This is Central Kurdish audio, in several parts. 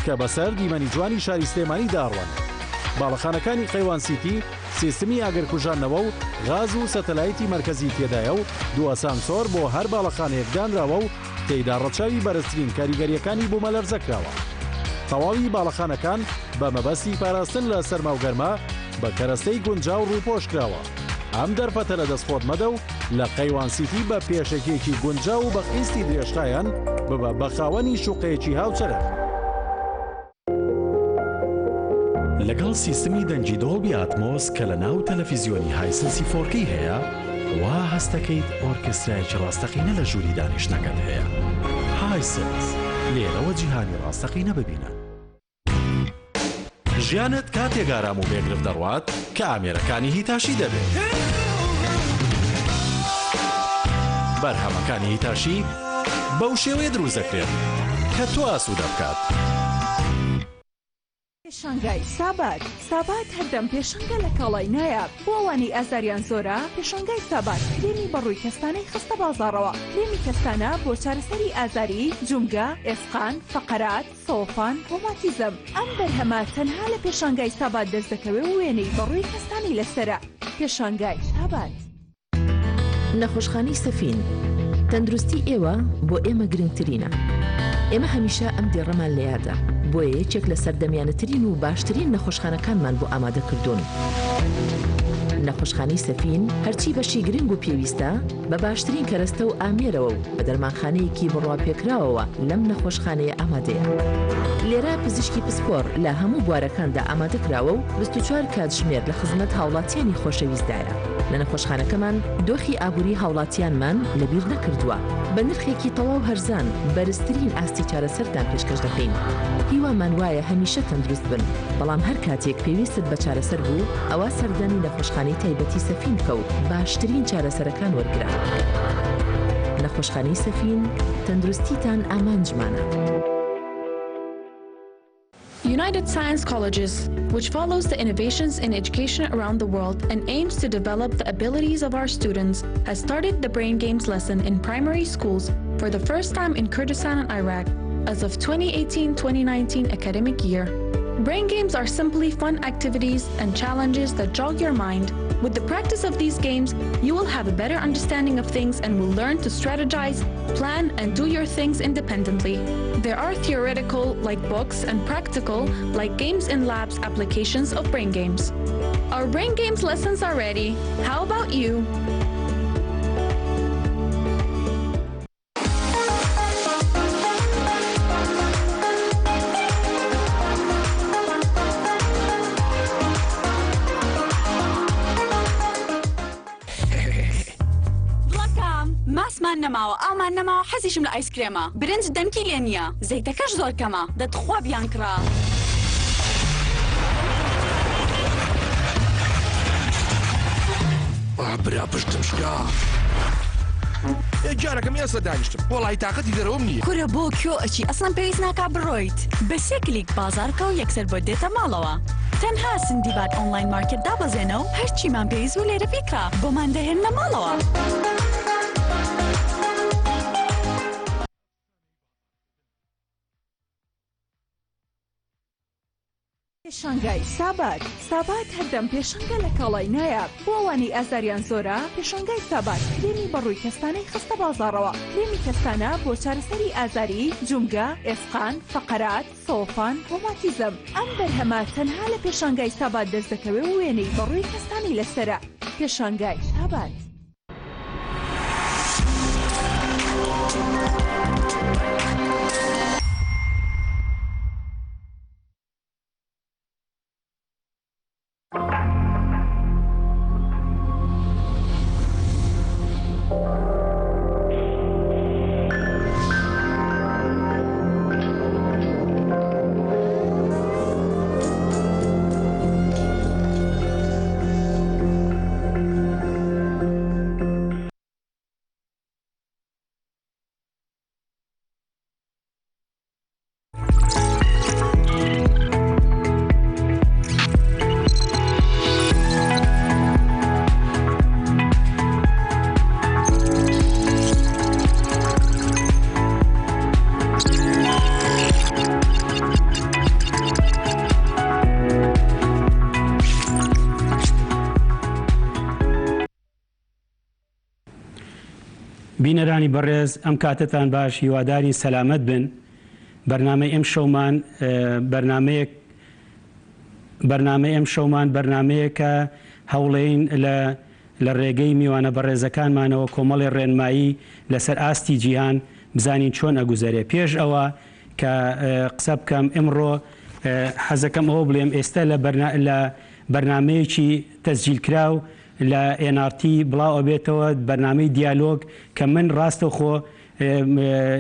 کە بەسەر دیمەنی جوانی شاری سلێمانیدا ئەڕوانێت. باڵەخانەکانی قەیوان سیتی سیستمی ئاگرکوژاندنەوە و غاز و سەتەلایتی مەرکەزی تێدایە و دوو ئەسانسۆر بۆ هەر باڵەخانەیەک دانراوە و تێیدا ڕەچاوی بەرزترین کاریگەرییەکانی بوومەلەرزە کراوە. تەواوی باڵەخانەکان بە مەبەستی پاراستن لە سەرما و گەرما بە کەرەستەی گونجاو ڕووپۆش کراوە. ئەم دەرفەتە لەدەست خۆت مەدە و لە قەیوان سیتی بە پێشەکییەکی گونجاو و بە قیستی درێژخایەن ببە بە خاوەنی شوقەیەکی هاوچەرخ. لەگەڵ سیستمی دەنگی دۆڵبی ئاتمۆس کە لە ناو تەلەفیزیۆنی هایسنسی فۆرکەی هەیە، وا هەست دەکەیت ئۆرکێسترایەکی ڕاستەقینە لە ژووری دانیشتنەکەت هەیە. هایسنس، لێرەوە جیهانی ڕاستەقینە ببینە. ژیانت کاتێک ئارام و بێ گرفت دەڕوات کە ئامێرەکانی هیتاشی دەبێت. بەرهەمەکانی هیتاشی بەو شێوەیە دروست دەکرێن کە تۆ ئاسوودە بکات. پێشانگای سابات سابات هەردەم پێشەنگە لە کاڵای نایاب بۆ ئەوانەی ئازاریان زۆرە پێشانگای سابات کرێمی بەڕووی کەستانەی خستە بازاڕەوە کرێمی کەستانە بۆ چارەسەری ئازاری جومگە ئێسقان فەقەرات سەوەفان ڕۆماتیزم ئەم بەرهەمە تەنها لە پێشانگای سابات دەست دەکەوێ و وێنەی بەڕووی کەستانەی لەسەرە پێشانگای سابات. نەخۆشخانەی سەفین، تەندروستی ئێوە بۆ ئێمە گرنگترینە. ئێمە هەمیشە ئەم دێڕەمان لە یادە، بۆیە یەکێک لە سەردەمیانەترین و باشترین نەخۆشخانەکانمان بۆ ئامادە کردوون. نەخۆشخانەی سەفین هەرچی بەشی گرنگ و پێویستە بە باشترین کەرەستە و ئامێرەوە و بە دەرمانخانەیەکی بڕواپێکراوەوە لەم نەخۆشخانەیە ئامادەیە. لێرە پزیشکی پسپۆڕ لە هەموو بوارەکاندا ئامادەکراوە و 24 کاتژمێر لە خزمەت هاوڵاتیانی خۆشەویستدایە. لە نەخۆشخانەکەمان دۆخی ئابووری هاوڵاتیانمان لەبیر نەکردووە، بە نرخێکی تەواو هەرزان بەرزترین ئاستی چارەسەرتان پێشکەش دەکەین. هیوامان وایە هەمیشە تەندروست بن، بەڵام هەر کاتێک پێویستت بە چارەسەر بوو، ئەوا سەردانی نەخۆشخانەی تایبەتی سەفین بکە و باشترین چارەسەرەکان وەرگرە. نەخۆشخانەی سەفین، تەندروستیتان ئامانجمانە. United Science Colleges, which follows the innovations in education around the world and aims to develop the abilities of our students, has started the Brain Games lesson in primary schools for the first time in Kurdistan and Iraq as of 2018-2019 academic year. Brain games are simply fun activities and challenges that jog your mind. With the practice of these games, you will have a better understanding of things and will learn to strategize, plan, and do your things independently. There are theoretical, like books, and practical, like games in labs applications of brain games. Our brain games lessons are ready. How about you? دڵەکەم ماسمان نەماوە ئاومان نەماوە حەزیشم لە ئایسکرێمە برنج دەنکی لێ نییە زەیتەکەش زۆر کەمە دە تخوا بیانکڕە. ئا برا پشتم شکا. ئێ گیانەکەم ئێستا دانیشتم وەڵاهی تاقەتی دەرەوەم نییە. کورە بۆ کوێ ئەچی ئەسڵەن پێویست ناکا بڕۆیت بە سێ کلیک بازاڕ بکە و یەکسەر بۆت دێتە ماڵەوە تەنها سندیباد ئۆنڵاین مارکێت دابەزێنە و هەرچیمان پێویست بوو لێرە بیکڕە بۆمان دەهێننە ماڵەوە. پێشانگای سابات سابات هەردەم پێشەنگە لە کاڵای نایاب بۆ ئەوانەی ئازاریان زۆرە پێشانگای سابات کرێمی بەڕووی کەستانەی خستە بازاڕەوە کرێمی کەستانە بۆ چارەسەری ئازاری جومگە ئێسقان فەقەرات سەوەفان ڕۆماتیزم ئەم بەرهەمە تەنها لە پێشانگای سابات دەست دەکەوێ و وێنەی بەڕووی کەستانەی لەسەرە پێشانگای سابات. بینەرانی بەڕێز ئەم کاتەتان باش هیوادارین سەلامەت بن بەرنامەی ئەم شەومان بەرنامەیەک بەرنامەی ئەم شەومان بەرنامەیەکە هەوڵێین لە لە ڕێگەی میوانە بەڕێزەکانمانەوە کۆمەڵێ ڕێنمایی لەسەر ئاستی جیهان بزانین چۆن ئەگوزەرێ پێش ئەوە کە قسە بکەم ئمڕۆ حەزەکەم ئەوە بڵێم ئێستا لە لە بەرنامەیەکی تەسجیلکراو لە ئێن ئاڕ تی بڵاو ئەبێتەوە بەرنامەی دیالۆگ کە من ڕاستەوخۆ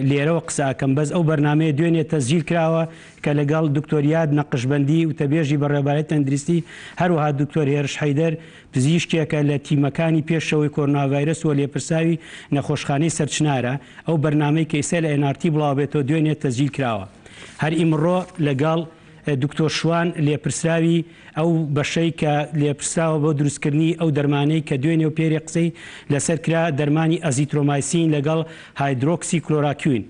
لێرەوە قسە ئەکەم بەس ئەو بەرنامەیە دوێنێ تەسجیل کراوە کە لەگەڵ دکتۆر یاد نەقشبەندی وتەبێژی بەڕێوەبەرایەتی تەندروستی هەروەها دکتۆر هێرش حەیدەر پزیشکێکە لە تیمەکانی پێشەوەی کۆرۆناڤایرەس و لێپرساوی نەخۆشخانەی سەرچنارە ئەو بەرنامەی کە ئیستا لە ئێن ئاڕ تی بڵاو ئەبێتەوە دوێنێ تەسجیل کراوە هەر ئیمڕۆ لەگەڵ دکتۆر شوان لێپرسراوی ئەو بەشەی کە لێپرسراوە بۆ دروستکردنی ئەو دەرمانەی کە دوێنێ و پێرێ قسەی لەسەر کرا دەرمانی ئەزیترۆمایسین لەگەڵ هایدرۆکسی کلۆراکوین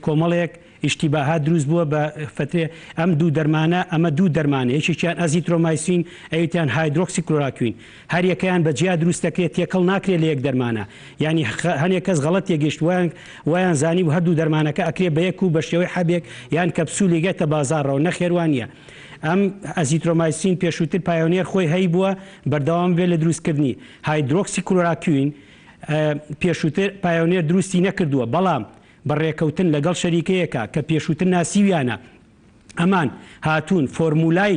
کۆمەڵێک ئیشتیباهات دروست بووە بە فترێ ئەم دوو دەرمانە ئەمە دوو دەرمانە یەکێکیان ئەزیترۆمایسین ئەویتیان هایدرۆکسی کلۆراکوین هەریەکەیان بە جیا دروست دەکرێت تێکەڵ ناکرێت لە یەک دەرمانە یانی هەنێک کەس غەڵەت تێگەیشت وایان وایان زانیبوو هەردوو دەرمانەکە ئەکرێ بە یەک و بە شێوەی حەبێک یان کەپسولێک یەتە بازاڕەوە نەخێر وا نییە ئەم ئەزیترۆمایسین پێشووتر پایۆنێر خۆی هەیبووە بەردەوام بێت لە دروستکردنی هایدرۆکسی کلۆراکوین پێشووتر پایۆنێر دروستی نەکردووە بەڵام بە ڕێکەوتن لەگەڵ شەریکەیەکە کە پێشووتر ناسیویانە ئەمان هاتوون فۆرمولای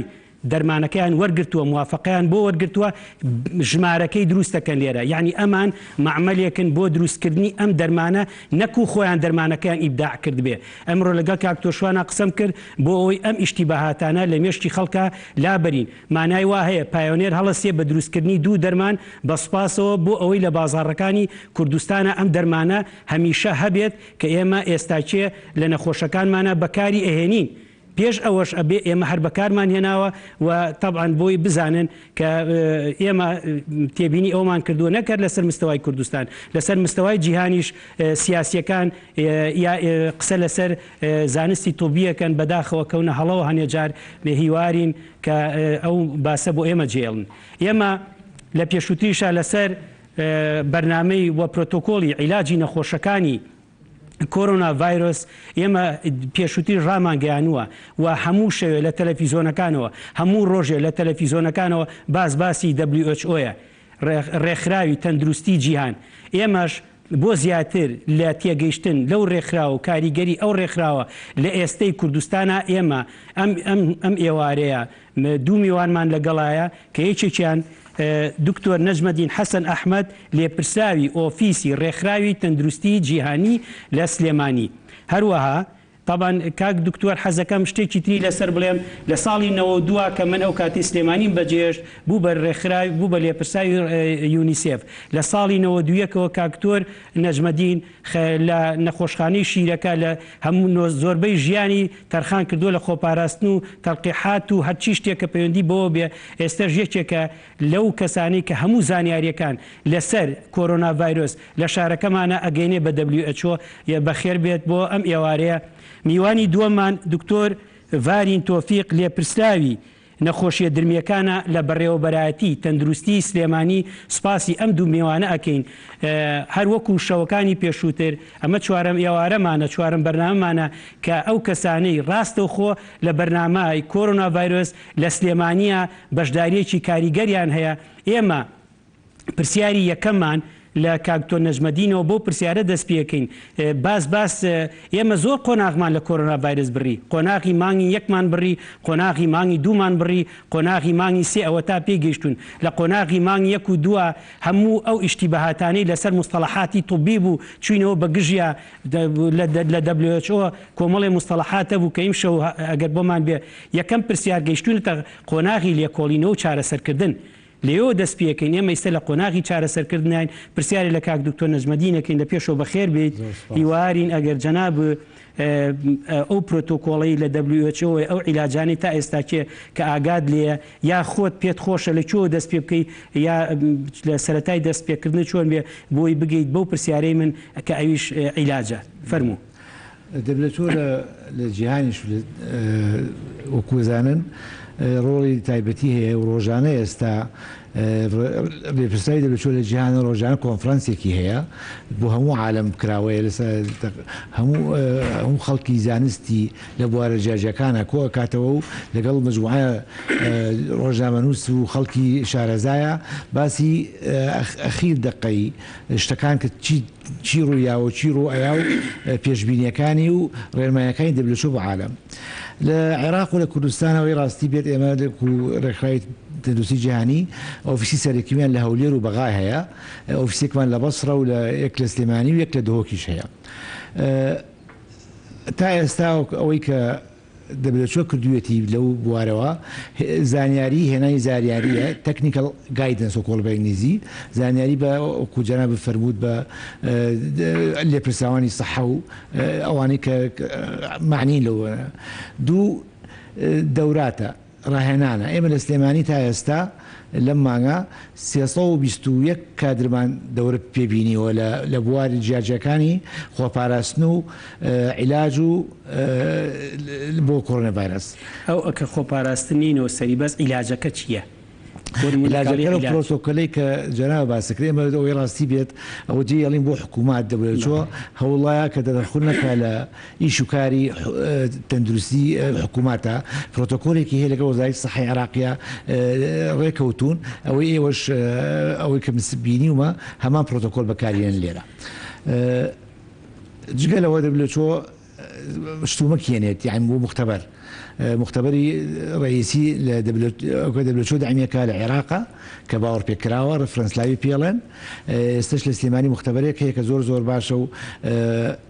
دەرمانەکەیان وەرگرتووە موافەقەیان بۆ وەرگرتووە ژمارەکەی دروست دەکەن لێرە یەعنی ئەمان مەعمەلێکن بۆ دروستکردنی ئەم دەرمانە نەکو خۆیان دەرمانەکەیان ئیبداع کردبێ ئەمڕۆ لەگەڵ کاک تۆشوانا قسەم کرد بۆ ئەوەی ئەم ئیشتیباهاتانە لە مێشکی خەڵکا لابەرین مانای وا هەیە پایۆنێر هەڵەسێ بە دروستکردنی دوو دەرمان بە سوپاسەوە بۆ ئەوەی لە بازاڕەکانی کوردستانا ئەم دەرمانە هەمیشە هەبێت کە ئێمە ئێستاکێ لە نەخۆشەکانمانا بەکاری ئەهێنین پێش ئەوەش ئەبێ ئێمە هەر بەکارمان هێناوە و تەبعەن بۆی بزانن کە ئێمە تێبینی ئەومان کردووە نەک هەر لەسەر مستەوای کوردستان لەسەر مستەوای جیهانیش سیاسیەکان یا قسە لەسەر زانستی طبیەکەن بەداخەوە کەونە هەڵەوە هەنێ جار هیوارین کە ئەو باسە بۆ ئێمە جێڵن ئێمە لە پێشووتریشا لەسەر بەرنامەی و پرۆتۆکۆڵی عیلاجی نەخۆشەکانی کۆرۆنا ڤایرۆس ئێمە پێشووتریش ڕامانگەیانووە و هەموو شەوێ لە تەلەفیزۆنەکانەوە هەموو ڕۆژێ لە تەلەفیزۆنەکانەوە باس باسی WHO یە ڕێکخراوی تەندروستی جیهان ئێمەش بۆ زیاتر لە تێگەیشتن لەو ڕێکخراوە و کاریگەری ئەو ڕێکخراوە لە ئێستەی کوردستانا ئێمە ئەم ئەم ئەم ئێوارەیە دوو میوانمان لەگەڵایە کە یەکێکیان دکتۆر نەجمەدین حەسەن ئەحمەد لێپرسراوی ئۆفیسی ڕێکخراوی تەندروستی جیهانی لە سلێمانی هەروەها تەبعەن کاک دکتۆر حەزەکەم شتێکی تری لەسەر بڵێم لە ساڵی 92 کە من ئەو کاتی سلێمانیم بەجێهێشت بوو بە ڕێکخراوی بوو بە لێپرسراوی یونیسێف لە ساڵی 91ەوە کاک دکتۆر نەجمەدین لە نەخۆشخانەی شیرەکە لە هەموو زۆربەی ژیانی تەرخان کردووە لە خۆپاراستن و تەلقیحات و هەرچی شتێک کە پەیوەندی بەوە بێ ئێستەش یەکێکە لەو کەسانەی کە هەموو زانیاریەکان لەسەر کۆرۆنا ڤایرۆس لە شارەکەمانا ئەگەینێ بە WHO یە بەخێر بێت بۆ ئەم ئێوارەیە میوانی دووەممان دکتۆر ڤارین تۆفیق لێپرسراوی نەخۆشیە درمیەکانە لە بەڕێوەبەرایەتی تەندروستی سلێمانی سوپاسی ئەم دوو مێوانە ئەکەین هەر وەکو شەوەکانی پێشووتر ئەمە چوارەم ئێوارەمانە چوارەم بەرنامەمانە کە ئەو کەسانەی ڕاستەوخۆ لە بەرنامای کۆرۆنا ڤایرۆس لە سلێمانیە بەشداریەکی کاریگەریان هەیە ئێمە پرسیاری یەکەممان لە کاک دکتۆر نەجمەدینەوە بەو پرسیارە دەست پێکەین باس باس ئێمە زۆر قۆناغمان لە کۆرۆنا ڤایرس بڕی قۆناغی مانگی یەکمان بڕی قۆناغی مانگی دوومان بڕی قۆناغی مانگی سێ ئەوە تا پێی گەیشتوون لە قۆناغی مانگ یەک و دووە هەموو ئەو ئیشتیباهاتانەی لەسەر موستەڵەحاتی طبی بوو چوینەوە بە گژیا لە WHO کۆمەڵێ موستەڵەحات هەبوو کە ئیمشەو ئەگەر بۆمان بێ یەکەم پرسیار گەیشتوونەتە قۆناغی لێکۆڵینەوە و چارەسەرکردن لێیەوە دەست پێکەین، ئێمە ئیستە لە قۆناغی چارەسەرکردناین، پرسیارێ لە کاک دکتۆر نەجمەدین ئەکەین، لە پێشەوە بەخێر بێیت، هیوارین ئەگەر جەناب ئەو پرۆتۆکۆڵەی لە WHO یە، ئەو عیلاجانەی تا ئێستاکێ کە ئاگات لێیە، یا خۆت پێت خۆشە لە کوێوە دەست پێ بکەی، یا لە سەرەتای دەست پێکردنت چۆن بێ بۆی بگەیت بەو پرسیارەی من کە ئەویش عیلاجە. فەرموو. WHO لە جیهانیش وەکو ئەزانن ڕۆڵی تایبەتی هەیە و ڕۆژانە ئێستا لێپرسراوی WHO لە جیهانە ڕۆژانە کۆنفرانسێکی هەیە بۆ هەموو عالەم کراوەیە لەسەر هەموو هەموو خەڵکی زانستی لە بوارە جیاجیاکانە کۆ ئەکاتەوە و لەگەڵ مجموعە ڕۆژنامەنووس و خەڵکی شارەزایە باسی ئەخیر دەقەی شتەکان کە چی چی ڕوویاوە و چی ڕوو ئەیا و پێشبینیەکانی و ڕێنمایەکانی WHO بۆ عالەم لە عێراق و لە کوردستان ئەوەی ڕاستی بێت ئێمە وەکو ڕێکخراوی تەندروستی جیهانی ئۆفیسی سەرەکیمان لە هەولێر و بەغا هەیە ئۆفیسێکمان لە بەسڕە و لە یەک لە سلێمانی و یەک لە دهۆکیش هەیە تا ئێستا ئەوەی کە WHO کردوویەتی لەو بوارەوە زانیاری هێنانی زاریاریە technical guidance وەکۆڵ بە ئینگلیزی زانیاری بە وەکو جەنابت فەرمووت بە لێپرسراوانی سەحە و ئەوانەی کە مەعنین لەو دوو دەوراتە ڕاهێنانە، ئێمە لە سلێمانی تا ئێستا لەم مانگە 321 کادرمان دەورە پێ بینیوە لە بواری جیاجیاکانی خۆپاراستن و عیلاج و بۆ کۆرۆنا ڤایرەس. ئەو ئەکە خۆپاراستن نینەوە سەری بەس عیلاجەکە چیە؟ بۆ نمونە کە ئەڵێی عیلاجەکە لەو پرۆتۆکۆلەی کە جەنابت باست کرد ئێمە ئەوەی ڕاستی بێت ئەوە جێی ئەڵێین بۆ حکوومەت دەبێت چۆ هەوڵایە کە تەدەخول نەکا لە ئیش و کاری تەندروستی حکوومەتە پرۆتۆکۆلێکی هەیە لەگەڵ وەزارەتی سەحەی عێراقیا ڕێکەوتوون ئەوەی ئێوەش ئەوەی کە من بینیومە هەمان پرۆتۆکۆل بەکارێنن لێرە جگە لەوە دەبێت چۆ شتومەک هێنێت یانی بۆ موختەبەر موختەبەری ڕئیسی لە WHO دەعمیەکە لە عێراقە کە باوەڕ پێکراوە reference lab ی پێڵێن ئێستش لە سلێمانی موختەبەرێک هەیە کە زۆر زۆر باشە و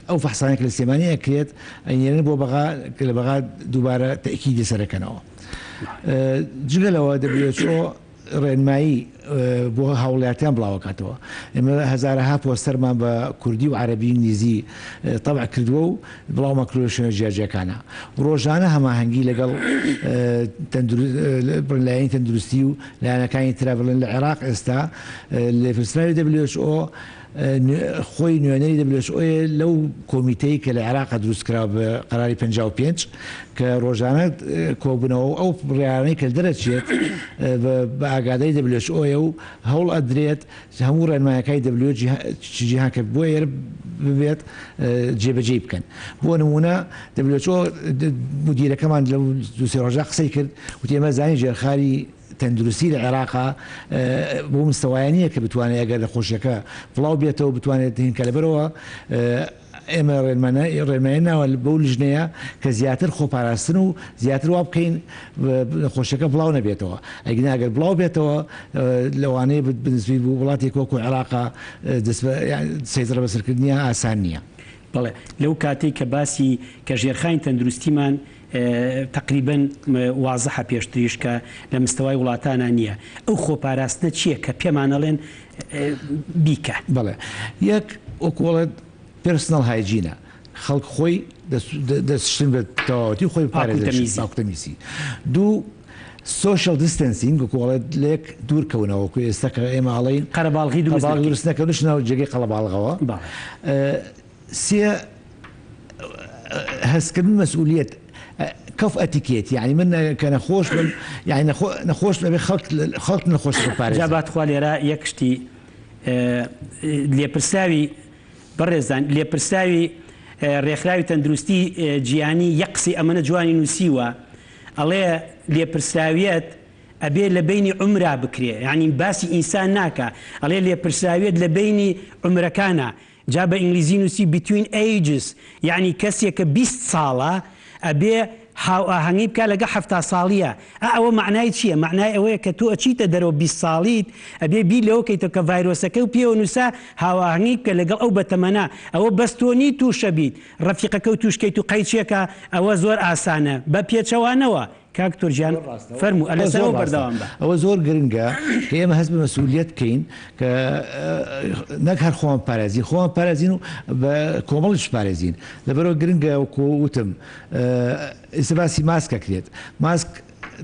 ئەو فەحسانێک لە سلێمانی ئەکرێت ئەینێرن بۆ بەغا کە لە بەغا دووبارە تەئکیدی لەسەرەکەنەوە جگە لەوە WHO ڕێنمایی بۆ هاوڵاتیان بڵاوەکاتەوە. ئێمە هەزارەها پۆستەرمان بە کوردی و عەرەبی ئینگلیزی تەبع کردووە و بڵاومان کردووە لە شوێنە جیاجیاکانا و ڕۆژانە هەماهەنگی لەگەڵ لایەنی تەندروستی و لایەنەکانی ترا بڵێن لە عێراق ئێستا لێپرسراوی WHO خۆی نوێنەری WHO یە لەو کۆمیتەی کە لە عێراقا دروست کرا بە قەراری 55 کە ڕۆژانە کۆبوونەوە و ئەو بڕیارانەی کە دەرەچێت بە ئاگاداری WHO یە و هەوڵ ئەدرێت هەموو ڕێنمایەکانی WHO جیهان کە بۆ ئێرە ببێت جێبەجێی بکەن. بۆ نموونە WHO مدیرەکەمان لەو دوو سێ ڕۆژە قسەی کرد وتی ئێمە زانین ژێرخانی تەندروستی لە عێراقا بەو مستەوایە نییە کە بتوانێت ئەگەر نەخۆشیەکە بڵاو بێتەوە بتوانێت هینکە لەبەرەوە ئێمە ڕێنمایی ناوە بەو لیژنەیە کە زیاتر خۆپاراستن و زیاتر وا بکەین نەخۆشیەکە بڵاو نەبێتەوە ئەگینا ئەگەر بڵاو بێتەوە لەوانەیە بنسبی بۆ وڵاتێک وەکو عێراقا سەیتەڕە بەسەرکردنیان ئاسان نییە. بەڵێ لەو کاتەی کە باسی کە ژێرخانی تەندروستیمان تەقریبەن وازحە پێشتریش کە لە مستەوای وڵاتانا نییە ئەو خۆپاراستنە چییە کە پێمان ئەڵێن بیکە؟ بەڵێ یەک وەکو ئەڵێت personal hygiene ە خەڵک خۆی دەست شتن بە تەواوەتی خۆی بپارێزێت پاک و تەمیزی دوو social distancing وەکو ئەڵێت لێک دوور کەونەوە وەکو ئێستا کە ئێمە ئەڵێین قەرەباڵغی دروست نەکەن نەچنە ناو جێگەی قەڵەباڵغەوە سێ هەستکردن مەسئولیەت cough etiquette یعنی من کە نەخۆش بم یعنی نەخۆش بم ئەبێ خەڵک خەڵک نەخۆش بپارێزم. جا با تخوا لێرە یەک شتی لێپرسراوی بەڕێزان لێپرسراوی ڕێکخراوی تەندروستی جیهانی یەک قسەی ئەمەنە جوانی نووسیوە ئەڵێ لێپرسراویەت ئەبێ لە بەینی عومرا بکرێ یعنی باسی ئینسان ناکا ئەڵێ لێپرسراویەت لە بەینی عومرەکانە جا بە ئینگلیزی نووسی Between Ages یەعنی کەسێک کە 20 ساڵە ئەبێ هاوئاهەنگی بکا لەگە 70 ساڵیە ئا ئەوە مەعنای چیە مەعنای ئەوەیە کە تۆ ئەچیتە دەرەوە 20 ساڵیت ئەبێ بیر لەوە کەیتەوە کە ڤایرۆسەکەو پێوە نووسا هاوئاهەنگی بکە لەگەڵ ئەو بەتەمەنە ئەوە بەس تۆ نیت تووشە بیت ڕەفیقەکەو تووش کەیت و قەیچێکە ئەوە زۆر ئاسانە بە پێچەوانەوە کاک دکتۆر گیان فەرموو ئەوە لەسەر زۆر ئەوە ڕاستە بەردەوام بە. ئەوە زۆر گرنگە کە ئێمە هەست بە مەسئولیەت بکەین کە نەک هەر خۆمان پارێزین خۆمان پارێزین و بە کۆمەڵیش پارێزین لەبەرئەوە گرنگە وەکو وتم ئێستا باسی ماسک ئەکرێت ماسک.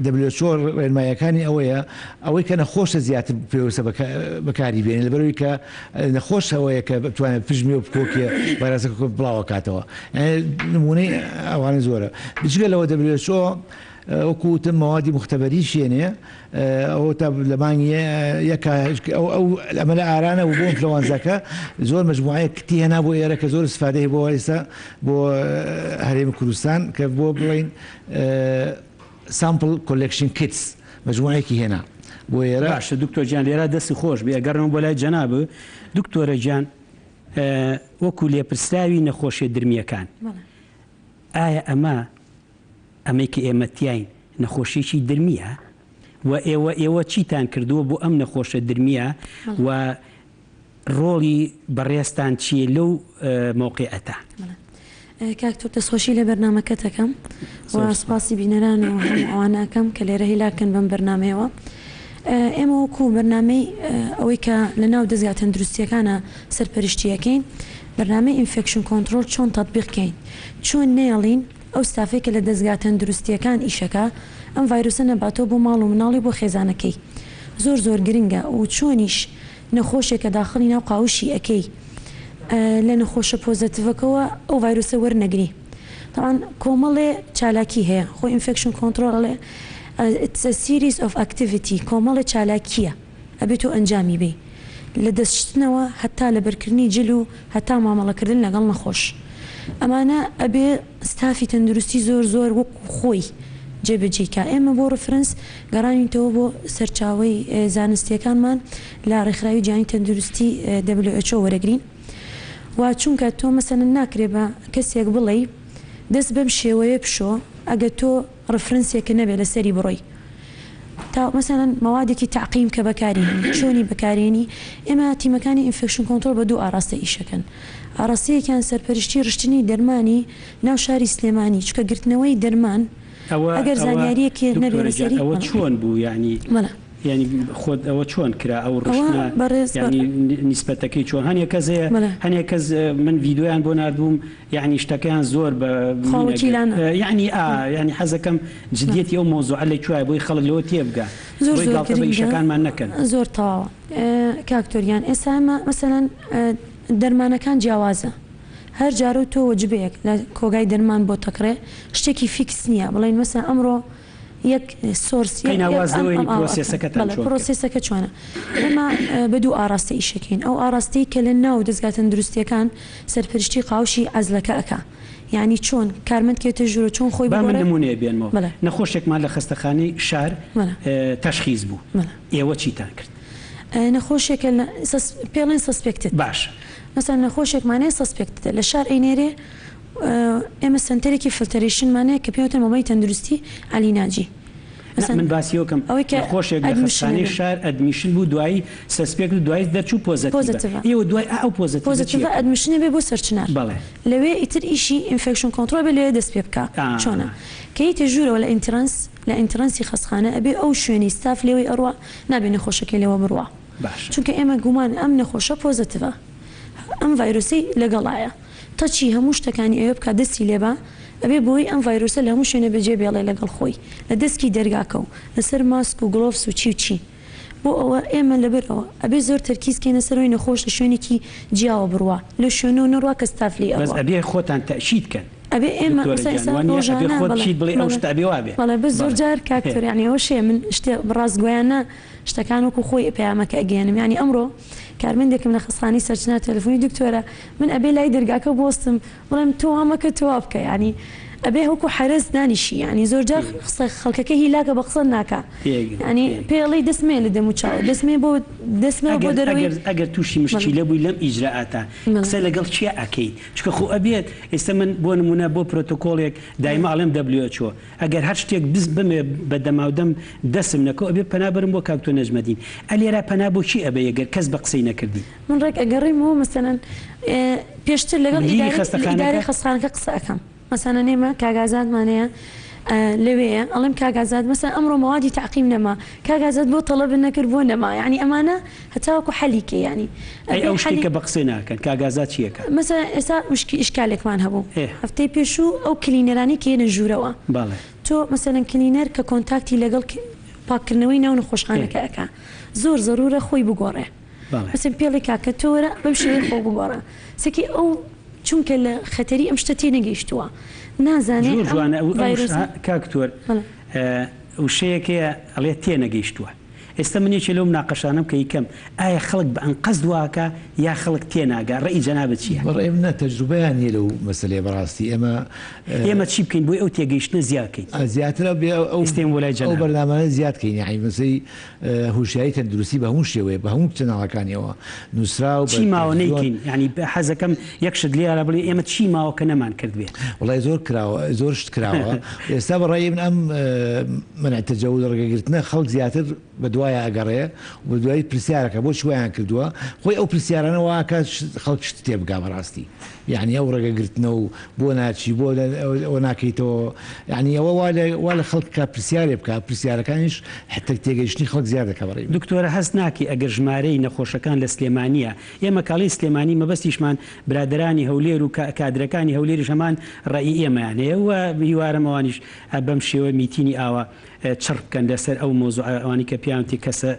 WHO ڕێنماییەکانی ئەوەیە ئەوەی کە نەخۆشە زیاتر پێویستە بەکاری بێنێ لەبەرئەوەی کە نەخۆش ئەوەیە کە بتوانێت پژمێ و بکۆکێ ڤایرەسەکە بڵاوەکاتەوە نمونەی ئەوانە زۆرە بجگە لەوە WHO وەکو وتم مەوادی موختەبەری شێنێ ئەوە تا لە مانگی یەکا ئەو ئەو ئەمە لە ئارانە بوو بۆ ئینفلۆوانزاکە زۆر مەجموعەیەک کتی هێنا بۆ ئێرە کە زۆر استفادەی بۆ ئێستا بۆ هەرێمی کوردستان کە بۆ بڵێین sample collection kits مەجموعەیەکی هێنا بۆ ئێرە. باشە دکتۆر گیان لێرە دەست خۆش بێ ئەگەڕێمەوە بۆ لای جەنابت دکتۆرە گیان وەکو لێپرسراوی نەخۆشیە درمیەکان ئایا ئەمە ئەمەی کە ئێمە تیاین نەخۆشیەکی درمیە؟ وە ئێوە ئێوە چیتان کردووە بۆ ئەم نەخۆشە درمیە و ڕۆڵی بەڕێزتان چیە لەو مەوقیعەتە؟ کاک تۆر دەستخۆشی لە بەرنامەکەت ئەکەم و سوپاسی بینەران و هەموو ئەوانە ئەکەم کە لێرە هیلاکن بەم بەرنامەیەوە. ئێمە وەکو بەرنامەی ئەوەی کە لە ناو دەزگا تەندروستیەکانە سەرپەرشتی ئەکەین بەرنامەی infection control چۆن تەتبیق کەین چۆن نەیەڵین ئەو ستافەی کە لە دەزگا تەندروستیەکان ئیشەکا ئەم ڤایرۆسە نەباتەوە بۆ ماڵ و مناڵی و بۆ خێزانەکەی زۆر زۆر گرنگە و چۆنیش نەخۆشێکە داخڵی ناو قاوشی ئەکەی لە نەخۆشە positive ەکەوە ئەو ڤایرۆسە وەرنەگری تەبعەن کۆمەڵێ چالاکی هەیە خۆ infection control ئەڵێ it's a series of activity کۆمەڵێ چالاکیە ئەبێ تۆ ئەنجامی بەی لە دەست شتنەوە هەتا لەبەرکردنی جل و هەتا مامەڵەکردن لەگەڵ نەخۆش ئەمانە ئەبێ ستافی تەندروستی زۆر زۆر وەکو خۆی جێبەجێی کا ئێمە بۆ reference گەڕاوینتەوە بۆ سەرچاوەی زانستیەکانمان لە ڕێکخراوی جیهانی تەندروستی WHO وەرەگرین و چونکە تۆ مەسەلەن ناکرێ بە کەسێک بڵێی دەست بەم شێوەیە بشۆ ئەگەر تۆ reference ێکت نەبێ لەسەری بڕۆی تا مەسەلەن مەوادێکی تەعقیم کە بەکاری هێنی چۆنی بەکارێنی ئێمە تیمەکانی infection control بە دوو ئاراستە ئیشەکەن ئاراستەیەکیان سەرپەرشتی ڕشتنی دەرمانی ناو شاری سلێمانی چونکە گرتنەوەی دەرمان ئەوە ئەگەر ئەوە زانیاریەکێ نەبێ دکتۆرە گیان لەسەری ئەوە بەڵێ چۆن بوو یانی بەڵێ. یانی خۆت ئەوە چۆن کرا ئەو ئەوە ڕشتنە بەڕێز بە یانی نیسبەتەکەی چۆن هەنێ کەس هەیە بەڵێ. هەنێ کەس من ڤیدۆیان بۆ ناردبووم یانی شتەکەیان زۆر بە خوا مینە گرت وەکیلانە. یانی ئا یانی حەزەکەم بەڵێ. جدیەتی ئەو مەوزوعە لە کوایە بۆی خەڵک لەوە تێبگا زۆر بۆی زۆر گاڵتە بە گرنگە ئیشەکانمان نەکەن. زۆر تەواوە کاک تۆر گیان ئێستا ئێمە مەسەلەن دەرمانەکان جیاوازە هەر جارەو تۆ وەجبەیەک لە کۆگای دەرمان بۆت ئەکڕێ شتێکی fix نییە بڵێین مەسەلەن ئەمڕۆ یەک source یەک قەینا یەک واز ئەم لەوەینی ئەم ئاوە ئەکەن پرۆسێسەکەتان بەڵێ چۆن کرد؟ پرۆسێسەکە چۆنە ئێمە بە دوو ئاڕاستە ئیشەکەین ئەو ئاڕاستەی کە لە ناو دەزگا تەندروستیەکان سەرپەرشتی قاوشی عەزلەکە ئەکا یانی چۆن کارمەند کێتە ژوورە چۆن خۆی با من بگۆڕێ نموونەیە بێنمەوە بەڵێ نەخۆشێکمان لە خەستەخانەی شار بەڵێ تەشخیس بوو بەڵێ ئێوە چیتان کرد؟ نەخۆشێکە لە سەس پێڵێن suspected باشە. مەسەلەن نەخۆشێکمان هەیە suspected ە لە شار ئەینێرێ ئێمە سەنتەرێکی filtration مان هەیە کە پێی وتن مۆبایلی تەندروستی عەلی ناجی نا من باسی ئەوە کەم ئەوەی کە نەخۆشێک لە admission خەستخانەی ئەبێ. شار admission بوو دوایی suspect و دوایی دەرچوو positive ە positive ە. ئێوە دوای ئا ئەو positive ە چی positive ە ئەکەن؟ admission ئەبێ بۆ سەرچنار بەڵێ. لەوێ ئیتر ئیشی infection control ئەبێ لەوێ دەست پێ بکا ئا. چۆنە کە یەیتە ژوورەوە لە entrance لە entrance ی خەستخانە ئەبێ ئەو شوێنەی ستاف لێوەی ئەڕوا نابێ نەخۆشەکەی لێوە بڕوا باشە. چونکە ئێمە گومان ئەم نەخۆشە positive ە ئەم ڤایرۆسەی لەگەڵایە touch ی هەموو شتەکانی ئەوێ بکا دەستی لێبا ئەبێ بۆی ئەم ڤایرۆسە لە هەموو شوێنێ بەجێ بێڵێ لەگەڵ خۆی لە دەسکی دەرگاکە و لەسەر ماسک و gloves و چی و چی بۆ ئەوە ئێمە لەبەر ئەوە ئەبێ زۆر تەرکیز کەینە سەر ئەوەی نەخۆش لە شوێنێکی جیاوە بڕوا لەو شوێنەوە نەڕوا کە ستاف لێی بەس ئەڕوا. ئەبێ خۆتان تەئکید کەن ئەبێ ئێمە دکتۆرە مەسەلەن گیان ئێستا وا نیە ئەبێ ڕۆژانە خۆت بەڵێ بچیت بڵێی ئەو بەڵێ شتە ئەبێ وابێ بەڵێ بەس زۆر بەڵێ جار کاک هێ. تۆر یانی ئەوەش هەیە من شتێ ڕاستگۆیانە شتەکان وەکو خۆی پەیامەکە ئەگەیەنم یانی ئەمڕۆ کارمەندێکم لە خەستخانەی سەرچنار تەلەفۆنی دکتۆرە من ئەبێ لای دەرگاکە بوەستم بڵێم تۆ وا مەکە تۆ وا بکە یانی ئەبێ وەکو حەرەس دانیشی یانی زۆر جار قسە خەڵکەکە هیلاکە بە قسە ناکا تێگەم یانی تێگەم. پێی ئەڵێی دەست مەیە لە دەم و چاوت دەست مەیە بۆ دەست مەیە بۆ ئەگەر دەرەوەی ئەگەر ئەگەر تووشی بەڵێ مشکیلە بووی لەم ئیجرائاتە بەڵێ. قسە لەگەڵ کێ ئەکەیت چونکە خۆ ئەبێت ئێستا من بۆ نموونە بۆ پرۆتۆکۆڵێک دایمە ئەڵێم WHO ئەگەر هەر شتێک بز بمێ بە دەماودەم دەسم نەکەو ئەبێ پەنا بەرم بۆ کاک تۆ نەجمەدین ئە لێرا پەنا بۆ کی ئەبەی گەر کەس بە قسەی نەکردی. من ڕێک ئەگەڕێمەوە مەسەلەن پێشتر لەگەڵ مدیری ئیدارەی خەستەخانەکە؟ ئیدارەی خەستخانەکە قسە ئەکەم مەسەلەن ئێمە کاک ئازادمان هەیە. لەوێیە ئەڵێم کاک ئازاد مەسەلەن ئەمڕۆ مەوادی تەعقیم نەما کاک ئازاد بۆ تەڵەبت نەکرد بۆ نەما یانی ئەمانە هەتاوەکو حەلی کەی یانی ئەی ئەبێ ئەو شتەی حەلی کە بە قسەی ناکەن کاک ئازاد چی ئەکا؟ مەسەلەن ئێستا مشکی ئیشکالێکمان هەبوو ئێ. هەفتەی پێشوو ئەو cleaner انەی کە یەنە ژوورەوە بەڵێ. تۆ مەسەلەن cleaner کە contact ی لەگەڵ پاککردنەوەی ناو ئێ. نەخۆشخانەکە ئەکا زۆر زەروورە خۆی بگۆڕێ بەڵێ. مەسەلەن پێڵێ کاکە تۆ وەرە بەم شێوەیە خۆ بگۆڕە سەکی ئەو چونکە لە خەتەری ئەم شتە تێنەگەیشتووە نازانێ زۆر ئەم جوانە ئەو ئەو ڤایرۆسە کاک تۆر بەڵێ. وشەیەک هەیە ئەڵێ تێنەگەیشتووە ئێستا من یەکێ لەو مناقەشانەم کە ئیکەم ئایا خەڵک بە ئەنقەست وا ئەکا یا خەڵک تێناگا ڕەئی جەنابت چیە؟ بە ڕەئی من نا تەجروبەیان نیە لەو مەسەلەیە بەڕاستی ئێمە. ئێمە چی بکەین بۆی ئەو تێگەیشتنە زیاد کەین؟ زیاتر ئەبێ ئەو ئێستا ئێمە بۆ لای ئەو جەنابت. بەرنامانە زیاد کەین یەعنی مەسەلەی هوشیاری تەندروستی بە هەموو شێوەیەک بە هەموو چەناڵەکانیەوە نووسراو بە چی ماوە تەلەفزیۆن. نەیکەین یانی حەزەکەم یەک شت لێرە بڵێ ئێمە چی ماوە کە نەمان کردبێ؟ وەڵای زۆر کراوە زۆر شت کراوە ئێستا بە ڕای من ئەم مەنع تەجەول ڕێگەگرتنە خەڵک زیاتر بە دوایا ئەگەڕێ و بە دوای پرسیارەکە بۆچی وایان کردووە خۆی ئەو پرسیارانە وا ئەکات خەڵک شت تێبگا بەڕاستی یەعنی ئەو ڕێگە گرتنە و بۆ ناچی بۆ ئەوە ناکەیتەوە یەعنی ئەوە وا لە وا لە خەڵک کا پرسیارێ بکا پرسیارەکانیش حتە تێگەیشتنی خەڵک زیاد دەکا بەڕێی من. دکتۆرە هەست ناکەی ئەگەر ژمارەی نەخۆشەکان لە سلێمانیە ئێمە کاڵین سلێمانی مەبەستیشمان برادەرانی هەولێر و کادرەکانی هەولێریش هەمان ڕەئی ئێمەیان هەیە و هیوارم ئەوانیش بەم شێوە میتینی ئاوا چڕ بکەن لەسەر ئەو مەوزوعە ئەوانی کە پێیان وتی کەسە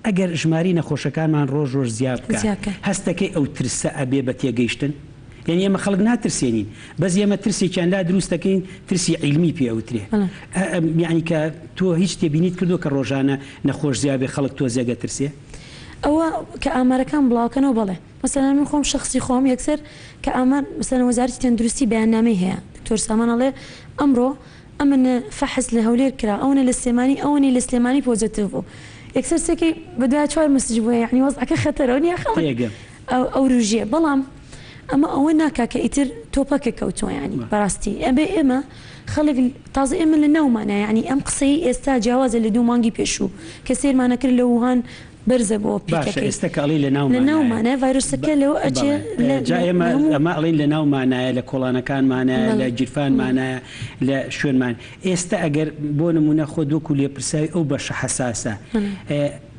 ئەگەر ژمارەی نەخۆشەکانمان ڕۆژ ڕۆژ زیاد بکا زیاد بکا. هەستەکەی ئەو ترسە ئەبێ بە تێگەیشتن؟ یانی ئێمە خەڵک ناترسێنین بەس ئێمە ترسێکیان لا دروست دەکەین ترسی عیلمی پێ ئەوترێ بەڵێ. یانی کە تۆ هیچ تێبینیت کردووە کە ڕۆژانە نەخۆش زیاد بێ خەڵک تۆزێک ئەترسێ؟ ئەوە کە ئامارەکان بڵاوکەنەوە بەڵێ. مەسەلەن من خۆم شەخسی خۆم یەکسەر کە ئامار مەسەلەن وەزارەتی تەندروستی بەیاننامەی هەیە دکتۆر سامان ئەڵێ ئەمڕۆ ئەمنە فەحس لە هەولێر کرا ئەونە لە سلێمانی ئەوەنەی لە سلێمانی positive بوو یەکسەر سێکەی بەدوای چوار message بووە یەعنی وەزعەکە خەتەرە نیە خەڵک تێگەم. ئەوروژێ بەڵام ئەمە ئەوە ناکا کە ئیتر تۆ پەکە کەوتووە یەعنی بەڕاستی ئەبێ ئێمە خەڵک تازە ئێمە لە ناومانە یەعنی ئەم قسەی ئێستا جیاوازە لە دوو مانگی پێشوو کە سەیرمانە کرد لە ووهان بەرزە بۆ باشە پیکەکەی ئێستا کە ئەڵێی لە لە ناومانایە ناومانە ڤایرۆسەکە لەوە ئەچێ بەڵێ لە جا لە ئێمە هەموو ئەمە ئەڵێین لە ناومانایە لە کۆڵانەکانمانایە لە بەڵێ گیرفانمانایە لە شوێنمان ئێستا ئەگەر بۆ نموونە خۆت وەکوو لێپرسراوی ئەو بەشە حەساسە بەڵێ.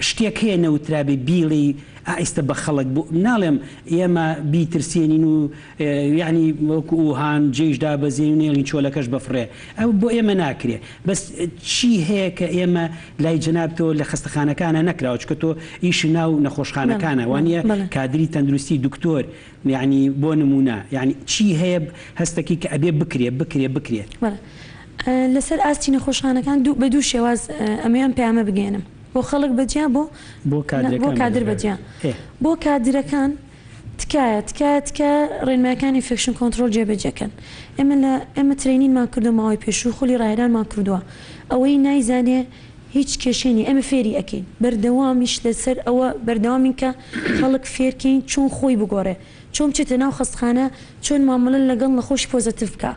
شتێک هەیە نەوترابێ بیڵێی ئا ئیستە بە خەڵک بۆ ناڵێم ئێمە بیترسێنین و یەعنی وەکو ئوهان جەیش دابەزێنین و نەیڵین چۆلەکەش بفڕێ ئەو بۆ ئێمە ناکرێ بەس چی هەیە کە ئێمە لای جەنابتەوە لە خەستەخانەکانا نەکراوە چونکە تۆ ئیشی ناو نەخۆشخانەکانە وانیە کادری تەندروستی دکتۆر یەعنی بۆ نمونە یەعنی چی هەیە هەستەکەی کە ئەبێ بکرێ بکرێ بکرێت. بەڵێ لەسەر ئاستی نەخۆشخانەکان دوو بە دوو شێواز ئەمەوێ ئەم پەیامە بگەیەنم بۆ خەڵک بە جیا بۆ بۆ بۆ کادرەکان کادر بە جیا بۆ کادرەکان تکایە تکایە تکایە ڕێنمایەکانی infection control جێبەجێ کەن ئێمە لە ئێمە training مان کردووە ماوەی پێشوو خولی ڕاهێنانمان کردووە ئەوەی نایزانێ هیچ کێشەی نیە ئێمە فێری ئەکەین بەردەوامیش لەسەر ئەوە بەردەوامین کە خەڵک فێرکەین چۆن خۆی بگۆڕێ چۆن بچێتە ناو خەستخانە چۆن مامەڵە لەگەڵ نەخۆشی positive بکا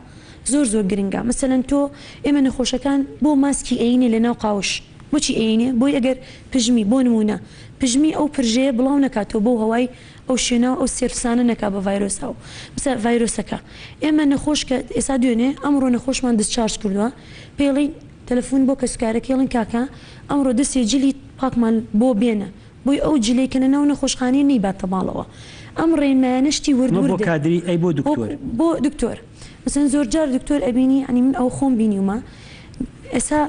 زۆر زۆر گرنگە مەسەلەن تۆ ئێمە نەخۆشەکان بۆ ماسکی ئەینێ لەناو قاوش بۆچی ئەینێ بۆی ئەگەر پژمی بۆ نمونە پژمی ئەو پرژەیە بڵاو نەکاتەوە بەو هەوای ئەو شوێنە و ئەو surface انە نەکا بە ڤایرۆسا و مسە ڤایرۆسەکە ئێمە نەخۆش کە ئێسا دوێنێ ئەمڕۆ نەخۆشمان discharge کردوە پێی تەلەفون بۆ کەسوکارەکەی ئەڵێن کاکە ئەمڕۆ دەسێ جلی پاکمان بۆ بێنە بۆی ئەو جلەی کە لەناو نەخۆشخانەیە نەیباتە ماڵەوە ئەم ڕێنمایانە شتی ورد ئەمە بۆ وردن کادری ئەی بۆ بۆ دکتۆر؟ بۆ دکتۆر مەسەلەن زۆرجار دکتۆر ئەبینی یانی من ئەوە خۆم بینیومە ئێستا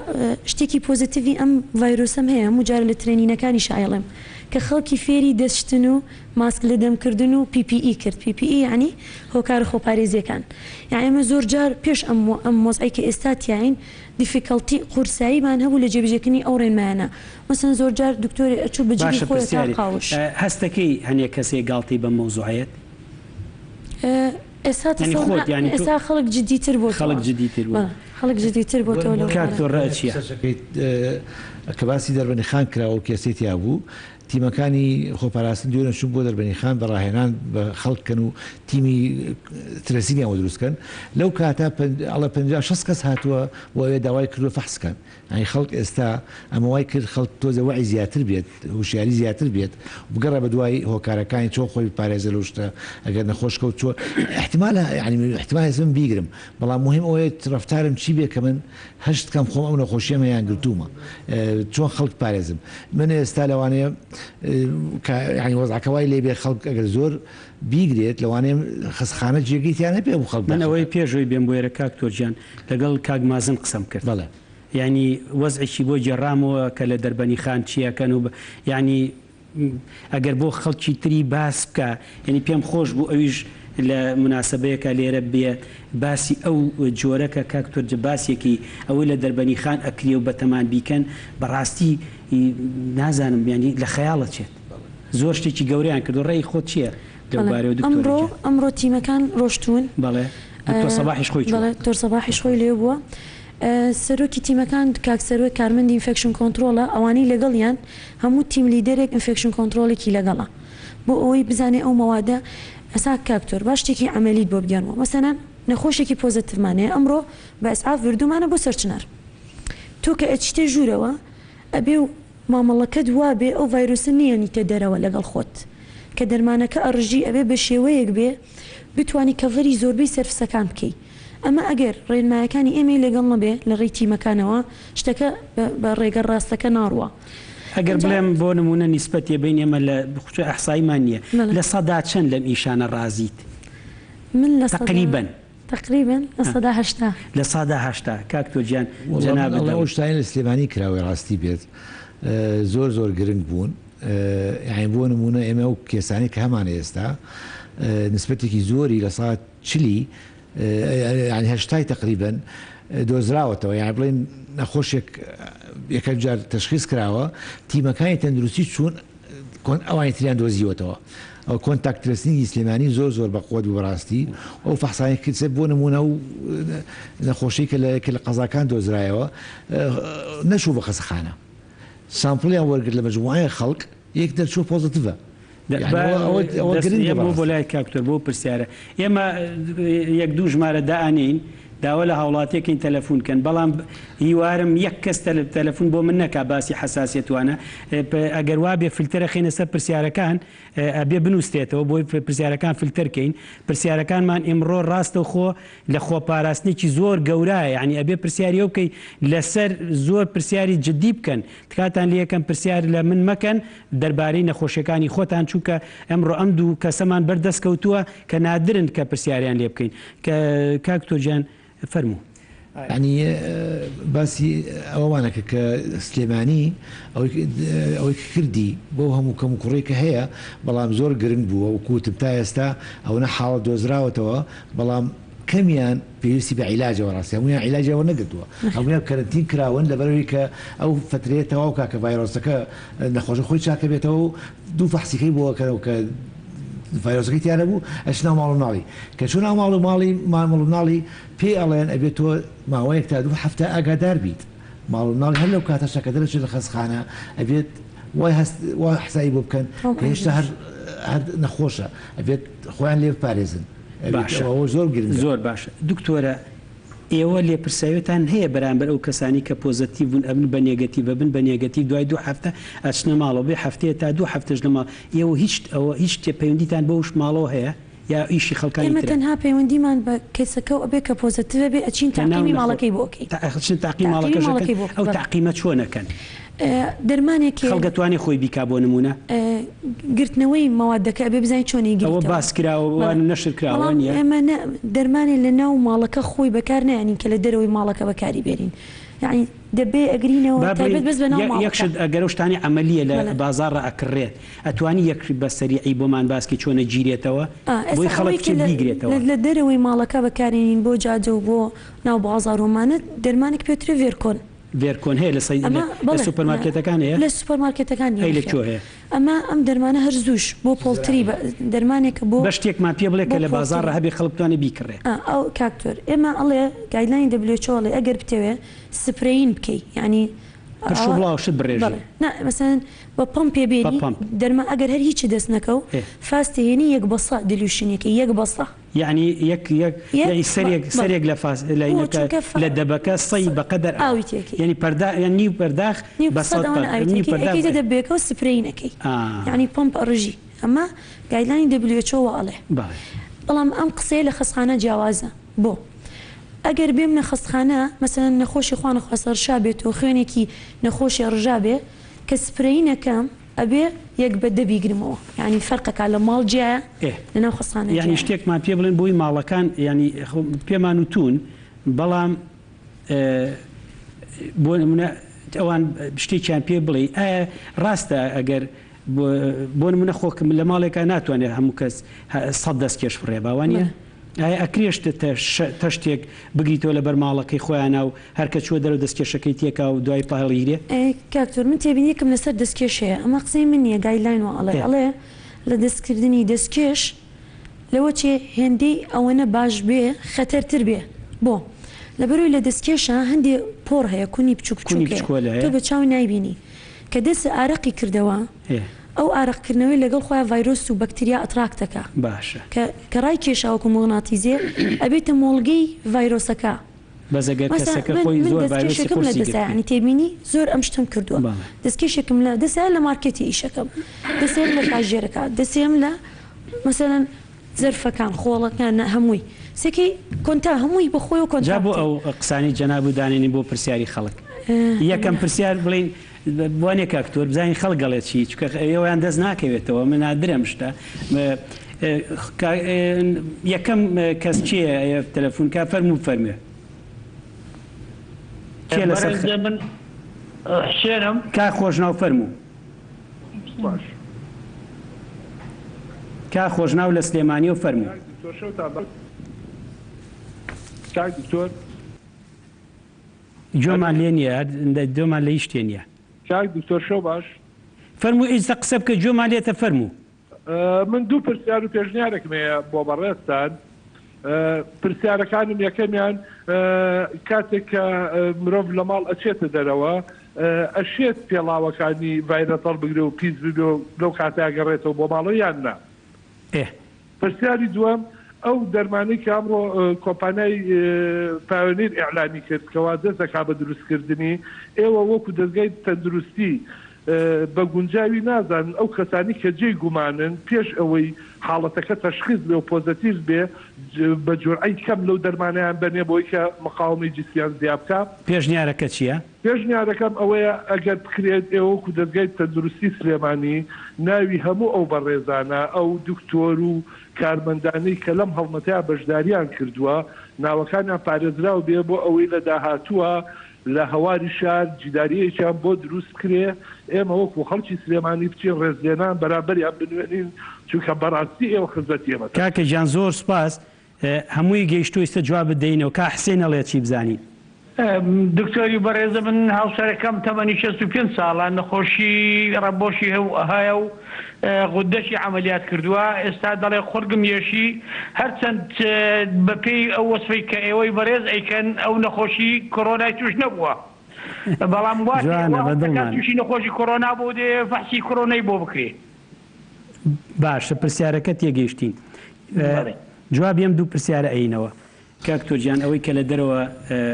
شتێکی positive ی ئەم ڤایرۆسەم هەیە هەموو جارە لە training ەکانیشا ئەیڵێم کە خەڵکی فێری دەست شتن و ماسک لە دەم کردن و PPE کرد PPE یانی هۆکارە خۆپارێزیەکان یانی ئێمە زۆر جار پێش ئەم ئەم وەزعەی کە ئێستا تیاین difficulty قورساییمان هەبوو لە جێبەجێکردنی ئەو ڕێنمایانە مەسەن زۆر جار دکتۆرێ ئەچوو بە جلی باشە خۆیە تا پرسیارێ قاوش. هەستەکەی هەنێ کەسێ گاڵتەی بەم مەوزوعەیەت؟ ئێستا یانی تەسەور خۆت یانی تۆ ئێستا خەڵک جدیتر بۆتەوە خەڵک جدیتر بوو. بەڵێ خەڵک جدیتر بۆتەوە لەو کاک بارە. تۆ ڕەئت چیە؟ قسەشەکەیت کە باسی دەربەنیخان کرا و کێسەی تیا بوو تیمەکانی خۆپاراستن دوێنێ چوون بۆ دەربەنیخان بە ڕاهێنان بە خەڵک کەن و تیمی tracing یان بۆ دروست کەن لەو کاتە ئەڵێ 50 60 کەس هاتووە بۆ ئەوێ داوای کردووە فەحس کەن یانی خەڵک ئێستا ئەمە وای کرد خەڵک تۆزێ وەعی زیاتر بێت هوشیاری زیاتر بێت بگەڕێ بە دوای هۆکارەکانی چۆن خۆی بپارێزێ لەو شتە ئەگەر نەخۆش کەوت چۆن ئیحتیمالە یانی ئیحتیمال هەیە من بیگرم بەڵام موهیم ئەوەیە ڕەفتارم چی. بێ کە من هەشت کەم خۆم ئەو نەخۆشیەم هەیە یان گرتوومە چۆن خەڵک پارێزم من ئێستا لەوانەیە کە یانی وەزعەکە وای لێ بێ خەڵک ئەگەر زۆر بیگرێت لەوانەیە خەستخانە جێگەی تیا نەبێ ئەو خەڵک من داخل ئەوەی کات. پێش ئەوەی بێم بۆ ئێرە کاک تۆر گیان لەگەڵ کاک مازن قسەم کرد بەڵێ. یانی وەزعێکی بۆ گێڕامەوە کە لە دەربەنیخان چی ئەکەن و یانی ئەگەر بۆ خەڵکی تری باس بکا یانی پێم خۆش بوو ئەویش لە موناسەبەیەکا لێرە بێ باسی ئەو جۆرە کە کاک تورج باسیەکی ئەوەی لە دەربەنیخان ئەکرێ و بەتەمان بیکەن بەڕاستی نازانم یانی لە خەیاڵ ئەچێت زۆر شتێکی گەورەیان کردوە ڕەئی خۆت چیە لەو بەڵێ بارەوە دکتۆرە ئەمڕۆ گیان؟ ئەمڕۆ تیمەکان ڕۆشتوون. بەڵێ دکتۆر سەباحیش خۆی چووە. بەڵێ دکتۆر سەباحیش خۆی لەوێ بووە. سەرۆکی تیمەکان کاک سەروەر کارمەندی infection control ە ئەوانەی لەگەڵیان هەموو team leader ێک infection control ێکی لەگەڵە بۆ ئەوەی بزانێ ئەو مەوادە ئەسا کاک تۆر با شتێکی عەمەلیت بۆ بگێڕمەوە مەسەلەن نەخۆشێکی positive مان هەیە ئەمڕۆ بە ئیسعاف بردوومانە بۆ سەرچنار تۆ کە ئەچیتە ژوورەوە ئەبێ و مامەڵەکەت وابێ ئەو ڤایرۆسە نەیەنیتە دەرەوە لەگەڵ خۆت کە دەرمانەکە ئەڕژی ئەبێ بە شێوەیەک بێ بتوانی cover ی زۆربەی surface ەکان بکەی ئەمە ئەگەر ڕێنمایەکانی ئێمەی لەگەڵ نەبێ لە ڕێی تیمەکانەوە شتەکە بە ڕێگە ڕاستەکە ناڕوا. ئەگەر ئینجا. بڵێم بۆ نموونە نیسبەتێ بەین ئێمە لە چون ئیحساییمان نییە بەڵێ. لە سەدا چەند لەم ئیشانە ڕازیت؟ من لە سەدا. تەقریبەن. تەقریبەن لە سەدا 80. لە سەدا 80 کاک تۆ گیان وەڵا من جەنابت ئەڵێم دەڵێی. ئەو شتانەی لە سلێمانی کراوەی ڕاستی بێت زۆر زۆر گرنگ بوون یانی بۆ نموونە ئێمە ئەو case انەی کە هەمانە ئێستا نسبەتێکی زۆری لە سەدا چلی یانی هەشتای تەقریبەن دۆزراوەتەوە یانی بڵێن نەخۆشێک یەکەم جار تەشخیص کراوە تیمەکانی تەندروستی چوون کۆن ئەوانی تریان دۆزیوەتەوە ئەو contact tracing ی سلێمانی زۆر زۆر بەقوەت بوو بەڕاستی ئەو فەحسانی کرد بۆ نمونە و نەخۆشی کە لە کە لە قەزاکان دۆزرایەوە نەچوو بە خەسەخانە sample یان وەرگرت لە مەجموعەیە خەڵک یەک دەرچووە positive ە ئەوە بۆ لای کاک دکتۆر بۆ پرسیارە ئێمە یەک دوو ژمارە دائەنێین داوا لە هاوڵاتیەکەین تەلەفون کەن بەڵام هیوارم یەک کەس تەلەفون بۆ من نەکا باسی حەساسیەتوانە ئەگەر وابێ فلتەرە خێنە سەر پرسیارەکان ئەبێ بنووسرێتەوە بۆی پرسیارەکان فلتەر کەین پرسیارەکانمان ئیمڕۆ ڕاستەوخۆ لە خۆپاراستنێکی زۆر گەورایە یانی ئەبێ پرسیاری ئەو بکەی لەسەر زۆر پرسیاری جدی بکەن تکاتان لێکەم پرسیار لە من مەکەن دەربارەی نەخۆشیەکانی خۆتان چونکە ئەمڕۆ ئەم دوو کەسەمان بەر دەست کەوتووە کە نادرن کە پرسیاریان لێ بکەین کە کاک دکتۆر گیان فەرموو. یانی باسی ئەوەمان ئەکرد کە سلێمانی ئەوەی کە کردی بەو هەموو کەموکوڕی کە هەیە بەڵام زۆر گرنگ بووە وەکو وتم تا ئێستا ئەوەنە حاڵەت دۆزراوەتەوە بەڵام کەمیان پێویستی بە عیلاجە بەڕاستی هەموویان عیلاجیان وەرنەگرتووە هەموویان کەرەنتین کراون لەبەرئەوەی کە ئەو فەترەیە تەواو کا کە ڤایرۆسەکە نەخۆشە خۆی چاکەبێتەوە و دوو فەحسیکەی بۆ ئەکەنەوە کە ڤایرۆسەکەی تیا نەبوو ئەچنە ناو ماڵ و مناڵی کە چوو ناو ماڵ و ماڵی ماڵ و مناڵی پێی ئەڵێن ئەبێت تۆ ماوەیەک تا دوو هەفتە ئاگادار بیت ماڵ و مناڵی هەر لەو کاتەشا کە دەرەچێت لە خەستخانە ئەبێت وای هەست وا حسابی بۆ بکەن کە هێشتا هەر هەر نەخۆشە ئەبێت خۆیان لێ بپارێزن باشە ئەوە زۆر گرنگە. زۆر باشە دکتۆرە ئێوە لێپرسراویتان هەیە بەرامبەر ئەو کەسانی کە positive بوون ئەبن بە negative ئەبن بە negative دوای دوو هەفتە ئەچنە ماڵەوە بێ هەفتەیە تا دوو هەفتەش لە ماڵ ئێوە هیچ ئەوە هیچ شتێ پەیوەندیتان بەوش ماڵەوە هەیە یا ئیشی خەڵکانی ئێمە ترە؟ تەنها پەیوەندیمان بە کەسەکەو ئەبێ کە positive بێ ئەچین کە ناو تەعقیمی نەخۆ ماڵەکەی بۆ ئەکەین تا ئەچن تەعقیم تەعقیمی ماڵەکەش ئەکەن ماڵەکەی بۆ ئەکەین ئەو بەڵێ. تەعقیمە چۆن ئەکەن؟ دەرمانێک هەیە. خەڵک ئەتوانێ خۆی بیکا بۆ نموونە؟ گرتنەوەی مەوادەکە ئەبێ بزانین چۆن ئەوە ئەیگریتەوە. باس کراوە بەڵێ وا نەشر کراوە بەڵام وانیە؟ ئێمە نە دەرمانێ لە ناو ماڵەکە خۆی بەکار نایەنین کە لە دەرەوەی ماڵەکە بەکاری بێنین یەعنی دەبێ ئەگرینەوە با تایبەت بڵێین بەس بە ناو یەک ماڵەکە. شت ئەگەر ئەو شتانەی عەمەلیە لە بەڵێ. بازاڕا ئەکڕرێت ئەتوانی یەک بە سەریعی بۆمان باس کەی چۆن ئەگیرێتەوە ئا بۆی ئێستا خەڵک ئەوەی کە بچێت لە بیگرێتەوە. لە دەرەوەی ماڵەکە بەکارێنین بۆ جادە و بۆ ناو بازاڕ و ئەمانە دەرمانێک پێوترێ ڤێرکۆن. ڤێرکۆن هەیە لە سەی ئەمە لە بەڵێ سوپەر لە مارکێتەکان هەیە؟ لە سوپەر مارکێتەکان نییە ئەی لە نەخێر کوێ هەیە؟ ئەمە ئەم دەرمانە هەر زووش بۆ poultry بە دەرمانێکە بۆ بە شتێکمان پێ بڵێ بۆ کە لە بازاڕا poultry. هەبێ خەڵک بتوانێ بیکڕێ. ئا ئەو کاک تۆر ئێمە ئەڵێ guideline ی WHO ئەڵێ ئەگەر بتەوێ spraying بکەی یانی پرش و ئەوە بڵاو شت بڕێژی. بەڵێ نا مەسەلەن بە پەمپێ بە بێنی پەمپ. دەرمان ئەگەر هەر هیچت دەست نەکەو ئێ. فاستێ هێنی یەک بەسە dilution ەکەی یەک بەسە. یەعنی یەک یەک یەک یەعنی سەرێک بەڵێ سەرێک لە فاس لە بۆ اینەکە چونکە فا لە دەبەکە سەی بەقەدەر ئاو ئاوی تێکەی. یەعنی پەردا یان نیو پەرداخ نیو بە سەد سەد ئەوەنە پەر ئاوی نیو تێکەی پەرداخ ئەکەیتە بە دەبەکە و spray نەکەی ئا. یەعنی پەمپ ئەڕژی ئەمە guideline ی WHO وا ئەڵێ بەڵێ. بەڵام ئەم قسەیە لە خەستخانە جیاوازە بۆ؟ ئەگەر بێمنە خەستخانە مەسەلەن نەخۆشی خوا نەخواستە ڕشا بێت و خوێنێکی نەخۆشێ ڕژا بێ کە سپرەی نەکەم ئەبێ یەک بە دە بیگرمەوە یانی فەرقەکا لە ماڵ جیایە ئێ لە ناو خەستخانە یانی جیایە. شتێکمان پێ بڵێن بۆی ماڵەکان یانی خۆ پێمان وتوون بەڵام بۆ نمونە ئەوان شتێکیان پێ بڵێی ئایا ڕاستە ئەگەر بۆ نمونە خۆ لە ماڵێکا ناتوانێت هەموو کەس سەد دەستکێش فڕێ با وانیە؟ ئایا ئەکرێ تەشتێک بگریتەوە لەبەر ماڵەکەی خۆیانا و هەر کە چووە دەرەوە دەستکێشەکەی تێکا و دوای پاڵیگرێ؟ کاک تۆر من تێبینیەکم لەسەر دەستکێش هەیە ئەمە قسەی من نیە guideline وا ئەڵێ ئەڵێ لە دەستکردنی دەستکێش لەوەچێ هێندەی ئەوەنە باش بێ خەتەر تر بێ بۆ؟ لەبەرئەوەی لە دەستکێشا هەندێ پۆڕ هەیە کونی بچوک کونی بچوک هەیە بچکۆلە تۆ هەیە. بە چاو نایبینی کە دەست ئارەقی کردەوە ئەو ئارەق کردنەوەی لەگەڵ خۆیا ڤایرۆس و بەکتریا attract ئەکا باشە. کە کە ڕای کێشا وەکو موغناتیزێ ئەبێتە مۆڵگەی ڤایرۆسەکە. بەس ئەگەر مەسەلەن کەسەکە من خۆی من زۆر ڤایرۆسی دەستکێشێکم لە قورسی دەسایە گرتبێ. یانی تێبینی زۆر ئەم شتەم کردووە بەڵێ. دەستکێشێکم لە دەسایە لە مارکێتی ئیشەکەم دەسێم لە کاژێرەکە دەسێم لە مەسەلەن زەرفەکان خۆڵەکان نا هەمووی سێکەی کۆنتا هەمووی بە خۆیەوە جا بۆ کۆنتاکتە. ئەو قسانەی جەنابت دانێنین بۆ پرسیاری خەڵک یەکەم پرسیار بڵێین وانیە کاک تۆر بزانین خەڵک ئەڵێ چی چونکە ئێوەیان دەست ناکەوێتەوە من نادرم شتە یەکەم کەس کێیە تەلەفون کا فەرموو بفەرموێ کێ لەسەر بەڕێز من حسێنم. کاک خۆشناو فەرموو. باش. کاک خۆشناو لە سلێمانیەوە فەرموو. کاک دکتۆر شەوتان باش. کاک دکتۆر. گوێمان لێ نیە هەر گوێمان لە هیچ شتێ نیە. کاک دکتۆر شەو باش. فەرموو ئیستا قسە بکە گوێمان لێتە فەرموو. من دوو پرسیار و پێشنیارێکم هەیە بۆ بەڕێزتان. پرسیارەکانم یەکەمیان کاتێک کە مرۆڤ لە ماڵ ئەچێتە دەرەوە ئەشێت پێڵاوەکانی ڤایرەس هەڵبگرێ و پیس ببێ و لەو کاتە ئەگەڕێتەوە بۆ ماڵەوە یان نا؟ ئێ. پرسیاری دووەم، ئەو دەرمانەی کە ئەمڕۆ کۆمپانیای پایۆنیر ئیعلانی کرد کەوا دەست دەکات بە دروستکردنی، ئێوە وەکو دەزگای تەندروستی بە گونجاوی نازانن ئەو کەسانەی کە جێی گومانن پێش ئەوەی حاڵەتەکە تەشخیس بێ و پۆزەتیڤ بێ بە جورعەی کەم لەو دەرمانەیان بەنێ بۆی کە مقاومەی جسمیان زیا بکا؟ پێشنیارەکە چییە؟ پێشنیارەکەم ئەوەیە ئەگەر بکرێت ئێوە وەکو دەزگای تەندروستی سلێمانی ناوی هەموو ئەو بەڕێزانە، ئەو دکتۆر و کارمەندانەی کە لەم هەڵمەتەیا بەشداریان کردووە ناوەکانیان پارێزراو بێ بۆ ئەوەی لە داهاتووە لە هەواری شار جیداریەیەکیان بۆ دروست بکرێ ئێمە وەکو خەڵکی سلێمانی بچین ڕێزلێنان بەرامبەریان بنوێنین چونکە بەڕاستی ئێوە خزمەتی ئێمەتان کاکە گیان زۆر سوپاس هەمووی گەیشتوو ئیستە جوابت دەینەوە کا حسین ئەڵێ چی بزانین. دکتۆری بەڕێز من هاوسەرەکەم تەمەنی 65 ساڵە نەخۆشی ڕەبۆشی هەیە و غودەشی عەمەلیات کردووە ئێستا دەڵێ قوڕگم یەشی هەرچەند بەپێی ئەو وەسفەی کە ئێوەی بەڕێز ئەیکەن ئەو نەخۆشی کۆرۆنای توش نەبووە بەڵام وا جوانە بە دڵمان. توشی نەخۆشی کۆرۆنا بوو دێ فەحسی کۆرۆنای بۆ بکرێ. باشە پرسیارەکە تێگەیشتین جوابی ئەم دوو پرسیارە ئەینەوە. کاک تۆر گیان ئەوەی کە لە دەرەوە.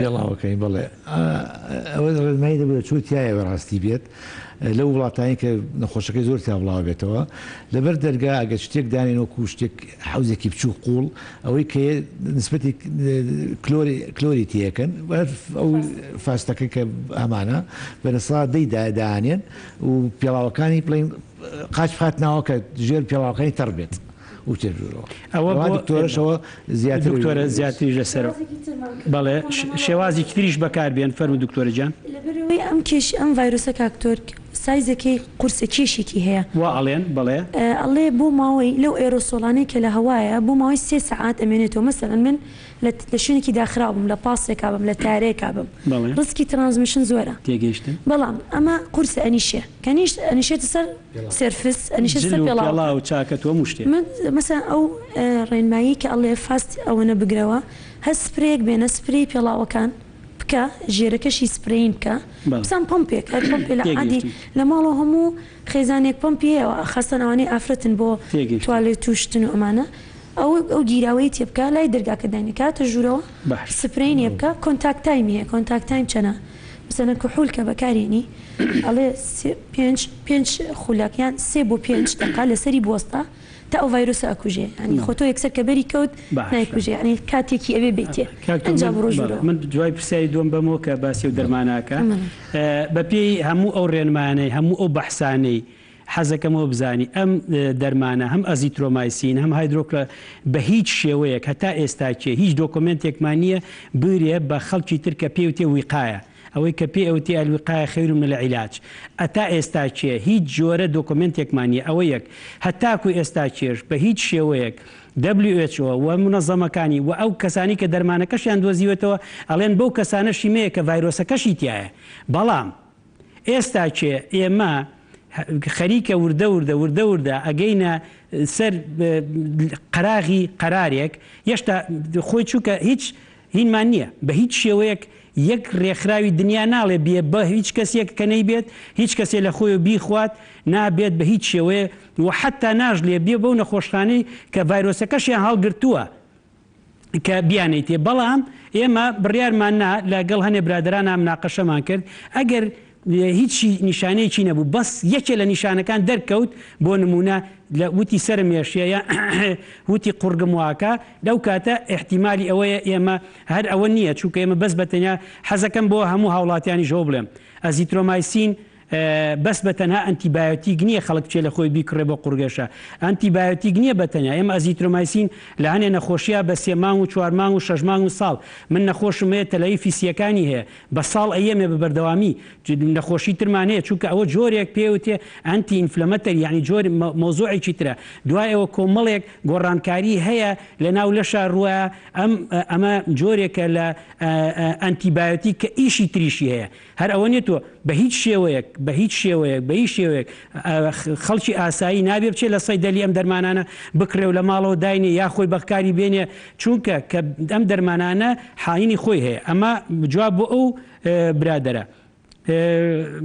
پێڵاوەکەی بەڵێ ئەوە ڕێنمایی دەبێت چوو تایە بەڕاستی بێت لەو وڵاتانی کە نەخۆشەکەی زۆر تا بڵاو بێتەوە لەبەر دەرگا ئەگەر شتێک دانێن وەکو شتێک حەوزێکی بچوو قوڵ ئەوەی کە نسبەتی کلۆری کلۆری تێکەن ئەو فاستەکە کە هەمانە بە لە سەدا دەی دانێن و پێڵاوەکانی بڵێن قاچ بخات ناوە کە ژێر پێڵاوەکانی تەڕ بێت و تێر ژوورەوە. ئەوە بۆ دکتۆرەشەوە زیاتر دکتۆرە زیاتریش لەسەرەوە بەڵێ شێوازێکی تریش بەکار بێن فەرموو دکتۆرە گیان. لەبەرئەوەی ئەم کێش ئەم ڤایرۆسە کاک تۆرک سایزەکەی قورسە کێشێکی هەیە. وا ئەڵێن بەڵێ. ئەڵێ بۆ ماوەی لەو ئێرۆسۆڵانەی کە لە هەوایە بۆ ماوەی سێ سەعات ئەمێنێتەوە مەسەلەن من لە لە شوێنێکی داخراو بم لە پاسێکا بم لە تارێکا بم بەڵێ. ڕسکی transmission زۆرە. تێگەیشتم. بەڵام ئەمە قورسە ئەنیشێ کە نیشت ئەنیشێتە سەر surface ئەنیشێتە جل سەر و پێڵاوەکان. پێڵاو و چاکەت و هەموو شتێ. من مەسەلەن ئەو ڕێنمایی کە ئەڵێ fast ئەوەنە بگرەوە هەر سپرەیەک بێنە سپرەی پێڵاوەکان بکە ژێرەکەشی spraying بکە بەڵێ. بزان پەمپێک هەر پەمپێ لە عادی تێگەیشتم. لە ماڵەوە هەموو خێزانێک پەمپی هەیە خاستەن ئەوانەی ئافرەتن بۆ تێگەیشتم. توالێت و شتن و ئەمانە ئەو ئەو گیراوەی تێ بکە لای دەرگاکە داینێ کە هاتە ژوورەوە باش. سپرەی نێ بکە contact time ی هەیە contact time چەنە مەسەلەن کحول کە بەکارێنی ئەڵێ سێ پێنج پێنج خولەک یان سێ بۆ پێنج دەقە لەسەری بوەستە. تا ئەو ڤایرۆسە ئەکوژێ یانی خۆ تۆ یەکسەر کە بەری کەوت باشە نایکوژێ یانی کاتێکی ئەبێ بێیتێ کاک تۆ ئەنجا من بڕۆ بەڵێ ژوورەوە. من دوای پرسیاری دووەم بەمەوە کە باسی ئەو دەرمانە ئەکا بەڵێ. بە پێی هەموو ئەو ڕێنمایانەی هەموو ئەو بەحسانەی حەزەکەم ئەوە بزانی ئەم دەرمانە هەم ئەزیترۆمایسین هەم هایدرۆکلە بە هیچ شێوەیەک هەتا ئێستاکێ هیچ دۆکۆمێنتێکمان نییە برێ بە خەڵکی تر کە پێی وتێ ویقایە ئەوەی کە پێی ئەوتێ الوقایە خیر من العلاج ئەتا ئێستاکێ هیچ جۆرە دۆکۆمێنتێکمان نییە ئەوە یەک هەتاکو ئێستاکێش بە هیچ شێوەیەک WHO و مونەزەمەکانی و ئەو کەسانی کە دەرمانەکەشیان دۆزیوەتەوە ئەڵێن بەو کەسانەشی مەیە کە ڤایرۆسەکەشی تیایە بەڵام ئێستا کێ ئێمە خەریکە وردە وردە وردە وردە ئەگەینە سەر قەراغی قەرارێک یەشتا خۆی چووکە هیچ هینمان نییە بە هیچ شێوەیەک یەک ڕێکخراوی دنیا ناڵێ بێ بە هیچ کەسێک کە نەیبێت هیچ کەسێ لە خۆی بیخوات نابێت بە هیچ شێوەیە و حتا ناژلێ بێ بەو نەخۆشخانەی کە ڤایرۆسەکەشیان هەڵگرتووە کە بیانەیتێ بەڵام ئێمە بڕیارمان نا لەگەڵ هەنێ برادەرانا مناقەشەمان کرد ئەگەر هیچی نیشانەیەکی نەبوو بەس یەکێ لە نیشانەکان دەرکەوت بۆ نمونە لە وتی سەرم ێشیە یا وتی قوڕگم واکە لەو کاتە ئیحتیمالی ئەوەیە ئێمە هەر ئەوە نییە چونکە ئێمە بەس بەتەنیا حەزەکەم بۆ هەموو هاوڵاتیانیش ئەوە بڵێم ئەزیترۆمایسین بەس بە تەنها ئەنتیبایۆتیک نییە خەڵک بچێ لە خۆی بیکڕێ بۆ قوڕگێشە. ئەنتیبایۆتیک نییە بە تەنیا. ئێمە ئەزیترۆمایسین لە هەنێ نەخۆشیا بە سێ مانگ و چوار مانگ و شەش مانگ و ساڵ. من نەخۆشم هەیە تەلەیفی سییەکانی هەیە. بە ساڵ ئەیەمێ بە بەردەوامی. نەخۆشی ترمان هەیە چونکە ئەوە جۆرێک پێ وتێ anti inflammatory یانی جۆر مەوزوعێکی ترە. دوای ئەوە کۆمەڵێک گۆڕانکاری هەیە لە ناو لەشا ڕوایە ئەم ئەمە جۆرێکە لە ئەنتیبایۆتیک کە ئیشی تریشی هەیە. هەر ئەوە نیە تۆ بە هیچ شێوەیەک بە هیچ شێوەیەک بە هیچ شێوەیەک خەڵکی ئاسایی نابێ بچێ لە سەیدەلی ئەم دەرمانانە بکڕێ و لە ماڵەوە داینێ یا خۆی بەکاری بێنێ چونکە کە ئەم دەرمانانە حاینی خۆی هەیە ئەمە جواب بۆ ئەو برادەرە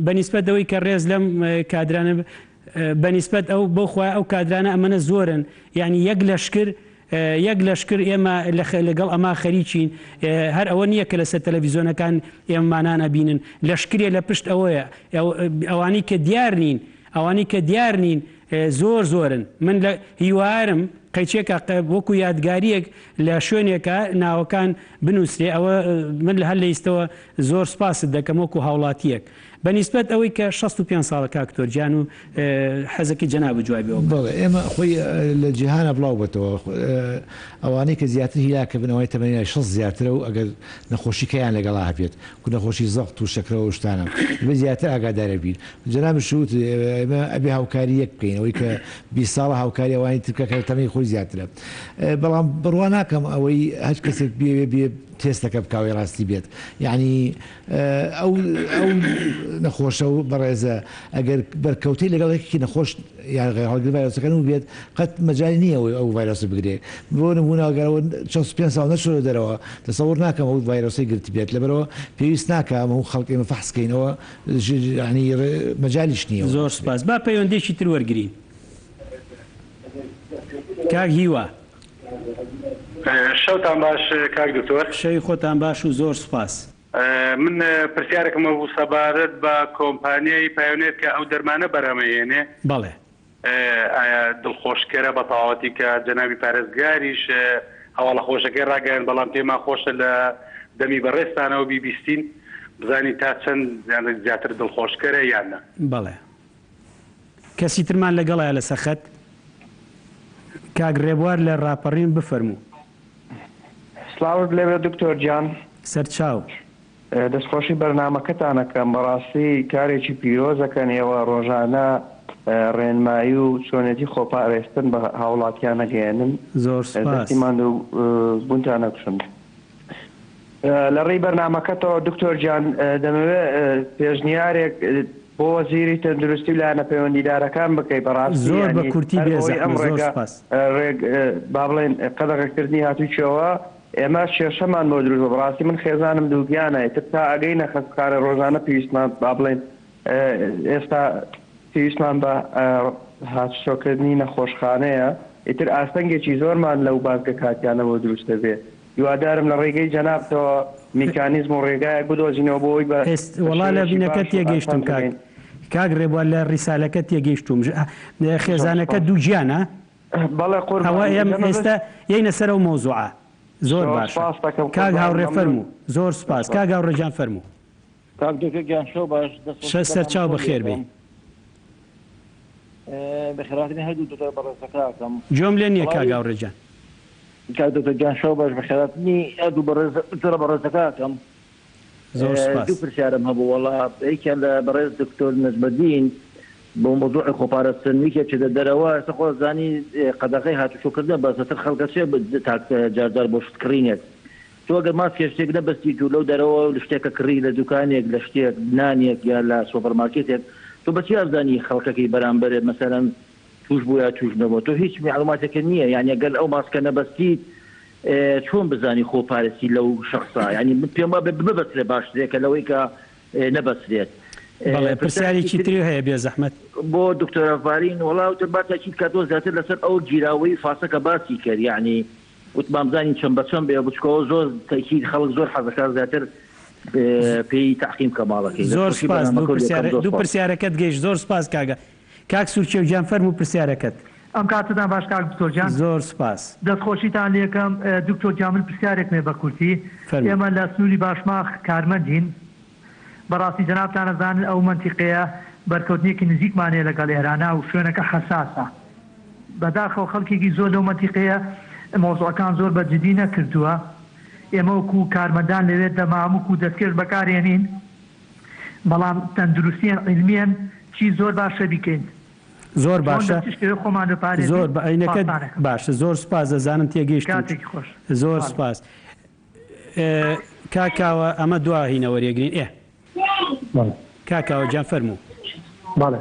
بە نیسبەت ئەوەی کە ڕێز لەم کادرانە بە نیسبەت ئەو بەو خوایە ئەو کادرانە ئەمەنە زۆرن یانی یەک لەشکر یەک لەشکر ئێمە لەگەڵ ئەما خەریکین هەر ئەوە نییە کە لەسەر تەلەڤیزیۆنەکان ئێمەمانان ئەبینن لەشکرێ لە پشت ئەوەیە ئەوانەی کە دیار نین ئەوانەی کە دیار نین زۆر زۆرن من لە هیوارم قەیچێکە وەکو یادگاریەک لە شوێنێکە ناوەکان بنووسرێ ئەوە من لە هەر لە ئیستەوە زۆر سپاست دەکەم وەکو هاوڵاتیەک بە نیسبەت ئەوەی کە 65 ساڵە کاک دکتۆر گیان و حەزەکەی جەنابت جوابی ئەوە بەڵێ ئێمە خۆی لە جیهانا بڵاو بۆتەوە ئەوانەی کە زیاتر هیلاکە بن ئەوانەی تەمەنیان 60 زیاترە و ئەگەر نەخۆشی کەیان لەگەڵا هەبێت کو نەخۆشی زەغت و شەکرە و شتانە دەبێ زیاتر ئاگادارە بین جەنابت وت ئێمە ئەبێ هاوکاری یەک بکەین ئەوەی کە 20 ساڵە هاوکاری ئەوانی تر بکە کە تەمەنی خۆی زیاترە بەڵام بڕوا ناکەم ئەوەی هەر کەسێک بێوێ بێ تێستەکە بکا ئەوەی ڕاستی بێت یعنی ئەو ئەو نەخۆشە و بەڕێزە ئەگەر بەرکەوتەی لەگەڵ یەکێکی نەخۆش یان هەڵگر ڤایرۆسەکە نەبووبێت قەت مەجالی نییە ئەوەی ئەو ڤایرۆسە بگرێ بۆ نموونە ئەگەر ئەوە 65 ساڵ نەچۆتە دەرەوە تەسەور ناکەم ئەو ڤایرۆسەی گرتبێت لەبەرئەوە پێویست ناکا هەموو خەڵک ئێمە فەحس کەین ئەوە یانی مەجالیش نییە زۆر سوپاس با پەیوەندیەکی تر وەرگرین کاک هیوا. شەوتان باش کاک دکتۆر. شەوی خۆتان باش و زۆر سوپاس. من پرسیارێکم هەبوو سەبارەت بە کۆمپانیای پایۆنێر کە ئەو دەرمانە بەرهەمەهێنێ. بەڵێ. ئایا دڵخۆشکەرە بە تەواوەتی کە جەنابی پارێزگاریش هەواڵە خۆشەکەی ڕاگەیاند بەڵام پێمان خۆشە لە دەمی بەڕێزتانەوە بیبیستین بزانین تا چەند زیاتر دڵخۆشکەرە یان نا. بەڵێ. کەسی ترمان لەگەڵایە لەسەر خەت؟ کاک ڕێبوار لە ڕاپەڕین بفەرموو. سڵاوت لێبێت دکتۆر گیان. سەرچاو. دەستخۆشی بەرنامەکەتان ئەکەم بەڕاستی کارێکی پیرۆز ئەکەن ئێوە ڕۆژانە ڕێنمایی و چۆنێتی خۆپارێزتن بە هاوڵاتیان ئەگەیەنن زۆر سوپاس. دەستی ماندوو بونتان ئەکوشم. لە ڕێی بەرنامەکەتەوە دکتۆر گیان دەمەوێت پێشنیارێک بۆ وەزیری تەندروستی و لایەنە پەیوەندیدارەکان بکەی بەڕاستی زۆر بە یانی کورتی هەر بێ بەهۆی ئەم زەحمەت زۆر ڕێگا سوپاس. ڕێگ با بڵێین قەدەغەکردنی هاتوچۆوە ئێمە کێشەمان بۆ دروست بووە بەڕاستی من خێزانم دووگیانە ئیتر تا ئەگەینە خەستخانە ڕۆژانە پێویستمان با بڵێین ئێستا پێویستمان بە هاتوچۆکردنی نەخۆشخانەیە ئیتر ئاستەنگێکی زۆرمان لەو بازگە کاتیانە بۆ دروست دەبێ هیوادارم لە ڕێگەی جەنابتەوە میکانیزم و ڕێگایەک بدۆزینەوە بۆ ئەوەی بە ئێست وەڵا لە شێوەیەکی ڤینەکە باش و ئاسان تێگەیشتم کاک بگەین. کاک ڕێبوار لە ڕیسالەکە تێگەیشتووم زۆر خێزانەکە سوپاس. دووگیانە؟ بەڵێ قوربان ئەوە ئێم ئێمە بەس ئێستا یەینە سەر ئەو مەوزوعە. زۆر زۆر باشە سپاست دەکەم کاک قوربان هاوڕێ مەمنون. فەرموو. زۆر سپاس سپاس. کاک هاوڕێ گیان فەرموو. کاک دکتۆر گیان شەو باش دەست خۆشی بەرنامە سەرچاو خۆت بەخێر بێی. لێکەم. بەخێرهاتنی هەردوو دکتۆرە بەڕێزەکە ئەکەم. گوێم لێ نییە کاک وەڵایی هاوڕێ گیان. کاک دکتۆر گیان شەو باش بەخێرهاتنی هەردوو بەڕێز دکتۆرە بەڕێزەکە ئەکەم. زۆر سوپاس. دوو پرسیارم هەبوو وەڵا یەکیان لە بەڕێز دکتۆر نەجمەدین بۆ مەوزوعی خۆپارستن یەکێ چێتە دەرەوە ئێستا خۆ زانی قەدەغەی هاتوچۆکردنە بەس ئەتر خەڵک ئەچێ تاک جار جار بۆ شت کڕینێک تۆ ئەگەر ماسکێ شتێک نەبەستیت و لەو دەرەوە شتێکە کڕی لە دوکانێک لە شتێک نانێک یا لە سۆپەرمارکێتێک تۆ بە چی ئەزانی خەڵکەکەی بەرامبەرت مەسەلەن توش بوو یا توش نەبووە تۆ هیچ معلوماتێکت نییە یانی گەر ئەو ماسکە نەبەستیت چۆن بزانی خۆ پارێزی لەو شەخسە یانی من پێم وابێ ببەسترێ باشترێ کە لەوەی کە نەبەسترێت. بەڵێ پرسیارێکی تری هەیە بێزەحمەت. بۆ دکتۆرە ڤارین وەڵا وتم با تاکید کاتەوە زیاتر لەسەر ئەو گیراوەی فاسە کە باسی کرد یانی وتمان بزانین چەند بە چەند بێ بچکەوە زۆر تاکید خەڵک زۆر حەزەکات زیاتر پێی تەعقیم کە ماڵەکەی زۆر دەستخۆشی سوپاس بەرنامەکەو لێکەم دوو زۆر دوو سوپاس. پرسیارەکەت گەیشت زۆر سوپاس کاکە کاک سورچێو گیان فەرموو پرسیارەکەت. ئەم کاتەتان باش کاک دکتۆر گیان. زۆر سوپاس. دەست خۆشیتان لێکەم دکتۆر گیان من پرسیارێکم هەیە بە کورتی فەرموو. ئێمە لە سنوری باشماخ کارمەندین بەڕاستی جەنابتان ئەزانن ئەو مەنتیقەیە بەرکەوتنێکی نزیکمان هەیە لەگەڵ ئێرانا و شوێنەکە حەساسە بەداخەوە خەڵکێکی زۆر لەو مەنتیقەیە مەوزوعەکان زۆر بە جدی نەکردووە ئێمە وەکو کارمەندان لەوێ دەمامک و دەستکێش بەکارێنین بەڵام تەندروستیەن عیلمیەن چی زۆر باشە بیکەین زۆر چۆن باشە لە چ شتێک خۆمان بپارێزین زۆر بە عەینەکەت سپاستانەکەم. باشە زۆر سوپاس دەزانم تێگەیشتم کاتێکی خۆش زۆر بەڵێ. سوپاس کاک کاوە ئەمە دوا هینە وەریەگرین ئێ بەڵێ. کاک کاوە گیان فەرموو. بەڵێ.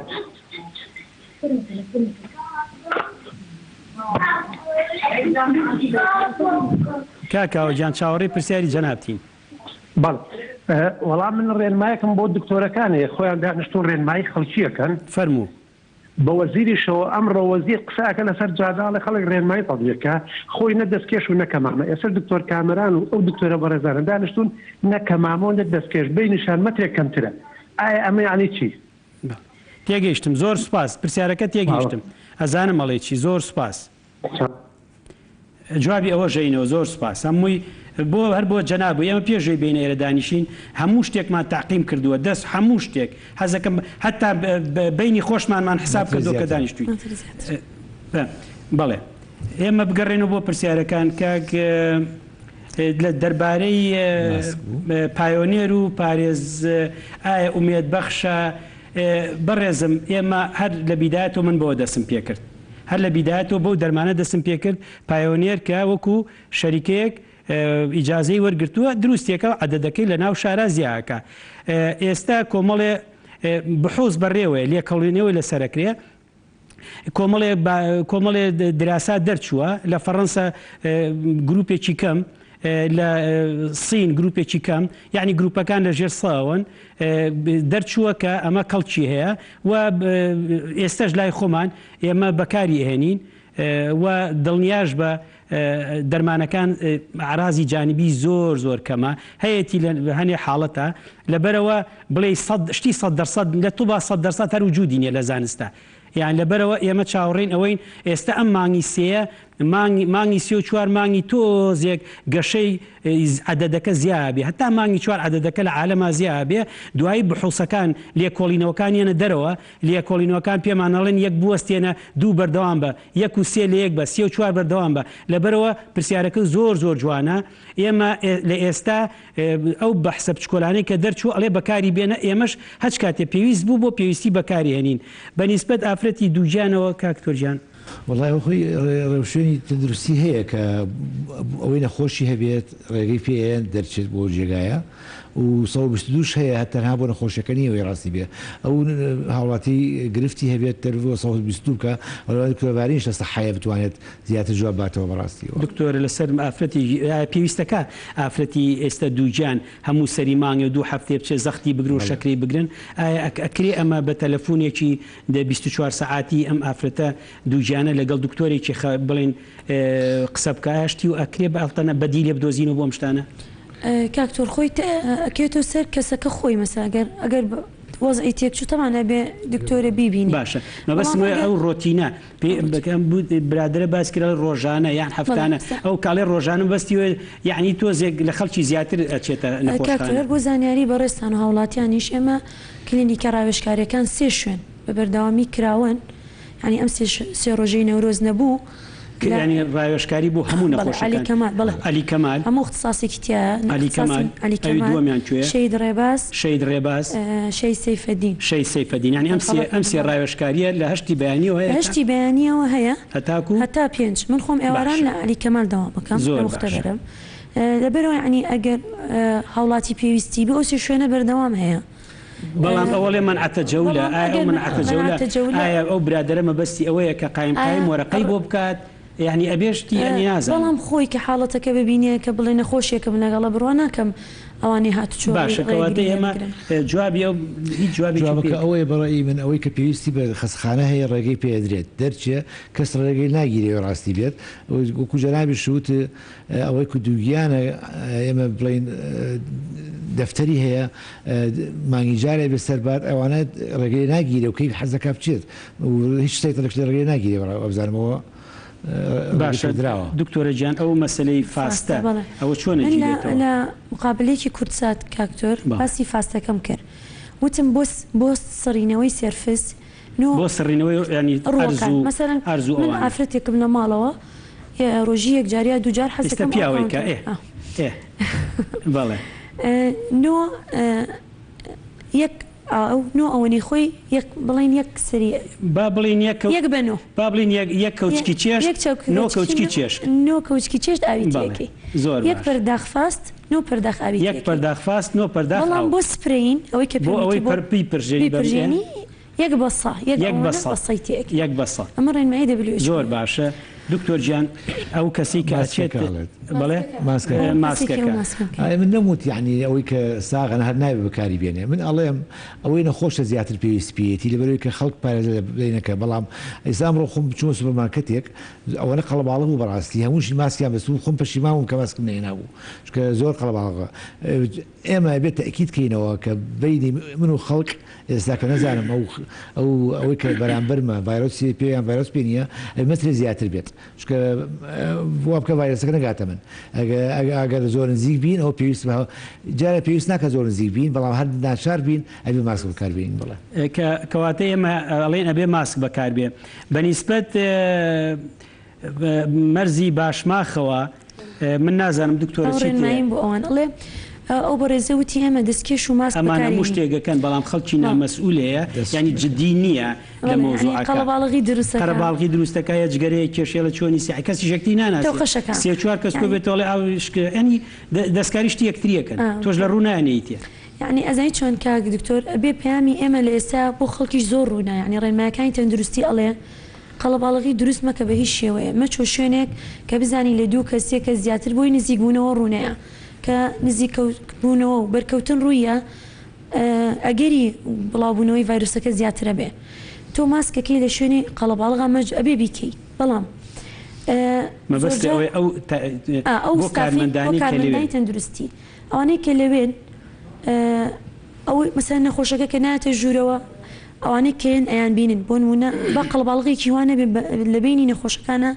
کاک کاوە گیان چاوەڕێی پرسیاری جەنابتین. بەڵێ وەڵا من ڕێنمایەکم بۆ دکتۆرەکان هەیە خۆیان دانیشتوون ڕێنمایی خەڵکی ئەکەن. فەرموو. بە وەزیریشەوە ئەمڕۆ وەزیر قسە ئەکا لەسەر جادە ئەڵێ خەڵک ڕێنمایی تەتبیق کا خۆی نە دەستکێش و نە کەمامە ئێستا دکتۆر کامەران و ئەو دکتۆرە بەڕێزانە دانیشتوون نە کەمامە و نە دەستکێش بەینیشان مەترێک کەمترە ئایا ئەمە یەعنی چی؟ بەڵێ تێگەیشتم زۆر سوپاس پرسیارەکە تێگەیشتم ئەزانم ئەڵێی چی زۆر سوپاس. جوابی ئەوەش ئەینەوە زۆر سوپاس هەمووی بۆ هەر بۆ جەناب ئێمە پێش ئەوەی بێینە ئێرە دانیشین هەموو شتێکمان تەعقیم کردووە دەست هەموو شتێک حەزەکەم هەتا بەینی خۆشمانمان حساب مەتر کردووە کە زیاتر. دانیشتوین مەتر زیاتر. بەڵێ ئێمە بگەڕێنەوە بۆ پرسیارەکان کاک لە دەربارەی ماسک بوو. پایۆنێر و پارێز ئایا ئومێد بەخشە بەڕێزم ئێمە هەر لە بیدایەتەوە من بەوە دەستم پێکرد هەر لە بیدایەتەوە بەو دەرمانە دەستم پێکرد پایۆنێر کە وەکو شەریکەیەک ئیجازەی وەرگرتووە دروستێکە و عەدەدەکەی لە ناو شارا زیاکە ئێستا کۆمەڵێ بحوس بەڕێوەیە لێکەڵینەوەی لەسەرەکرێ کۆمەڵێ کۆمەڵێ دراسات دەرچووە لە فەڕەنسا گروپێکی کەم لە سین گروپێکی کەم یعنی گروپەکان لە ژێر ساون دەرچووە کە ئەمە کەڵکی هەیە و ئێستش لای خۆمان ئێمە بەکاری ئەهێنین و دڵنیاش بە دەرمانەکان ئەعرازی جانبی زۆر زۆر کەمە هەیەتی لە هەنێ حاڵەتە لەبەرەوە بڵێ شتی سەد دەرسەد لە توبا سەد دەرسەد هەر وجودی نیە لە زانستە یان لەبەرەوە ئێمە چاوەڕێین ئەوەین ئێستا ئەم مانگی سێیە مانگی مانگی سێ و چوار مانگی تۆزێک گەشەی عەدەدەکە زیا بێ هەتا مانگی چوار عەدەدەکە لە عالەما زیا بێ دوایی بحوسەکان لێکۆڵینەوەکان یەنە دەرەوە لێکۆڵینەوەکان پێمان ئەڵێن یەک بوەستێنە دوو بەردەوام بە یەک و سێ لە یەک بە سێ و چوار بەردەوام بە لەبەرەوە پرسیارەکە زۆر زۆر جوانە ئێمە لە ئێستا ئەو بەحسە بچکۆلانەی کە دەرچوو ئەڵێ بەکاری بێنە ئێمەش هەچ کاتێ پێویست بوو بۆ پێویستی بەکاری هێنین بە نیسبەت ئافرەتی دووگیانەوە کاک تۆر گیان. وەڵای ئەوە خۆی ڕێوشوێنی تەندروستی هەیە کە ئەوەی نەخۆشی هەبێت ڕێگەی پێ ئەیەن دەرچێت بۆ جێگایە و 122 ش هەیە هەر تەنها بۆ نەخۆشیەکە نییە ئەوەی ڕاستی بێ ئەو هاوڵاتی گرفتی هەبێت دەر بۆ 122 بکە وەلەوانەیە دکتۆر ڤارینش لە سەحەیە بتوانێت زیاتر جواب باتەوە بەڕاستیەوە. دکتۆر لەسەر ئافرەتی ئایا پێویستەکا ئافرەتی ئێستا دووگیان هەموو سەری مانگێ و دوو هەفتەیە بچێ زەختی بگرن و بەڵێ. شەکرەی بگرن ئایا ئەکرێ ئەمە بە تەلەفونێکی دە 24 سەعاتی ئەم ئافرەتە دووگیانە لەگەڵ دکتۆرێکی خە بڵێن قسە بکا ئایا شتی و ئەکرێ بە ئەڵتەنە بەدیلێ بدۆزینەوە بۆ ئەم شتانە؟ کاک تۆر خۆی ئەکەوێتەوە سەر کەسەکە خۆی مەسەلەن ئەگەر ئەگەر. وەزعی تێکچوو تەبعەن ئەبێ دکتۆرە بیبینێ. باشە مەبەستم بەڵام ئەوەیە ئەگەر ئەو ڕۆتینە پێ بەکەم بوو برادەرە باس کرد ئەڵێ ڕۆژانە یان بەڵێ هەفتانە ئێستا ئەو کاڵێ ڕۆژانە مەبەستی ئەوەیە یەعنی تۆزێک لە خەڵکی زیاتر ئەچێتە کاک نەخۆشخانە. تۆ هەر بۆ زانیاری بەڕێزتان و هاوڵاتیانیش ئێمە کلینیکە ڕاوێژکاریەکان سێ شوێن بە بەردەوامی کراوەن یانی ئەم سێ ڕۆژەی نەورۆز نەبوو لە یانی ڕاوێژکاری بۆ هەموو بەڵێ عەلی نەخۆشەکان کەمال بەڵێ عەلی کەمال هەموو ئیختیساسێکی تیایە عەلی ئیختیساسی کەمال عەلی ئەوی کەمال دووەمیان کوێیە؟ شەهید ڕێباز شەهید ڕێباز شەهید سەیفەدین شەهید سەیفەدین یانی ئەم سێ ئەم سێ بەڵێ ڕاوێژکارییە لە هەشتی بەیانیەوە لە هەیە تا هەشتی بەیانیەوە هەیە هەتاکوو؟ هەتا پێنج من خۆم ئێواران باشە لە عەلی کەمال دەوام ئەکەم لە زۆر باشە. موختەبەرم لەبەرئەوە یانی ئەگەر هاوڵاتی پێویستی بێ ئەو سێ شوێنە بەردەوام هەیە. بەڵام ئەوەڵێ مەنعەتە جەولە بەڵام ئایا ئەو ئەگەر مەنعەتە جەولە مەنعەتە جەولە ئایا ئەو برادەرە مەبەستی ئەوەیە کە قایم ئایا قایم وەرەقەی بۆ بکات یانی ئەبێ شتی ئەنی نازانم. بەڵام خۆی کە حاڵەتەکە ببینێ کە بڵێ نەخۆشێکم لەگەڵە بڕوا ناکەم ئەوانەی هاتوچۆ باشە کەواتە ڕێگری لێ ئێمە بگرن. جوابی ئەو هیچ جوابێکی پێ. جوابەکە ئەوەیە بە ڕەئی من ئەوەی کە پێویستی بە خەستخانە هەیە ڕێگەی پێ ئەدرێت دەرچێ کەس ڕێگەی ناگیرێ ڕاستی بێت وەکو جەنابیشت وت ئەوەی کو دووگیانە ئێمە بڵێین دەفتەری هەیە مانگی جارێ بێ سەر بات ئەوانە ڕێگەی ناگیرێ و کەی حەز دەکا بچێت و هیچ سەیتەرێک لێ ڕێگەی ناگیرێ وابزانم ئەوە باشە دراوە. دکتۆرە گیان ئەو مەسەلەی فاستە بەڵێ ئەوە چۆن من لە ئەگیرێتەوە؟ لە مقابلەیەکی کوردسات کاک دکتۆر بەڵێ. باسی فاستەکەم کرد وتم بۆ بۆ سڕینەوەی سێرفس نۆ بۆ سڕینەوەی یانی ئەرز ڕووەکان و مەسەلەن ئەرز و من ئەوانە. ئافرەتێکم لە ماڵەوە ڕۆژی یەک جار یا دوو جار حەز ئیستە دەکەم ئەو پیاوەی کە کاونتەر ئێ ئێ بەڵێ. نۆ یەک ئەو نۆ ئەوەنەی خۆی یەک بڵێین یەک سەری با بڵێین یەک کەو یەک بە نۆ با بڵێین یەک یەک کەوچکی چێشت یەک چەو نۆ کەوچکی کەوچکی چێشت. نۆ کەوچکی چێشت ئاوی بەڵێ تێکەی زۆر یەک باش. پەرداخ فاست نۆ پەرداخ ئاوی یەک تێکەی. پەرداخ فاست نۆ پەرداخ بەڵام ئاو. بۆ سپرەین ئەوەی کە بۆ پێم ئەوەی وتی بۆ پەر بیپرژێنی بە ئێ. بیپرژێنی یەک بە سە یەک یەک بە ئەوەنە سە بە سەی تێ ئەکەی یەک بە سە. ئەمە ڕێنمایی WHO زۆر یە. باشە دکتۆر گیان ئەو کەسەی کە ئەچێت ماسکەکە ئەڵێت. بەڵێ ماسکەکە. بەڵام کەسێکی ئەو ماسکەکە. ماسکە بکەی. ئەی من نەم وت یەعنی ئەوەی کە ساغە هەر نابێ بەکاری بێنێ من ئەڵێم ئەوەی نەخۆشە زیاتر پێویستی پێیەتی لەبەرئەوەی کە خەڵک پارێزە لە بەینەکە بەڵام ئێستا ئەمڕۆ خۆم چوومە سوپەرمارکێتێک ئەوەنە قەڵەباڵغ بوو بەڕاستی هەمووشی ماسکیان بەستبوو خۆم پەشیمان بووم کە ماسکم نەهێنابوو چونکە زۆر قەڵەباڵغە ئێمە ئەبێ تەئکید کەینەوە کە بەینی من و خەڵک ئێستا کە نەزانم ئەو ئەو ئەوەی کە بەرامبەرمە ڤایرۆسی پێ یان ڤایرۆس پێ نییە ئەبێ مەترێ زیاتر بێت چونکە وا بکە ڤایرۆسەکە نەگاتە من ئەگەر زۆر نزیک بین ئەوە پێویست بە جارێ پێویست ناکە زۆر نزیک بین بەڵام هەر ناچار بین ئەبێ ماسک بەکار بێنین بەڵێ. کە کەواتە ئێمە ئەڵێین ئەبێ ماسک بەکار بێ بە نیسبەت مەرزی باشماخەوە من نازانم دکتۆرە ئەو چیت هەیە؟ ڕێنماییم بۆ ئەوان ئەڵێ ئەو بەڕێزە وتی ئێمە دەستکێش و ماسک ئەمان بەکارێنین. هەموو شتێک ئەکەن بەڵام خەڵکی نامەسئول هەیە یانی جدی نییە لە بەڵێ یانی مەوزوعەکە قەڵەباڵغی دروست ئەکا. قەرەباڵغی دروست ئەکا یا جگەرەیەک کێشێڵە چۆنی سیع کەسیش یەکتری ناناسێ تەوقەش ئەکا سێ چوار کەس کۆ یانی. بێتەوە ئەڵێ ئاو شک یانی دەستکاری شتی یەکتری ئەکەن تۆش لە ڕوو نایەنێیتێ. یانی ئەزانی چۆن کاک دکتۆر ئەبێ پەیامی ئێمە لە ئێستا بۆ خەڵکیش زۆر ڕوونە یانی ڕێنمایەکانی تەندروستی ئەڵێ قەڵەباڵغی دروست مەکە بە هیچ شێوەیە مەچۆ شوێنێک کە بزانی لە دوو کەس سێ کەس زیاتر بۆی نزیک بوونەوە ڕوونەیە کە نزیک بوونەوە و بەرکەوتن ڕوویە ئەگەری بڵاوبوونەوەی ڤایرۆسەکە زیاترە بێ تۆ ماسکەکەی لە شوێنی قەڵەباڵغا مەج ئەبێ بیکەی بەڵام مەبەستی زۆرجار ئەوەی ئەو ئەو بۆ ستافی بۆ کارمەندانی کە لەوێن. کارمەندانی تەندروستی ئەوانەی کە لەوێن ئەوەی مەسەلەن نەخۆشەکە کە نایەتە ژوورەوە ئەوانەی کە یەن ئەیان بینن بۆ نموونە با قەڵەباڵغێکی وا نەبێ لە بەینی نەخۆشەکانا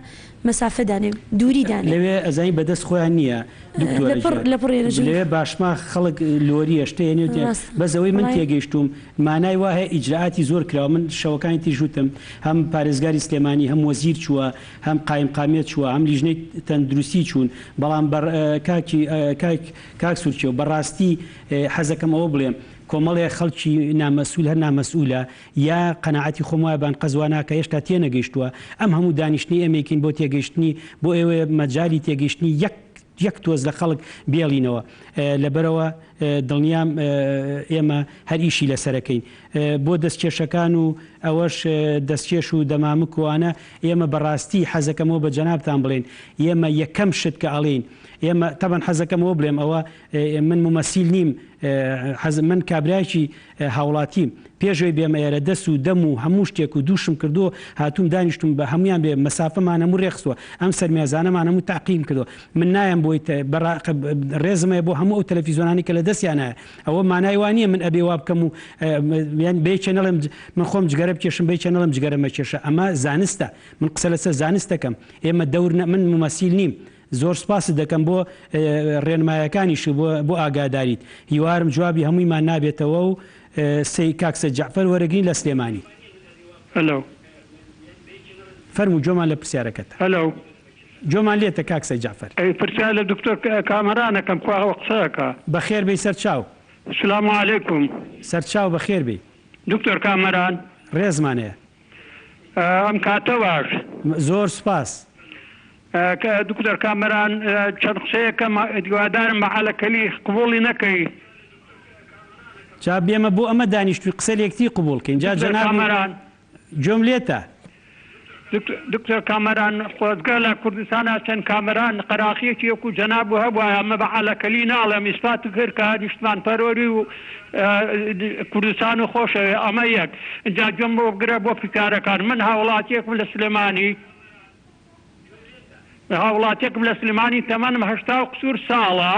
مەسافە دانێ دووری دانێ. لەوێ ئەزانی بەدەست خۆیان نییە دکتۆرە لەپڕ گیان لەپڕ ێرە ژوور. لەوێ باشماخ خەڵک لۆریە شتێ هێنێ و تێ ڕاستە بەس ئەوەی من وەڵای. تێگەیشتووم مانای وا هەیە ئیجرائاتی زۆر کراوە من شەوەکانی تریش وتم هەم پارێزگاری سلێمانی هەم وەزیر چووە هەم قایمقامیەت چووە هەم لیژنەی تەندروستی چوون بەڵام بە کاکی کاک کاک سورچێو بەڕاستی حەزەکەم ئەوە بڵێم کۆمەڵێ خەڵکی نامەسئول هەر نامەسئولە یا قەناعەتی خۆم وایە بانقەز وا ناکا هێشتا تێنەگەیشتووە ئەم هەموو دانیشتنەی ئێمەیکەین بۆ تێگەیشتنی بۆ ئێوەیە مەجالی تێگەیشتنی یەک یەک تۆز لە خەڵک بێڵینەوە لەبەرئەوە دڵنیام ئێمە هەر ئیشی لەسەرەکەین بۆ دەستکێشەکان و ئەوەش دەستکێش و دەمامک و ئەوانە ئێمە بەڕاستی حەزەکەمەوە بە جەنابتان بڵێین ئێمە یەکەم شت کە ئەڵێین ئێمە تەبەن حەزەکەم ئەوە بڵێم ئەوە من مومەسیل نیم. حەزم من کابرایەکی هاوڵاتیم پێش ئەوەی بێمە ئێرە دەست و دەم و هەموو شتێک و دووشم کردووە هاتووم دانیشتوم بە هەموویان بێ مەسافەمان هەموو رێکخستووە ئەم سەرمێزانەمان هەموو تەعقیم کردووە من نایەم بۆی ڕێزم هەیە بۆ هەموو ئەو تەلەفیزۆنانی کە لە دەستیانایە ئەوە مانای وا نییە من ئەبێ وا بکەم و یان بە یەکێ نەڵێم من خۆم جگەرە بکێشم بە یەکێ نەڵێم جگەرە مەکێشە ئەمە زانستە من قسە لەسەر زانست دەکەم ئێمە دەور نە من مومەسیل نیم زۆر سپاست دەکەم بۆ ڕێنمایەکانیش و بۆ ئاگاداریت. هیوارم جوابی هەموویمان نابێتەوە و سەی کاک سەید جەعفەر وەرەگرین لە سلێمانی. هەلۆ. فەرموو گوێمان لە پرسیارەکەتە. هەلۆ. گوێمان لێتە کاک سەید جەعفەر. ئەی پرسیار لە دکتۆر کامەران ئەکەم کوا ئەوە قسە ئەکا. بەخێر بێی سەر چاو. سلام علیکم. سەرچاو بەخێر بێی. دکتۆر کامەران. ڕێزمان هەیە. ئەم کاتە باش. زۆر سوپاس. دکتۆر کامەران چەند قسەیەکەم هیوادارم بە عەلەکەلی قبوڵی نەکەی. جا بێمە بۆ ئەمە دانیشتوی قسە لێکتری قبوڵ کەین جا دکتۆر جەنابی کامەران. گوێم لێتە. دکتۆر کامەران خۆزگە لە کوردستانا چەند کامەران قەراخیەکی وەکو جەنابو هەبوایە ئەمە بە عەلەکەلی ناڵێم ئیسپات کرد کە نیشتمان پەروەری و کوردستان و خۆشەوێ ئەمە یەک ئینجا گوێم بۆ بگرە بۆ پرسیارەکان من هاوڵاتیەکم لە سلێمانی هاوڵاتیەکم لە سلێمانی تەمەنم 80 و قسور ساڵە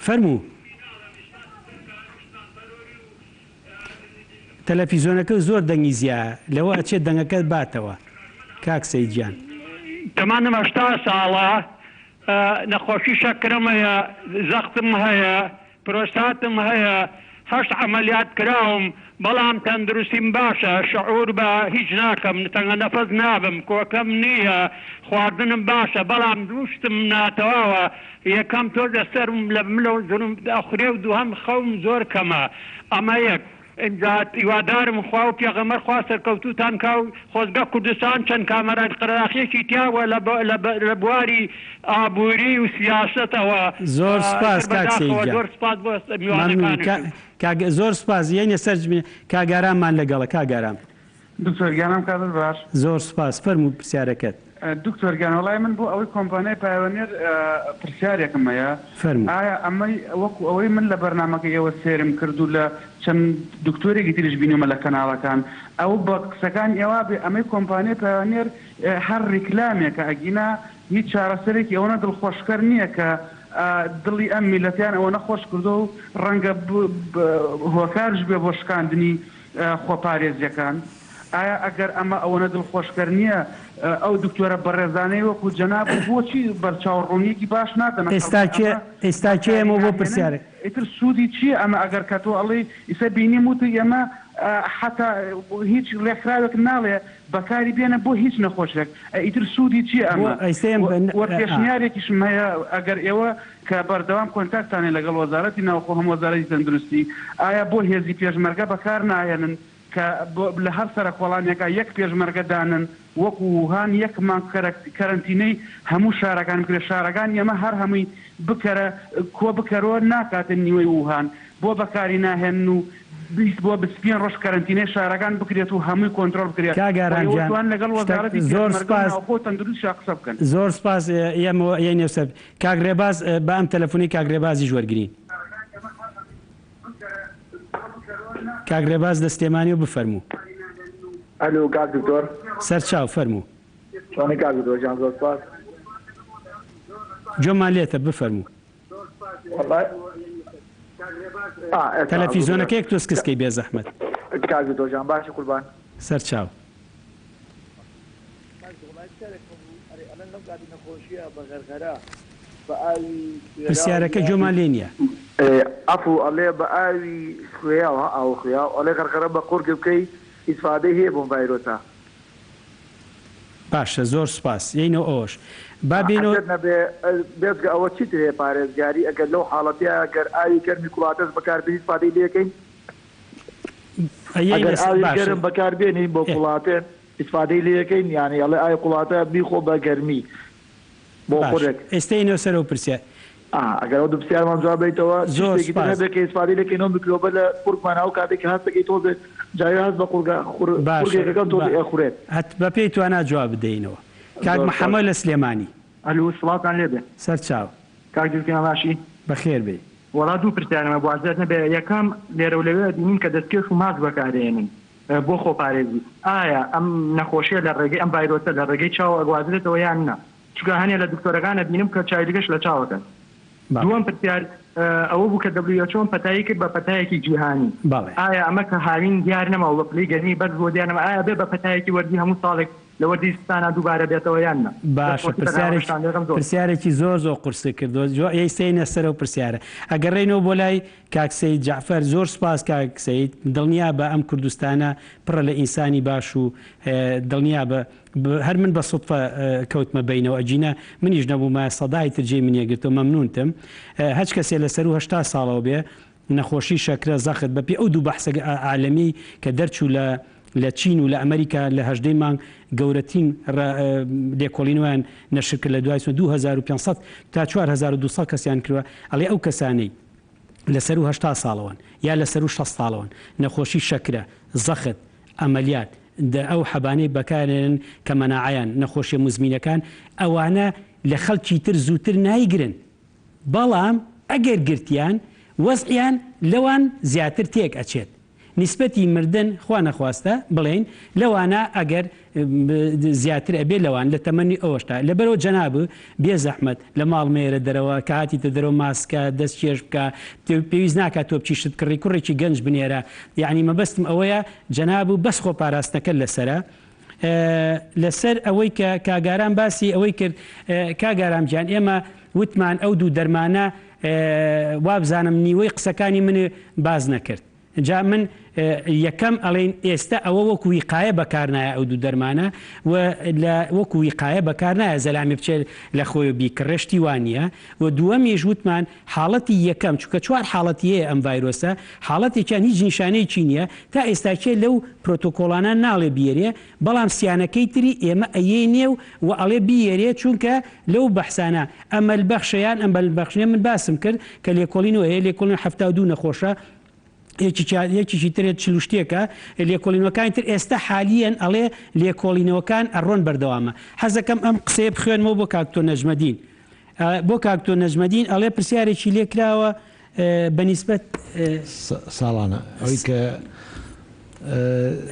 فەرموو. تەلەفیزۆنەکە زۆر دەنگی زیایە لەوە ئەچێت دەنگەکەت باتەوە کاک سەید گیان. تەمەنم 80 ساڵە نەخۆشی شەکرەم هەیە زەختم هەیە پرۆستاتم هەیە هەشت عەمەلیات کراوم بەڵام تەندروستیم باشە شعور بە هیچ ناکەم تەنگە نەفەس نابم کۆکەم نییە خواردنم باشە بەڵام دوو شتم ناتەواوە یەکەم تۆزێ سەرم لە ملەوە زۆرم ئەخورێ و دووهەم خەوم زۆر کەمە ئەمە یەک ئینجا هیوادارم خوا و پێغەمبەر خوا سەرکەوتووتان کا و خۆزگە کوردستان چەند کامەران قەرەداخیەکی تیابوە لە بواری ئابوری و سیاسەتەوە زۆر سوپاس ئیتر کاک سەید بەداخەوە گیان زۆر سوپاس بۆ مەمنون میوانەکانشم. کاک زۆر سوپاس یەینە سەر کاک ئاراممان لەگەڵە کاک ئارام. دکتۆر گیان ئەم کاتەت باش. زۆر سوپاس فەرموو پرسیارەکەت. دکتۆر گیان وەڵای من بۆ ئەوەی کۆمپانیای پایۆنێر پرسیارێکم هەیە فەرموو. ئایا ئەمەی وەکو ئەوەی من لە بەرنامەکەی ئێوە سێرم کرد و لە چەند دکتۆرێکی تریش بینیومە لە کەناڵەکان ئەو بە قسەکانی ئێوە بێ ئەمەی کۆمپانیای پایۆنێر هەر ڕیکلامێکە ئەگینا هیچ چارەسەرێکی ئەوەنە دڵخۆشکەر نییە کە دڵی ئەم میللەتیان ئەوەنە خۆش کردووە و ڕەنگە هۆکارش بێ بۆ شکاندنی خۆپارێزیەکان؟ ئایا ئەگەر ئەمە ئەوەنە دڵخۆشکەر نیە ئەو دکتۆرە بەڕێزانەی وەکو جەنابت بۆچی بەرچاو ڕوونیەکی باش نادەنە ئێستا خەڵکی کێ ئەمە ئێستا کێ بەکاری ئێمە بۆ ناهێنن پرسیارێک. ئیتر سوودی چیە ئەمە ئەگەر کە تۆ ئەڵێی ئیسە بینیم وتی ئێمە حەتا هیچ ڕێکخراوێک ناڵێ بەکاری بێنە بۆ هیچ نەخۆشێک ئیتر سوودی چیە بۆ ئەمە ئێستا ئێم وە پێشنیارێکیشم هەیە ئەگەر ئێوە کە بەردەوام کۆنتاکتان هەیە لەگەڵ وەزارەتی ناوخۆ هەم وەزارەتی تەندروستی، ئایا بۆ هێزی پێشمەرگە بەکار ناهێنن کە لە هەر سەرەکۆڵانێکا یەک پێشمەرگە دانن وەکو ووهان یەک مانگ کەرەنتینەی هەموو شارەکان بکرێت شارەکانی ئێمە هەر هەمووی بکەرە کۆ بکەرۆ ناکاتە نیوەی ووهان بۆ بەکاری ناهێنن و 20 بۆ 25 ڕۆژ کەرەنتینەی شارەکان بکرێت و هەمووی کۆنترۆڵ بکرێت کاک و ئارام ئێوە گیان توان لەگەڵ شتەک وەزارەتی زۆر پێشمەرگە و سوپاس ناوخۆ و تەندروستیشا قسە بکەن. زۆر سوپاس ئێمە یەینەوە سەر کاک ڕێباز با ئەم تەلەفونەی کاک ڕێبازیش وەرگرین. کاک ڕێباز لە سلێمانیەوە بفەرموو. ئەلو کاک دکتۆر. سەرچاو فەرموو. چۆنی کاک دکتۆر گیان زۆر سوپاس. گوێمان لێتە بفەرموو. وەڵای ئا ئێستا تەلەفیزۆنەکە یەک تۆز کز کەی بێزەحمەت. کاک دکتۆر گیان باشی قوربان. سەرچاو. پرسیارەکە گوێمان لێ نیە. عەفو ئەڵێ بە ئاوی خوێیاو ها ئاو خوێیاو ئەڵێ غەرغەرە بە قورگ بکەی ئیسفادەی هەیە بۆم ڤایرۆسە. باشە زۆر سوپاس یەینەوە ئەوەش با بێینەوە. حەسرەت نەبێ بێجگە ئەوە چیتر هەیە پارێزگاری ئەگەر لەو حاڵەتەیا گەر ئاوی گەرمی کوڵاتەش بەکار بێنی ئیسفادەی لێکەین؟ ئەگەر ئاوی گەرم بەکار بێنین بۆ کوڵاتێن ئیسفادەی لێکەین یانی ئەڵێ ئاوی قوڵاتە بیخۆ بە گەرمی بۆ قورگ. ئێستا یەینەوە سەر ئەو پرسیار. ئا ئەگەر ئەو دوو پرسیارمان جواب بەیتەوە چ زۆر شتێکی تر سوپاس. هەبێ کە ئیسفادەی لێکەین ئەو میکرۆبە لە قورگمان ئەو کاتەی کە هەست دەکەی تۆزێک جاوێ هەست بە قورگە خور باشە قورگێکەکەم با تۆزێ ئەخورێت. هەت بە پێی توانا جواب بدەینەوە. کاک زۆر سوپاس. محەمەد لە سلێمانی. ئەلو سڵاوتان لێبێ. سەر چاو. کاک دکتۆر باشی؟ بەخێر بێی. وەڵا دوو پرسیارم هەبوو ئازیەت نەبێ یەکەم لێرەو لەوێ ئەبینین کە دەستکێش و ماسک بەکارئێنن بۆ خۆپارێزی ئایا ئەم نەخۆشیە لە ڕێگەی ئەم ڤایرۆسە لە ڕێگەی چاوە ئەگوازرێتەوە یان نا چونکە هەنێ لە دکتۆرەکان ئەبینم کە چاویلکەش لە چاوەکەن دووەم پرسیار ئەوە بوو کە WHO ئەم پەتایەی کرد بە پەتایەکی جیهانی ئایا ئەمە کە هاوین دیار نەما و بە پلەی گەرمی بەرز بووە دیار نەما ئایا بێ بە پەتایەکی وەرزی هەموو ساڵێک لە وەرزی زستانا دووبارە بێتەوە یان نا؟ باشە پرسیارێکی پرسیارێکی زۆر زۆر قورست کردووە جۆ ئێستەینە سەر ئەو پرسیارە ئەگەڕێینەوە بۆ لای کاک سەید جەعفەر زۆر سوپاس کاک سەید دڵنیا بە ئەم کوردستانە پڕە لە ئینسانی باش و دڵنیا بە هەر من بە سوتفە کەوتمە بەینەوە ئەگینا منیش نەبوومایە سەدای تر جێی منی گرتەوە مەمنونتم هەچ کەسێ لە سەروو 80 ساڵەوە بێ نەخۆشی شەکرە زەخت بە پێی ئەو دوو بەحسە عالەمیەی کە دەرچوو لە لە چین و لە ئەمریکا لە هەژدەی مانگ گەورەترین لێکۆڵینەوەیان نەشر کرد لە دوای 2500 تا 4200 کەسیان کردوە ئەڵێ ئەو کەسانەی لە سەروو 80 ساڵەوەن یا لە سەروو 60 ساڵەوەن نەخۆشی شەکرە زەخت ئەمەلیات دە ئەو حەبانەی بەکارێنن کە مەناعەیان نەخۆشیە موزمینەکان ئەوانە لە خەلکی تر زووتر نایگرن بەڵام ئەگەر گرتیان وەزعیان لەوان زیاتر تێک ئەچێت نیسبەتی مردن خوا نەخواستە بڵێین لەوانە ئەگەر زیاتر ئەبێ لەوان لە تەمەنی ئەوەشتا لەبەرئەوە جەناب بێ زەحمەت لە ماڵ مەیەرە دەرەوە کە هاتیتە دەرەوە ماسکە دەست کێش بکە پێویست ناکات تۆ بچی شت بکڕی کوڕێکی گەنج بنێرە یەعنی مەبەستم ئەوەیە جەناب بەس خۆ پاراستنەکەت لەسەرە لەسەر ئەوەی کە کاک ئارام باسی ئەوەی کرد کاک ئارام گیان ئێمە وتمان ئەو دوو دەرمانە وابزانم نیوەی قسەکانی من باس نەکرد جا من یەکەم ئەڵێین ئێستا ئەوە وەکو ویقایە بەکارنایە ئەو دوو دەرمانە و لە وەکو ویقایە بەکارنایە زەلامی بچێت لە خۆی بیکڕێ شتی وا نییە و دووەمیش وتمان حاڵەتی یەکەم چونکە چوار حاڵەتی هەیە ئەم ڤایرۆسە حاڵەتێکیان هیچ نیشانەیەکی نییە تا ئێستا کێ لەو پرۆتۆکۆڵانە ناڵێ بیەرێ بەڵام سیانەکەی تری ئێمە ئەیەینێ و و ئەڵێ بیەرێ چونکە لەو بەحسانە ئەمەل بەخشە یان ئەمەل بەخش نیە من باسم کرد کە لێکۆڵینەوە هەیە لێکۆڵینەوە 72 نەخۆشە یەکێکیان یەکێکی تر 40 و شتێکە لێکۆڵینەوەکانی تر ئێستا حالیەن ئەڵێ لێکۆڵینەوەکان ئەڕۆن بەردەوامە حەزەکەم ئەم قسەیە بخوێنمەوە بۆ کاک تۆ نەجمەدین بۆ کاک تۆ نەجمەدین ئەڵێ پرسیارێکی لێ کراوە بە نیسبەت. ساڵانە ئەوەی کە.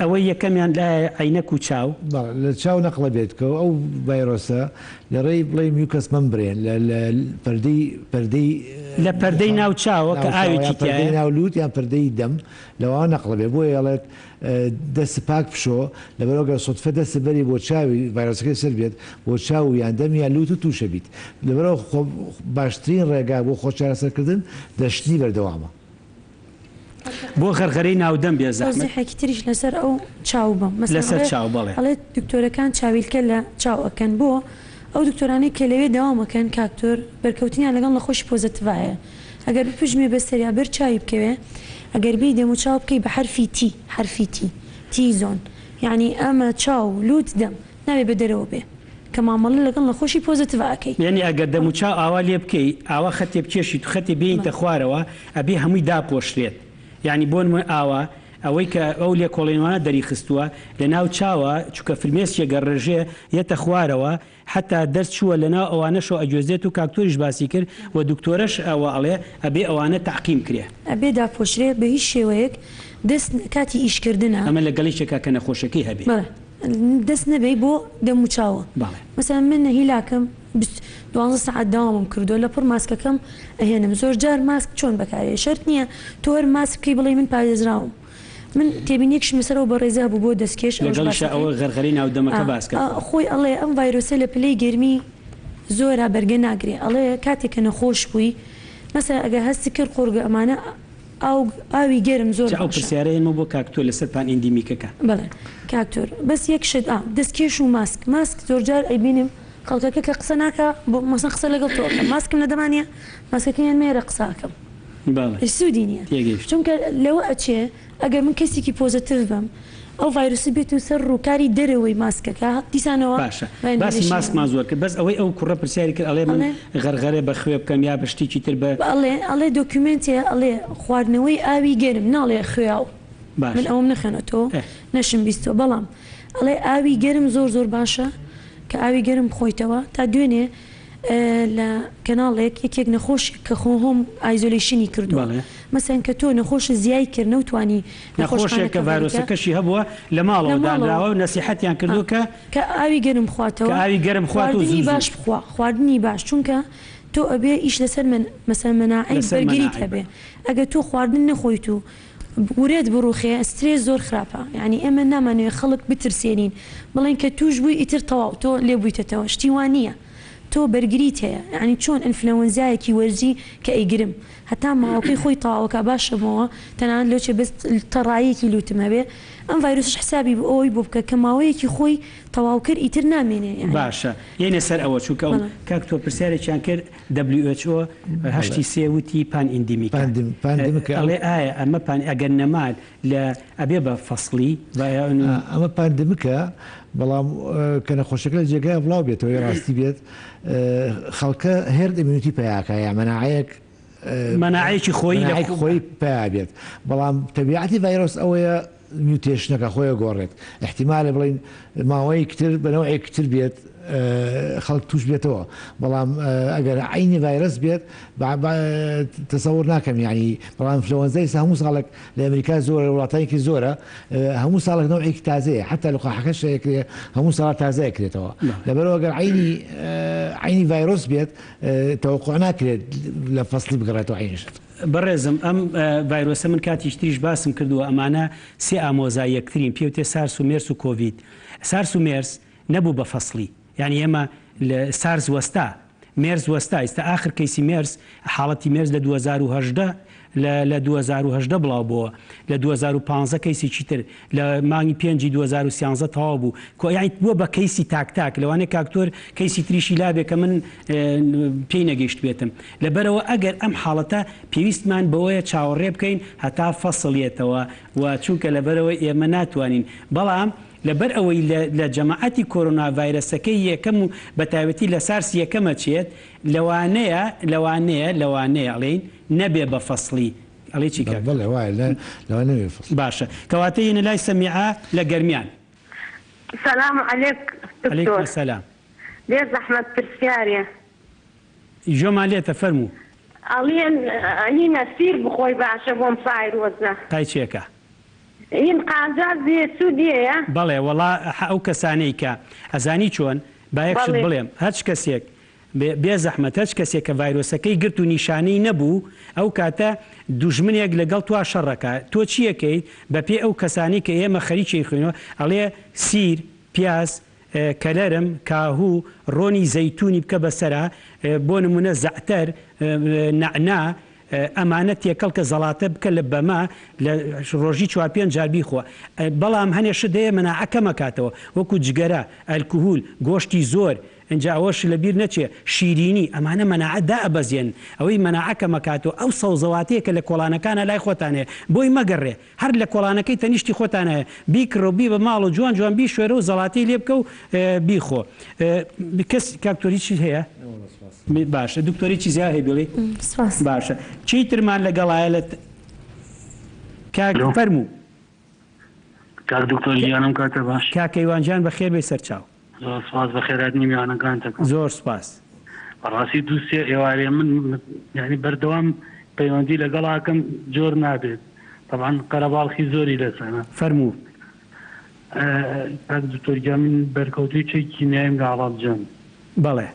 ئەوەی یەکەمیان لایە عەینەک و چاو. بەڵێ لە چاو نەقڵە بێت کە ئەو ڤایرۆسە لە ڕێی بڵێی mucous membrane لە لە پەردەی پەردەی. لە پەردەی ناو چاوە کە ئاوێکی تیایە. پەردەی ناو لووت یان پەردەی دەم لەوانە نەقڵە بێت بۆیە ئەڵێت دەست پاک بشۆ لەبەرئەوە گەر سوتفە دەست بەری بۆ چاوی ڤایرۆسەکەی سەر بێت بۆ چاو یان دەم یان لوت و توشە بیت لەبەرئەوە خۆ باشترین ڕێگا بۆ خۆ چارەسەر کردن دەشتنی بەردەوامە. بۆ غەرغەرەی ناو دەم بێ زەحمەت. تەوزیحێکی تریش لەسەر ئەو چاو بەم مەسەلەن لەسەر چاو بەڵێ. ئەڵێ دکتۆرەکان چاویلکە لە چاو ئەکەن بۆ ئەو دکتۆرانەی کە لەوێ دەوام ئەکەن کاکتۆر بەرکەوتنیان لەگەڵ نەخۆشی پۆزەتڤایە ئەگەر بپژمێ بەسەریا بەر چاوی بکەوێ ئەگەر بێی دەموچاو بکەی بە حەرفی T حەرفی T T zone یەعنی ئەمە چاو لوت دەم نابێ بە دەرەوە بێ کە مامەڵە لەگەڵ نەخۆشی پۆزەتڤ ئەکەی. یەعنی ئەگەر دەموچاو ئاوا لێ بکەی ئاوا خەتێ بکێشیت و خەتێ بێنیتە خوارەوە ئەبێ هەمووی داپۆشرێت یەعنی بۆ نمونە ئاوا ئەوەی کە ئەو لێکۆڵینەوانە دەریخستووە لە ناو چاوە چونکە فرمێسکێک گەر ڕێژێ یەتە خوارەوە حەتا دەرچووە لەناو ئەوانەشەوە ئەگوێزرێت و کاکتۆریش باسی کرد و دکتۆرەش ئەوە ئەڵێ ئەبێ ئەوانە تەعقیم کرێ. ئەبێ داپۆشرێ بە هیچ شێوەیەک دەست کاتی ئیش کردنا. ئەمە لەگەڵ یەکێکا کە نەخۆشەکەی هەبێ. بەڵێ دەست نەبەی بۆ دەم و چاوە. بەڵێ. مەسەلەن من هیلاکم بیست دوانزە سەعات دەوامم کردوە لەپڕ ماسکەکەم ئەهێنم زۆرجار ماسک چۆن بەکارێ شەرت نیە تۆ هەر ماسک بکەی بڵێی من پارێزراوم. من تێبینیەکشم لەسەر ئەو بەڕێزە هەبوو بۆ دەستکێش ئەوەش لەگەڵیشا ئەوە باسەکەی غەرغەرەی ناو دەمەکە باس کە. خۆی ئەڵێ ئەم ڤایرۆسە لە پلەی گەرمی زۆرا بەرگە ناگرێ ئەڵێ کاتێک کە نەخۆش بووی مەسەلەن ئەگەر هەستت کرد قوڕگە ئەمانە ئاو ئاوی گەرم زۆر جا ئەو باشە. پرسیارە هێنمەوە بۆ کاک تۆ لەسەر پان ئیندیمیکەکە. بەڵێ کاک تۆر بەس یەک شت ئا دەستکێش و ماسک ماسک زۆرجار ئەیبینم خەڵکەکە کە قسە ناکا بۆ مەسەن قسە لەگەڵ تۆ ئەکەم ماسکم لە دەما نیە ماسکەکەی هێنمە ئێرە قسە ئەکەم. بەڵێ هیچ سوودی نییە تێگەیشتم. چونکە لەوە ئەچێ ئەگەر من کەسێکی پۆزەتیڤ بم ئەو ڤایرۆسە بێتە سەر ڕووکاری دەرەوەی ماسکەکە دیسانەوە باشە باسی ماسکمان زۆر کرد بەس ئەوەی ئەو کوڕە پرسیاری کرد ئەڵێ من غەرغەرە بە خوێ بکەم یا بە شتێکی تر بە. ئەڵێ ئەڵێ دۆکیومێنتێ ئەڵێ خواردنەوەی ئاوی گەرم ناڵێ خوێاو من باشە ئەوەم نەخوێنۆتەوە ئێ. نەشم بیستوە بەڵام ئەڵێ ئاوی گەرم زۆر زۆر باشە کە ئاوی گەرم بخۆیتەوە تا دوێنێ. لە کەناڵێک یەکێک نەخۆشێک کە خۆ home isolation ی کردووە مەسەن کە تۆ نەخۆشت زیای کرد نەوتوانی نەخۆشێک کە ڤایرۆسەکەشی هەبووە لە ماڵەوە دانراوە و نەسیحەتیان کردووە کە کە ئاوی گەرم بخواتەوە کە ئاوی گەرم بخوات و خواردنی زوو زوو. باش بخوا خواردنی باش چونکە تۆ ئەبێ ئیش لەسەر مەن مەسەن مەناعەی لەسەر بەرگریت مەناعەی هەبێ ئەگەر تۆ خواردن نەخۆیت و ورێت بڕوخێ سترێس زۆر خراپە یانی ئێمە نامانەوێ خەڵک بترسێنین بڵێین کە توش بووی ئیتر تەواو تۆ لێ بوویتەتەوە شتی وا نییە تۆ بەرگریت هەیە یانی چۆن ئەنفلەوەنزایەکی وەرزی کە ئەیگرم هەتا ماوەکەی خۆی تەواوەکا باشەبمەوە تەنانەت لۆچێ بەس تەڕاییەکی لوتم هەبێ ئەم ڤایرۆسەش حسابی بۆ ئەوەی بۆ بکە کە ماوەیەکی خۆی تەواو کرد ئیتر نامێنێ یانی. باشە یەینە سەر ئەوە چونکە ئەو بەڵێ. کاک تۆ پرسیارێکیان کرد WHO هەشتی سێ وتی پان ئیندیمیکە پاندیمیکە ئەڵێ ئایا ئەمە پان ئەگەر نەما لە ئەبێ بە فەسڵی ئەمە پاندمیکە بەڵام کە نەخۆشەکە لە جێگای بڵاو بێتەوە ڕاستی بێت خەڵکە herd immunity پیاکە یا مەناعەیەک مەناعەیەکی خۆی لە خۆی پیا بێت بەڵام تەبیعەتی ڤایرۆس ئەوەیە mutation ەکە خۆی ئەگۆڕێت ئیحتیمالە بڵێین ماوەیەکی تر بە نەوعێکی تر بێت خەڵک توش بێتەوە بەڵام ئەگەر عەینی ڤایرەس بێت تەسەور ناکەم یعنی بەڵام ئینفلۆنزا ئێستا هەموو ساڵێک لە ئەمریکا زۆرە وڵاتانێکی زۆرە هەموو ساڵێک نەوعێکی تازەیە حتا لقاحەکەش ئەکرێ هەموو ساڵ تازە ئەکرێتەوە لەبەرەوە گەر عەینی عەینی ڤایرۆس بێت تەوەقع ناکرێت لە فەسڵی بگەڕێتەوە عەینی شت. بەڕێزم ئەم ڤایرۆسە من کاتیش تریش باسم کردووە ئەمانە سێ ئامۆزای یەکترین پێوتێ سارس و مێرس و کۆڤید سارس و مێرس نەبوو بە فەسڵی یانی ئێمە لە سارس وەستا مێرس وەستا ئیستا ئاخر کەیسی مێرس حاڵەتی مێرس لە 2018 لە لە 2018 بڵاو بۆوە لە 2015 کەیسێکی تر لە مانگی پێنجی 2013 تەواو بوو کۆ یانی بووە بە کەیسی تاک تاک لەوانەیە کاکتۆر کەیسی تریشی لابێ کە من پێی نەگەیشتبێتم لەبەرئەوە ئەگەر ئەم حاڵەتە پێویستمان بەوەیە چاوەڕێ بکەین هەتا فەسڵ یەتەوە و چونکە لەبەرئەوەی ئێمە ناتوانین بەڵام لەبەر ئەوەی لە لە جەماعەتی کۆرۆنا ڤایرەسەکەی یەکەم و بەتایبەتی لە سارس یەکەمە چێت لەوانەیە لەوانەیە لەوانەیە ئەڵێین نەبێ بە فەسڵی ئەڵێی چی کاک؟ بەڵێ وایە لە لەوانەیە نەبێ فەسڵی. باشە کەواتە یەنە لای سەمیعە لە گەرمیان. سلام علیک دکتۆر. علیکم سلام. بێ زەحمەت پرسیارێ. گوێمان لێتە فەرموو. ئەڵێن هینە سیر بخۆی باشە بۆم فایرۆزە. قای چێکە. هین قازاز سودی هەیە؟ بەڵێ وەڵا ئەو کەسانەی کە ئەزانی چۆن با یەک شت بڵێم هەچ کەسێک بێ زەحمەت هەچ کەسێک کە ڤایرۆسەکەی گرت و نیشانەی نەبوو ئەو کاتە دوژمنێک لەگەڵ توا شەڕەکا تۆ چیەکەیت بەپێ ئەو کەسانەی کە ئێمە خەریکی خوێنەوە ئەڵێ سیر پیاز کەلەرم، کاهوو، ڕۆنی زەیتوونی بکە بەسەرا، بۆ نموونە زەعتەر، نەعنا، ئەمانە تێکەڵ کە زەڵاتە بکە لە بەمە لە ڕۆژی چوار پێنج جار بیخۆ. بەڵام هەنێ شت هەیە مەناعە کەم ئەکاتەوە وەکوو جگەرە، ئەلکهول، گۆشتی زۆر، ئینجا ئەوەش لە بیر نەچێ شیرینی، ئەمانە مەناعە دائەبەزێنن. ئەوەی مەناعە کەم ئەکاتەوە ئەو سەوزەواتەیە کە لە کۆڵانەکانا لای خۆتان هەیە بۆی مەگەڕێ. هەر لە کۆڵانەکەی تەنیشتی خۆتان هەیە بیکڕە و بیبە ماڵ و جوان جوان بیشۆرە و زەڵاتەی لێ بکە و بیخۆ. کەس کاک دکتۆر هیچ هەیە؟ باشە دکتۆر هیچی زیاد هەیە بڵێی؟ سپاس. باشە چی ترمان لەگەڵایە لە کاک فەرموو. کاک دکتۆر گیانم کاتە باش. کاک کەیوان گیان بەخێر بێی سەرچاو. زۆر سوپاس بەخێرهاتنی میوانەکانت ئەکەم. زۆر سوپاس. بەڕاستی دوو سێ ئێوارێ من یانی بەردەوام پەیوەندی لەگەڵ ئەکەم جۆر نابێت تەبعەن قەرەباڵخی زۆری لەسەرە. فەرموو. کاک دکتۆر گیان من بەرکەوتووی چەکی کیمیاییم لە هەڵەبجەم. بەڵێ.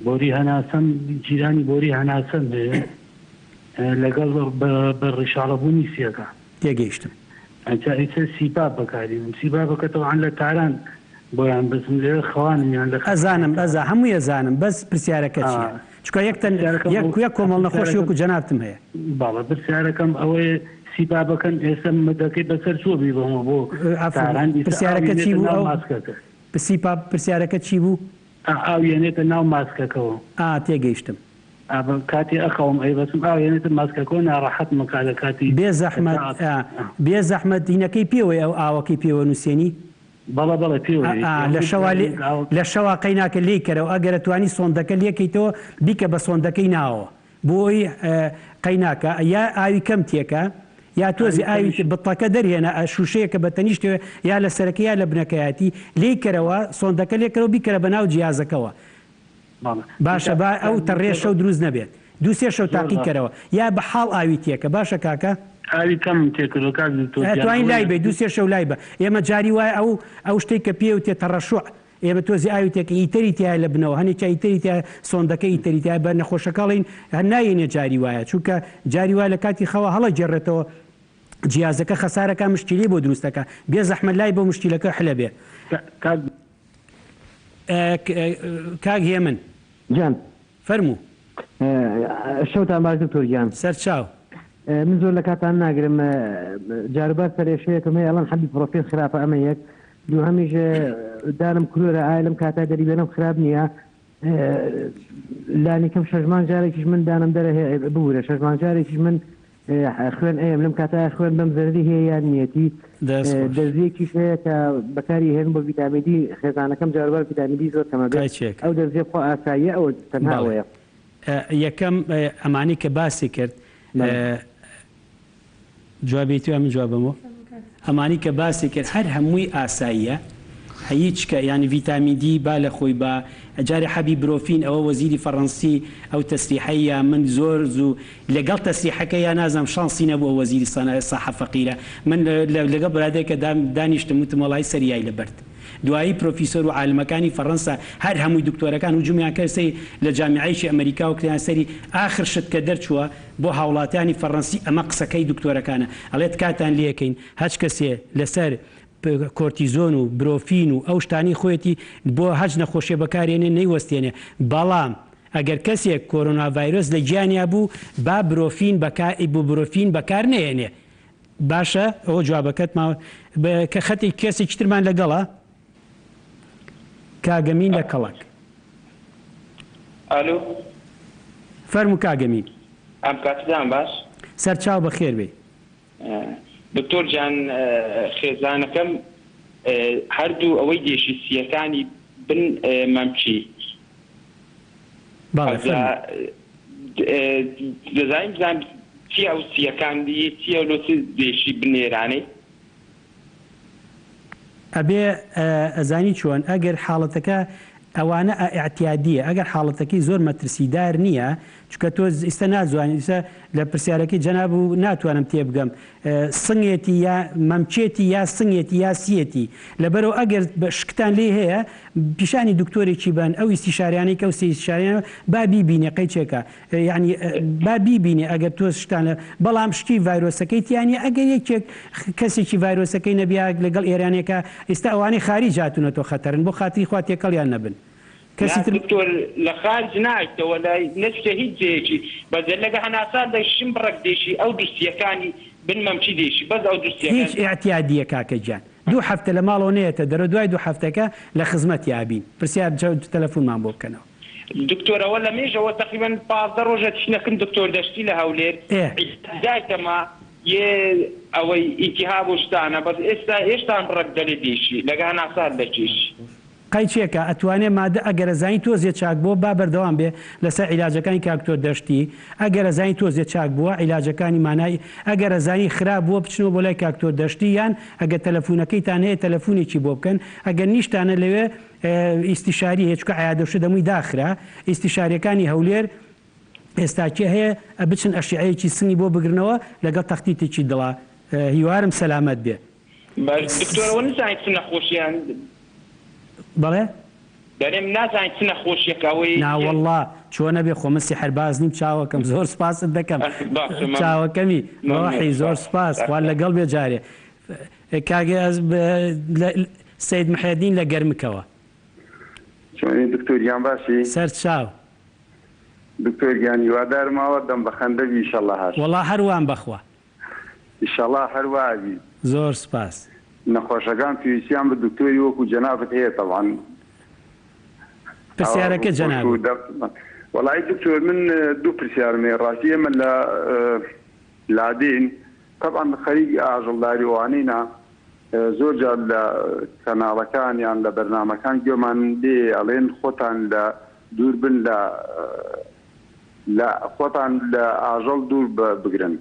بۆری هەناسەم گیرانی بۆری هەناسەم هەیە لەگەڵ بە ڕیشاڵەبوونی سیەکە. تێگەیشتم. ئەجا ئیتر CPAP بەکارینم CPAP ەکە تەبعەن لە تاران بۆیان بەسم لێرە خەوانم یان لە ئەزانم ئەزا هەمووی ئەزانم بەس پرسیارەکە چیە چونکە یەک تەن یەک یەک کۆمەڵ نەخۆشی وەکو جەنابتم هەیە. بەڵێ پرسیارەکەم ئەوەیە CPAP ەکەم ئێستا مدەکەی بەسەر چووە بیبەمەوە بۆ تاران ئیستا پرسیارەکە ئاو چی یەنێتە بوو ناو ئەو ماسکەکە. CPAP پرسیارەکە چی بوو؟ ئاو یەنێتە ناو ماسکەکەوە. ئا تێگەیشتم. ئا بە کاتی ئەخەوم ئەیبەسم ئاو یەنێتە ماسکەکەوە ناڕەحەتم ئەکا لە کاتی بێ زەحمەت ئا بێ زەحمەت هینەکەی پێوەیە ئەو ئاوەکەی پێوە نوسێنی؟ بەڵێ بەڵێ پێوەیە ئا لە شەوا لێ لە شەوا قەیناکە لێی کەرەوە ئەگەر ئەتوانی سۆندەکە لێکەیتەوە بیکە بە سۆندەکەی ناوەوە بۆی قەیناکە یا ئاوی کەم تێکە یا تۆزی ئاوی بتڵەکە دەرهێنە شوشەیەکە بە تەنیشتەوە یا لە سەرەکە یا لە بنەکەیەتی لێی کەرەوە سۆندەکە لێکەرەوە بیکەرە بە ناو جیازەکەوە. باشە با ئەو تەڕیە شەو دروست نەبێت دوو سێ شەو تاقی کەرەوە یا بە حاڵ ئاوی تێکە باشە کاکە؟ ئاوی کەمم تێکردوە کاک دکتۆر گیان ئەتوانی ئەوەی لای بەی دوو سێ شەو لای بە ئێمە جاری وایە ئەو ئەو شتەی کە پێی وتێ تەڕەشوع ئێمە تۆزی ئاوی تێکەین ئیتەری تیایە لە بنەوە هەنێکیا ئیتەری تیایە سۆندەکە ئیتەری تیایە بە نەخۆشەکە ئەڵێین هەر نایەنێ جاری وایە چونکە جاری وایە لە کاتی خەوا هەڵەگێڕێتەوە جیازەکە خەسارەکا مشکیلەی بۆ دروست ئەکا بێ زەحمەت لای بۆ مشکیلەکە حلە بێ. کاک. کاک هێمن. گیان. فەرموو. شەوتان باش دکتۆر گیان. سەرچاو. من زۆر لە کاتان ناگرم جاروبار سەرئێشەیەکم هەیە ئەڵێن حەبی پڕۆفین خراپە ئەمە یەک دووهەمیش دانم کلۆرە ئایا لەم کاتە دەری بێنم خراپ نییە لانیکەم شەش مانگ جارێکیش من دانم دەرە ببورە شەش مانگ جارێکیش من خوێن ئەیەم لەم کاتە خوێن بەم زەرەری هەیە یان نیەتی دەست خۆش. دەرزیەکیش هەیە کە بەکاری هێنم بۆ ڤیتامین دی خێزانەکەم جاروبار ڤیتامین دی زۆر کەمە بێت قایچێک. ئەو دەرزیە بخوا ئاساییە ئەوە تەنها بەڵێ ئەوەیە. یەکەم ئەمانەی کە باسی کرد بەڵێ. جوابی تو یا من جوابەمەوە؟ ئەمانی کە باسی کرد هەر هەمووی ئاساییە هیچ کە یانی ڤیتامین دی با لە خۆی با جارێ حەبی برۆفین ئەوە وەزیری فەڕەنسی ئەو تەسریحەی یا من زۆر زوو لەگەڵ تەسریحەکە یا نازانم شانسی نەبوو ئەو وەزیری سەنا ساحە فەقیرە من لەگەڵ برادەرێکە دانیشتم وتم وەڵایی سەری یای لە بەرد دوایی پرۆفیسۆر و عالمەکانی فەڕەنسا هەر هەمووی دکتۆرەکان هجومیان کرد سەری لە جامیعەیەکی ئەمەریکاوە کردیان سەری ئاخر شت کە دەرچووە بۆ هاوڵاتیانی فەڕەنسی ئەمە قسەکەی دکتۆرەکانە ئەڵێ تکاتان لێکەین هەچ کەسێ لەسەر کۆرتیزۆن و برۆفین و ئەو شتانەی خۆیەتی بۆ هەچ نەخۆشیە بەکارێنێ نەیوەستێنێ بەڵام ئەگەر کەسێک کۆرۆنا ڤایرۆس لە گیانیا بوو با برۆفین بەکار ئیبوبرۆفین بەکار نەهێنێ باشە ئەوە جوابەکەت ماوە کە خەتی کەسێکی ترمان لەگەڵە کاگەمین لە کەڵک ئالو. فەرموو کاگەمین. ئەم کاتتان باش. سەرچاو بەخێر بێی. دکتۆر گیان خێزانەکەم هەردوو ئەوەی دێشی سیەکانی بن مەمکی بەڵێ فەرموو. دەزانین بزانم چیە ئەو سیەکان چیە لۆ چ دێشی بنێرانەی. ئەبێ ئەزانی چۆن ئەگەر حاڵەتەکە ئەوانە ئە ئیعتیادیە ئەگەر حاڵەتەکەی زۆر مەترسیدار نیە چونکە تۆ ئیستا نازوانی ئیستا لە پرسیارەکەی جەناب و ناتوانم تێبگەم سنگێتی یا مەمکێتی یا سنگێتی یا سیەتی لەبەرەوە ئەگەر شکتان لێی هەیە پیشانی دکتۆرێکی بەن ئەو ئیستیشاریانەی کە ئەو سێ ئیستیشاریانە با بیبینێ قەیچێکە یەعنی با بیبینێ ئەگەر تۆ شتان لە بەڵام شتی ڤایرۆسەکەی تیا نیە ئەگەر یەکێک کەسێکی ڤایرۆسەکەی نەبیا لەگەڵ ئێرانێکا ئیستا ئەوانەی خاریج هاتونەتەوە خەتەرن بۆ خاتری خوا تێکەڵیان نەبن کەسی نا تر دکتۆر لە خارج نایتەوە لە نەچتە هیچ جێیەکی بەس لەگە هەناسا دەشم بڕەک دێشی ئەو دوسیەکانی بن مەمکی دێشی بەس ئەو دوسیەکان. هیچ ئیعتیادیە کاکە گیان دوو هەفتە لە ماڵەوە نەیەتە دەرەوە دوای دوو هەفتەکە لە خزمەتیا بین پرسیار تەلەفونمان بۆ بکەنەوە. دکتۆر ئەوە لە مێژەوە تەقریبەن 15 ڕۆژە چینەکن دکتۆر دەشتی لە هەولێر ئێ. دایکەمە یێ ئەوەی ئیتیهاب و شتانە بەس ئێستا هێشتان بڕەک دەلێ دێشی لەگە هەناسات دەکێشی. قەیچێکە ئەتوانێ مادە ئەگەر ئەزانی تۆزێ چاک بووە با بەردەوام بێ لەسەر عیلاجەکانی کاکتۆر دەشتی ئەگەر ئەزانی تۆزێ چاک بووە عیلاجەکانی مانای ئەگەر ئەزانی خراپ بووە بچنەوە بۆ لای کاکتۆر دەشتی یان ئەگەر تەلەفونەکەیتان هەیە تەلەفونێکی بۆ بکەن ئەگەر نیشتانە لەوێ ئیستیشاری هەیە چونکە عیادە و شت هەمووی داخرا ئیستیشاریەکانی هەولێر ئێستاکێ هەیە بچن ئەشیعەیەکی سنگی بۆ بگرنەوە لەگەڵ تەختیتێکی دڵا هیوارم سەلامەت بێ. باش دکتۆر ئەوە نزانیت چ نەخۆشیان. بەڵێ؟ دەرێم نازانیت چ نەخۆشیەکە ئەوەی. ناوەڵا چۆنەبێ خۆ من سیحرباز نیم چاوەکەم زۆر سوپاست دەکەم باشە مەمنون. چاوەکەمی مەمنون ڕۆحی زۆر سوپاس سوپاس خوا لەگەڵ بێ جارێ کاک سەید محێدین لە گەرمکەوە. چۆنی دکتۆر گیان باشی؟ سەر چاو. دکتۆر گیان هیوادارم ئاوا دەم بە خەندە بی ئیشەڵا هەر. وەڵا هەر وام بەخوا. ئیشەڵا هەر وا ئەبی. زۆر سوپاس. نەخۆشەکان پێویستیان بە دکتۆری وەکو جەنابت هەیە تەبعەن. ئاوا پرسیارەکە ڕووخۆش و جەنابت. دەم وەڵایی دکتۆر من دوو پرسیارم هەیە ڕاستی ئێمە لە لادێین تەبعەن خەریکی ئاژەڵداری ئەوانەی نا زۆر جار لە کەناڵەکان یان لە بەرنامەکان گوێمان لێ ئەڵێن خۆتان لە دوور بن لە لە خۆتان لە ئاژەڵ دوور بگرن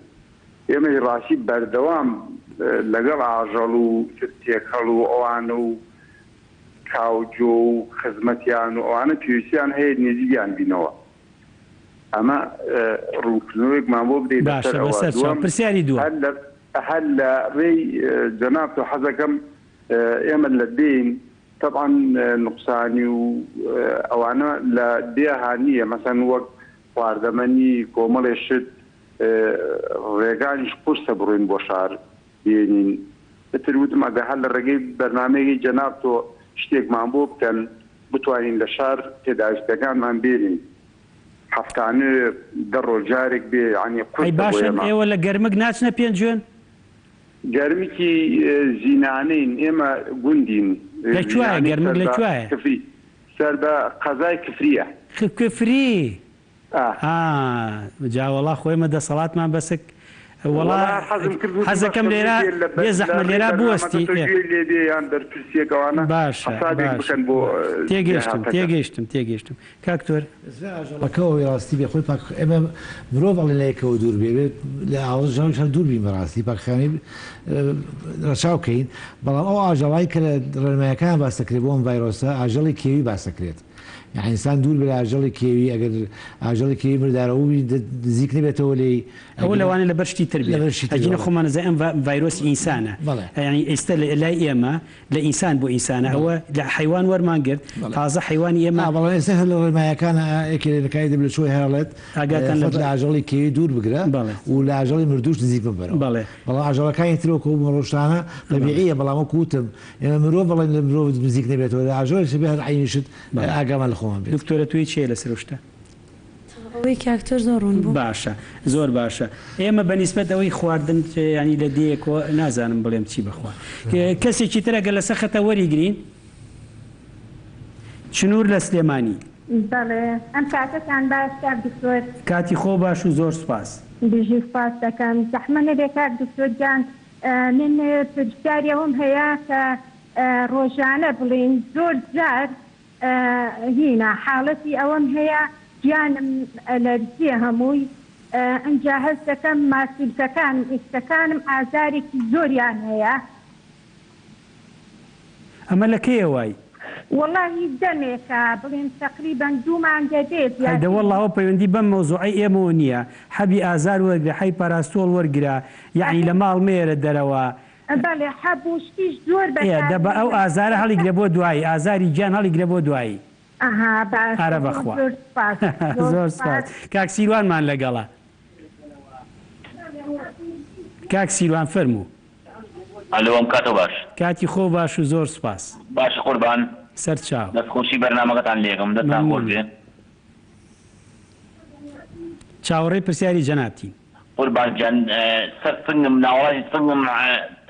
ئێمەی ڕاستی بەردەوام لەگەڵ ئاژەڵ و تێکەڵ و ئەوانە و. کاوجۆ و خزمەتیان و ئەوانە پێویستیان هەیە نزیکیان بینەوە ئەمە ڕوونکردنەوەیەکمان بۆ بدەیت باشە لەسەر ئەوە بەسەر چاو دووەم پرسیاری دووەم. هەر لە هەر لە ڕێی جەنابتەوە حەزەکەم ئێمە لە دێین تەبعەن نوقسانی و ئەوانە لە دێها نییە مەسەن وەک خواردەمەنی کۆمەڵێ شت ڕێگانیش قورسە بڕۆین بۆ شار بێنین ئیتر وتم ئەگەر هەر لە ڕێگەی بەرنامەیەکی جەنابتۆ شتێکمان بۆ بکەن بتوانین لە شار پێداویستیەکانمان بێنین هەفتانە دە ڕۆژ جارێک بێ یانی ئەی قورسە بۆ باشە ئێمە. ئێوە لە گەرمک ناچنە پێنجوێن؟ گەرمکی زینانەین ئێمە گوندین لە کوایە زینانەی گەرمک سەر لە بە کوایە؟ کفری سەر بە قەزای کفریە. کفری ئا. ئا جا وەڵا خۆ ئێمە دەسەڵاتمان بەسک وەڵا وەڵا حەزم کرد وتم حەزەکەم باشە لێرە بێ لە بێ لە زەحمەت ڕێی لێرا بەرنامەکە بوەستی تۆ ئێ گوێی لێ بێ یان بەرپرسێک ئەوانە باشە حەسابێک باشە بکەن بۆ تێگەیشتم داهاتەکە. تێگەیشتم تێگەیشتم کاک تۆر. لە ئاژەڵەکەوە ڕاستی بێ خۆی پاک ئێمە مرۆڤ ئەڵێ لە یەکەوە دوور بێ بێت لە ئاژەڵیش هەر دوور بین بەڕاستی پاکخانی ڕەچاو کەین بەڵام ئەو ئاژەڵای کە لە ڕێنمایەکان باس دەکرێت بۆ ئەم ڤایرۆسە ئاژەڵی کێوی باس دەکرێت یعنی ئینسان دوور بێ لە ئاژەڵی کێوی ئەگەر ئاژەڵی کێوی مردارەوە نزیک نەبێتەوە لێی ئەوە لەوانەیە لەبەر شتی تر بێ لەبەر شتی تر ئەگینا بەڵێ. خۆمان ئەزانین ئەم ڤایرۆسی ئینسانە بەڵێ. یانی ئێستا لە لای ئێمە لە ئینسان بۆ ئینسانە ئەوە لە حەیوان وەرمان گرت تازە حەیوانی ئێمە. ئا بەڵێ ئێستا هەر لە ڕێنمایەکانا یەکێ لە کاری دەبلێ چۆی هەر ئەڵێت ئاگاتان لە خۆت لە ئاژەڵی کێوی دوور بگرە بەڵێ. و لە ئاژەڵی مردووش نزیک مەبەرەوە بەڵێ. بەڵام ئاژەڵەکانی تر وەکو ئەو ڕۆشتانە تەبیعیە بەڵام وەکو وتم ئێمە مرۆڤ بەڵێن لە مرۆڤ نزیک نەبێتەوە لە ئاژەڵیش ئەبێ هەر عەینی شت ئاگامان لە خۆمان بێت. دکتۆرە تۆی چیە لەسەر ئەو شتە؟ ئەوەی کاک تۆر زۆر ڕوون بوو. باشە زۆر باشە ئێمە بە نیسبەت ئەوەی خواردن یانی لە دێیەکەوە نازانم بڵێم چی بخوا کەسێکی تر ئەگەر لەسەر خەتە وەریگرین چنور لە سلێمانی. بەڵێ ئەم کاتەتان باش کاک دکتۆر. کاتی خۆو باش و زۆر سوپاس. بژی سوپاست دەکەم زەحمە نەبێ کاک دکتۆر گیان من پرسیاری ئەوەم هەیە کە ڕۆژانە بڵێین زۆر جار هینا حاڵەتی ئەوەم هەیە گیانم ئەلەرزێ هەمووی ئنجا هەست دەکەم ماسولکەکانم ئێسکەکانم ئازارێکی زۆریان هەیە. ئەمە لە کەیە وای؟ وەڵاهی دەمێکە بڵێم تەقریبەن دوو مانگە بێ ئەی زیاتر دە وەڵا ئەوە پەیوەندی بەم مەوزوعەی ئێمەوە نییە حەبی ئازار وەرگرە حەبی پاراستۆڵ وەرگرە یەعنی لە ماڵ مەیەرە دەرەوە بەڵێ حەب و شتیش زۆر ئێ دە بە ئەو بەکارهێنم ئازارە ئێستا. هەڵیگرە بۆ دوایی ئازاری گیان هەڵیگرە بۆ دوایی. ئەها باشە ئارە زۆر بەخوا. زۆر سوپاس زۆر زۆر سوپاس. سوپاس. کاک سیروانمان لەگەڵە. کاک سیروان فەرموو. ئەلۆ ئەم کاتەو باش. کاتی خۆو باش و زۆر سوپاس. باشە قوربان. سەر چاو. دەست خۆشی بەرنامەکەتان لێکەم دەستتان خۆش بێ. مەمنونم. چاوەڕێی پرسیاری جەنابتین. قوربان گیان سەر سنگم ناوەڕاستی سنگم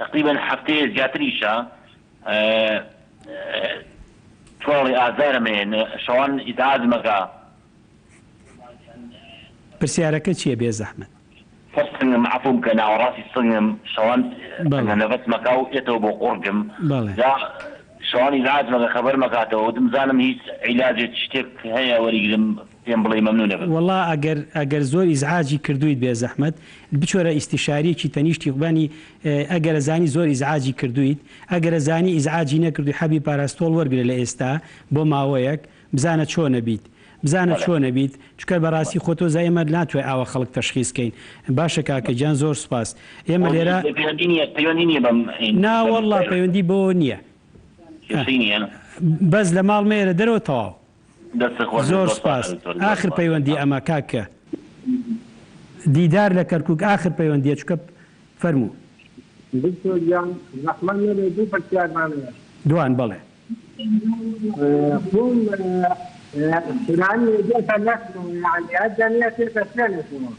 تەقریبەن هەفتەیە زیاتریشە چۆن ئەڵێی ئازارم هەیە شەوان ئیزعاجم ئەکا. پرسیارەکە چیە بێ زەحمەت؟ سەر سنگم عەفوم کە ناوەڕاستی سنگم شەوان بەڵێ. نەفەسم ئەکا و ئێتەوە بۆ قوڕگم بەڵێ. جا شەوان ئیزعاجم ئەکا خەبەرم ئەکاتەوە وتم زانم هیچ عیلاجێک شتێک هەیە وەریگرم پێم بڵێی مەمنون ئەبم. وەڵا ئەگەر ئەگەر زۆر ئیزعاجی کردوویت بێ زەحمەت بچۆرە ئیستیشاریەکی تەنیشتی بانی ئەگەر ئەزانی زۆر ئیزعاجی کردوویت ئەگەر ئەزانی ئیزعاجی نەکردووی حەبی پاراستۆڵ وەرگرە لە ئێستا بۆ ماوەیەک بزانە چۆنە بیت بزانە چۆنە بیت چونکە بەڕاستی خۆ تۆ زای ئێمە ناتوای ئاوا خەڵک تەشخیس کەین باشە کاکە گیان زۆر سوپاس ئێمە لێرە پەیوەندی نیە پەیوەندی نیە بەم نا وەڵا پەیوەندی بەوە نیە کێشەی نیە بەس لە ماڵ مەیەرە دەرەوە تەواو. دەستت خۆش بێت زۆر زۆر سوپاس سوپاس دکتۆر زۆر ئاخر سوپاس. پەیوەندی ئەمە کاکە دیدار لە کەرکوک ئاخر پەیوەندیە چونکە فەرموو. دکتۆر گیان زەحمەت نەبێت دوو پرسیارمان هەیە. دوان بەڵێ. خۆم سورانی دێتە لەخمەوە یانی هەر دەمێ تێتە شوێنێکەوە.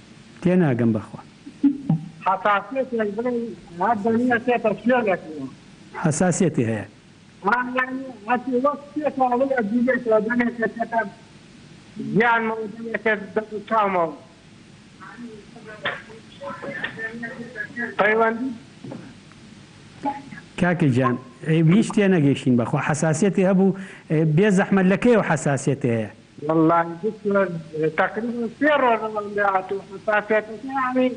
تێناگەم بەخوا. حەساسیەتێک بڵێی هەر دەمێ تێتە شوێنێکەوە. حەساسیەتی هەیە. ها یانی هەچی وەک تێتە ئەڵێی ئەجوولێتەوە دەمێکە تێتە گیانمەوە دەمێکە دەم و چاومەوە. پەیوەندی. کاکە گیان هیچ تێنەگەیشتین بەخوا حەساسیەتی هەبوو بێ زەحمەت لە کەیەوە حەساسیەتی هەیە؟ وەڵاهی دکتۆر تەقریبەن سێ ڕۆژە وام لێ هاتوو حەساسیەتەکە یانی.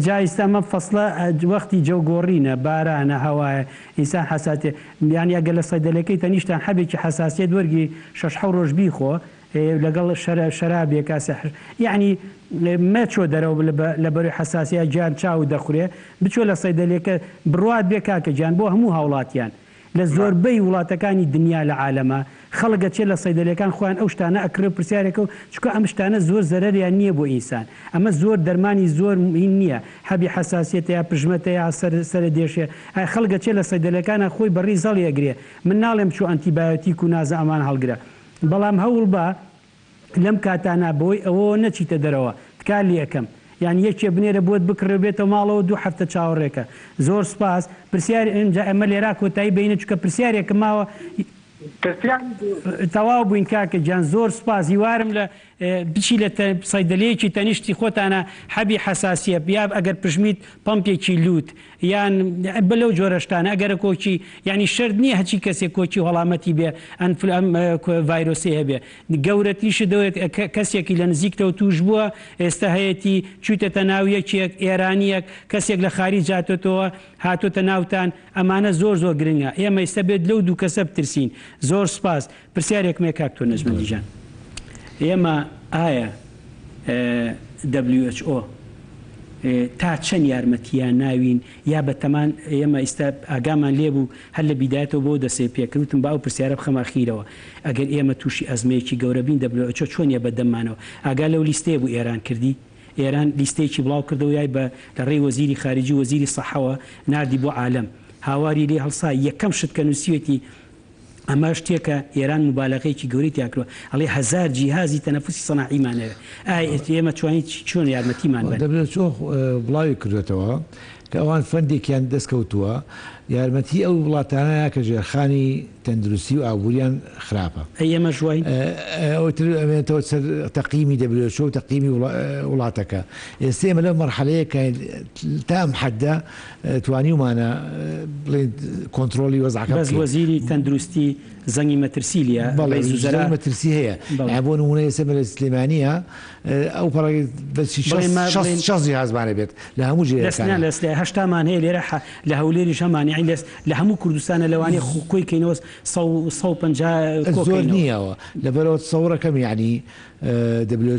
جا ئیستا ئەمە فەسڵە وەختی جەو گۆڕینە بارانە هەوایە ئینسان حەساتێ یانی ئەگەر لە سەیدەلەکەی تەنیشتان حەبێکی حەساسیەت وەرگری شەش حەو ڕۆژ بیخۆ لەگەڵ شەرە شەرابێکا سحر یەعنی مەچۆ دەرەوە لە بەرۆی حەساسیە گیان چاوت دەخورێ بچۆ لە سەیدەلەکە بڕوات بێ کاکە گیان بۆ هەموو هاوڵاتیان لە زۆربەی وڵاتەکانی دنیا لە عالەما خەڵک ئەچێ لە سەیدەلەکان خۆیان ئەو شتانە ئەکڕێ و پرسیارێکە و چونکە ئەم شتانە زۆر زەرەریان نیە بۆ ئینسان ئەمە زۆر دەرمانی زۆر هین نیە حەبی حەساسیەتە یا پژمەتە یا سەر سەرە دێشێ ئای خەڵک ئەچێ لە سەیدەلەکانا خۆی بە ڕیز هەڵی ئەگرێ من ناڵێم بچۆ ئەنتیبایۆتیک و نازە ئەمان هەڵگرە بەڵام هەوڵبە لەم کاتانە بەوەی ئەوەوە نەچیتە دەرەوە تکا لێ ئەکەم یانی یەکێ بنێرە بۆت بکڕێ و بێتەوە ماڵەوە دوو هەفتە چاوەڕێکە زۆر سوپاس پرسیار ئینجا ئەمە لێرا کۆتایی بینە چونکە پرسیارێکم ماوە تەواو بووین کاکە گیان زۆر سوپاس هیوارم لە بچی لە سەیدەلەیەکی تەنیشتی خۆتانە حەبی حەساسیە یا ئەگەر پژمیت پەمپێکی لووت یان بە لەو جۆرە شتانە ئەگەرە کۆکی یانی شەرت نییە هەچی کەسێک کۆکی و هەڵامەتی بێ ئەنفل ئەم ڤایرۆسەی هەبێ گەورەتریشت دەوێت کەسێکی لە نزیکتەوە توش بووە ئێستا هەیەتی چویتەتە ناو یەکێک ئێرانیەک کەسێک لە خاریج هاتۆتەوە هاتۆتە ناوتان ئەمانە زۆر زۆر گرنگە ئێمە ئیستا بێت لەو دوو کەسە بترسین زۆر سپاس پرسیارێکم هەیە کاک تۆ نەجمەدی جان ئێمە ئایا WHO تا چەند یارمەتیان ناوین یا بەتەمان ئێمە ئیستا ئاگامان لێ بوو هەر لە بیدایەتەوە بۆ دەسێ پێکرد وتم با ئەو پرسیارە بخەمە ئەخیرەوە ئەگەر ئێمە تووشی ئەزمەیەکی گەورە بین WHO چۆن یە بە دەممانەوە ئاگا لەو لیستەیە بوو ئێران کردی ئێران لیستەیەکی بڵاو کردەوە یای بە لە ڕێی وەزیری خارجی و وەزیری سەحەوە ناردی بۆ عالەم هاواری لێ هەڵسا یەکەم شت کە نووسیوێتی ئەمە شتێکە ئێران موبالەغەیەکی گەورەی تیا کردوە ئەڵێ هەزار جیهازی تەنەفوسی سەناعیمان هەیە ئایا ئێمە توانین چۆن یارمەتیمان بەن؟ WHO بڵاوی کردوەتەوە کە ئەوان فەندێکیان دەست کەوتووە یارمەتی ئەو وڵاتانە کە ژێرخانی تەندروستی و ئابووریان خراپە. ئەی ئێمەش واین؟ ئەوەی تر ئەمێنێتەوە سەر تەقیمی WHO و تەقیمی وڵاتەکە. ئێستا ئێمە لەو مەرحەلەیە کە تا ئەم حەدە توانیومانە بڵێین کۆنترۆڵی وەزعەکە بەس بکەین. وەزیری تەندروستی زەنگی مەترسی لیە بەڵێ ڕەئیس وزەرا زەنگی مەترسی هەیە. بەڵێ. یانی بۆ نموونە ئێستا ئێمە لە سلێمانییە ئەو پەڕی بەسی بڵێن ما شەست بڵێن شەست جیهازمان هەبێت لە هەموو لەس نا جێیەکانا. لەس لە هەشتامان هەیە لێرە حە لە هەولێریش هەمان یانی لەس لە هەموو کوردستانە لەوانەیە خۆ کۆی کەینەوە سە و 150 کۆ زۆر کەینەوە. نییە ئەوە لەبەرئەوە تسەوڕەکەم یانی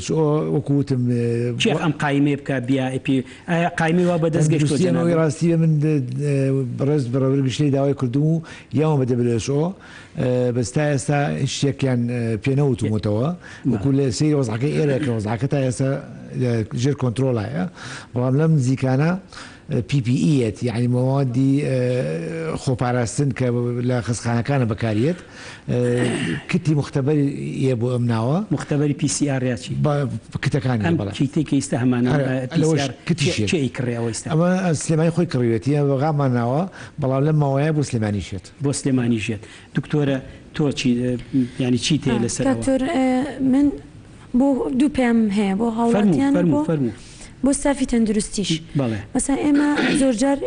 WHO وەکو وتم. کێ ئەم قایمەیە بکا بیا پێ ئایا قایمەی وا بەدەست گەشتوە تەندروستی ئەمە ئەوەی جەنابت؟ ڕاستی بێ من بەڕێز بەڕێوەبەری گشتی داوای کردوم و یاوم بە WHO بەس تا ئێستا هیچ شتێکیان پێ نەوتومەتەوە وەکو لە سەیری وەزعەکەی ئێرە کە وەزعەکە تا ئێستا لە ژێر کۆنترۆڵایە بەڵام لەم نزیکانە PPE یەت یانی مەوادی خۆپاراستن کە لە خەستخانەکانە بەکاریەت کتی موختەبەر یە بۆ ئەم ناوە. موختەبەری پی سی ئاڕ یا چی؟ بە کتەکانی ئەم بەڵێ. کیتەی کە ئیستا هەمانە ئەرێ پی سی لەوەش ئاڕ کتیش یەت. کێ ئەیکڕێ ئەوە ئیستا؟ ئەمە سلێمانی خۆی کڕیوێتی ئێمە بەغامان ناوە بەڵام لەم ماوەیە بۆ سلێمانیش یەت. بۆ سلێمانیش یەت. دکتۆرە تۆ چی یانی چیت هەیە لەسەر ئەوە؟ کاک تۆر من بۆ دوو پەیامم هەیە بۆ فەرموو هاوڵاتیان و فەرموو بۆ فەرموو. بۆ ستافی تەندروستیش بەڵێ. مەسەن ئێمە زۆرجار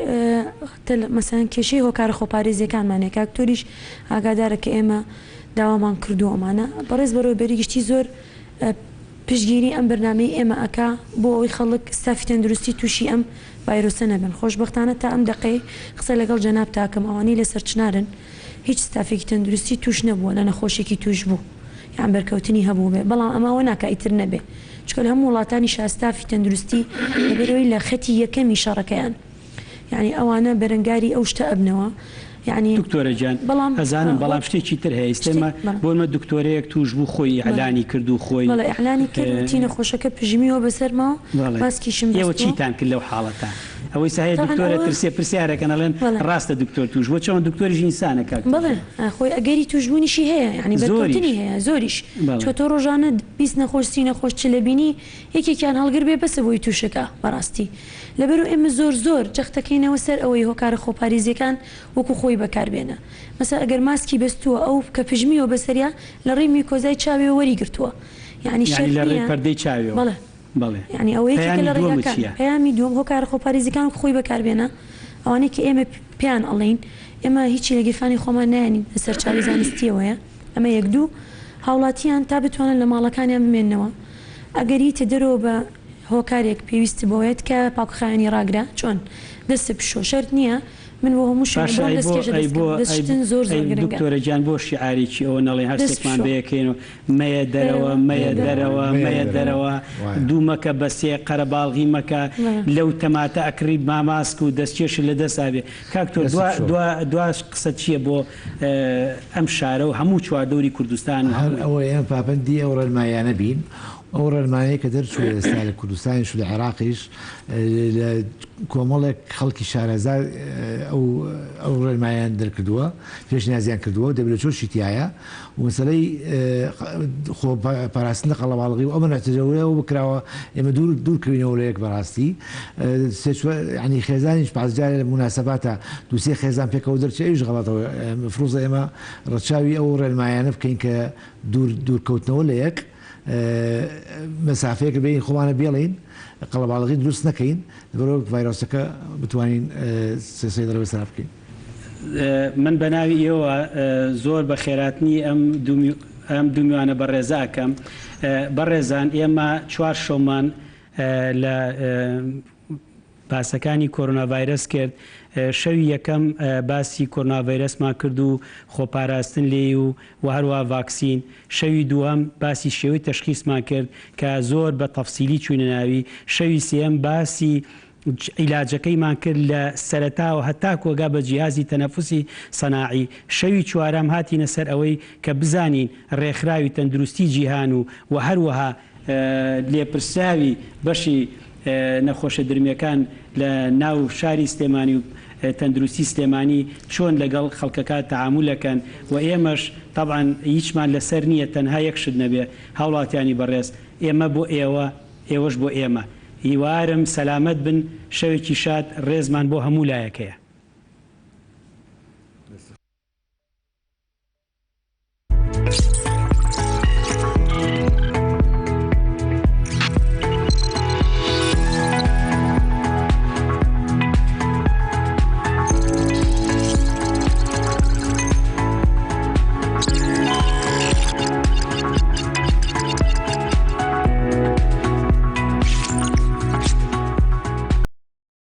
تەل مەسەن کێشەی هۆکارە خۆپارێزیەکانمان هەیە کاک تۆریش ئاگادارە کە ئێمە داوامان کردووە ئەمانە بەڕێز بەڕێوەبەری گشتی زۆر پشتگیری ئەم بەرنامەی ئێمە ئەکا بۆ ئەوەی خەڵک ستافی تەندروستی تووشی ئەم ڤایرۆسە نەبن خۆشبەختانە تا ئەم دەقەی قسە لەگەڵ جەنابتا ئەکەم ئەوانەی لەسەر چنارن هیچ ستافێکی تەندروستی تووش نەبووە لە نەخۆشێکی تووشبوو یان بەرکەوتنی هەبووبێ بەڵام ئەمە ئەوە ناکا ئیتر نەبێ چونکە لە هەموو وڵاتانیشا ستافی تەندروستی لەبەرئەوەی لە خەتی یەکەمی شەڕەکەیان یانی ئەوانە بەرەنگاری ئەو شتە ئەبنەوە یانی دکتۆرە گیان بەڵام ئەزانم بەڵام وەک شتێکی تر هەیە ئیستا شتێک ئێمە بەڵێ بۆ نمە دکتۆرەیەک توش بوو خۆی بەڵێ ئیعلانی کرد و خۆی بەڵێ ئیعلانی کرد وتی نەخۆشەکە پژمیوە بەسەرما و بەڵێ ماسکیشم ئێوە بەستووە. چیتان کرد لەو حاڵەتە؟ ئەوەی سا هەیە تەبعەن دکتۆرە ئەوە ترسێ پرسیارەکەن ئەڵێن بەڵێ. ڕاستە دکتۆر توش بووە چۆن دکتۆریش ئینسانە کاک بەڵێ تۆژە. خۆی ئەگەری توشبوونیشی هەیە یانی بەرکەوتنی زۆریش هەیە زۆریش بەڵێ. چونکە تۆ ڕۆژانە 20 نەخۆش 30 نەخۆش چ لەبینی یەکێکیان هەڵگر بێ بەسە بۆی توشەکە بەڕاستی لەبەرو ئێمە زۆر زۆر جەختەکەینەوە سەر ئەوەی هۆکارە خۆپاریزیەکان وەکو خۆی بەکار بێنە مەسەلەن ئەگەر ماسکی بەستووە ئەو کە پژمیوە بەسەریا لە ڕێی میوکۆزای چاوێوە وەری گرتووە یانی یانی شەرت لە ڕێی نیە پەردەی چاوێوە بەڵێ بەڵێ یانی ئەوە یەکێکە پەیامی لە دووەمت ڕێگاکان چیە؟ پەیامی دووەم هۆکارە خۆپاریزیەکان وەکو خۆی بەکار بێنە ئەوانەی کە ئێمە پێیان ئەڵێین ئێمە هیچی لە گیرفانی خۆمان نایەنین لە سەرچاوەی زانستیەوەیە ئەمە یەک دوو هاوڵاتیان تا بتوانن لە ماڵەکانیان بمێننەوە ئەگەر یتە دەرەوە بە. هۆکارێک پێویست بۆیە تکایە پاکوخاوێنی ڕاگرە چۆن دەست بشۆ شەرت نییە من بۆ هەموو شوێنێک باشە بڕۆم ئەی دەست بۆ کێشە ئەی دەست بۆ کەم دەست ئەی شتن زۆر ئەی زۆر گرنگە دکتۆرە گیان بۆ شیعارێکی ئەوە نەڵێین هەر دەست شتێکمان بشۆ بەیەکەین و مەیە دەرەوە دەرەوە مەیە مەیە دەرەوە دەرەوە مەیە مەیە دەرەوە دەرەوە وایە. دوو مەکە بە سێ قەرەباڵغی مەکە بەڵێ. لەو تەماتە ئەکڕی ماسک و دەستکێشت لە دەستا بێ کاک تۆ دەست دوا بشۆ. دوا دوا قسەت چییە بۆ ئەم شارە و هەموو چواردەوری کوردستان و هەر هەموو. ئەوەی ئێمە پابەندی ئەو ڕێنماییانە بین، ئەو ڕێنمایەی کە دەرچووە ئێستا لە کوردستانیش و لە عێراقیش لە کۆمەڵێک خەڵکی شارەزا ئەو ئەو ڕێنمایان دەرکردووە، پێشنیازیان کردووە و دەبلێچۆشی تیایە و مەسەلەی خۆ پاراستن لە قەڵەباڵغی و ئەو مەنعترەوەیەوە بکراوە ئێمە دوور دوور کەوینەوە لە یەک بەڕاستی سێ چوار یانی خێزانیش پاس جارێ لە موناسەباتە دوو سێ خێزان پێکەوە دەرچێ ئەویش غەڵەتە مفروزە ئێمە ڕەچاوی ئەو ڕێنمایانە بکەین کە دوور دوورکەوتنەوە لە یەک مەسافەیەک بین خۆمانە بێڵین قەڵەباڵغی دروست نەکەین لەبەرئەوەی ڤایرۆسەکە بتوانین سەیدڕە بەسەرا بکەین. من بە ناوی ئێوە زۆر بە خێراتنی ئەم ئەم دوو میوانە بەڕێزە ئەکەم. بەڕێزان ئێمە چوار شەومان لە باسەکانی کۆرۆنا ڤایرەس کرد. شەوی یەکەم باسی کۆرۆنا ڤایرەسمان کرد و خۆپاراستن لێی و و هەروەها ڤاکسین. شەوی دووەم باسی شێوەی تەشخیسمان کرد کە زۆر بە تەفسیلی چووینە ناوی. شەوی سێیەم باسی عیلاجەکەیمان کرد لە سەرەتاوە هەتاکو ئەگا بە جیهازی تەنەفوسی سەناعی. شەوی چوارەم هاتینە سەر ئەوەی کە بزانین ڕێکخراوی تەندروستی جیهان و و هەروەها لێپرسراوی بەشی نەخۆشە درمیەکان لە ناو شاری سلێمانی و تەندروستی سلێمانی چۆن لەگەڵ خەڵکەکە تەعامول ئەکەن و ئێمەش تەبعەن هیچمان لەسەر نیە تەنها یەک شت نەبێ هاوڵاتیانی بەڕێز ئێمە بۆ ئێوە ئێوەش بۆ ئێمە هیوارم سەلامەت بن شەوێکی شاد ڕێزمان بۆ هەموو لایەک هەیە.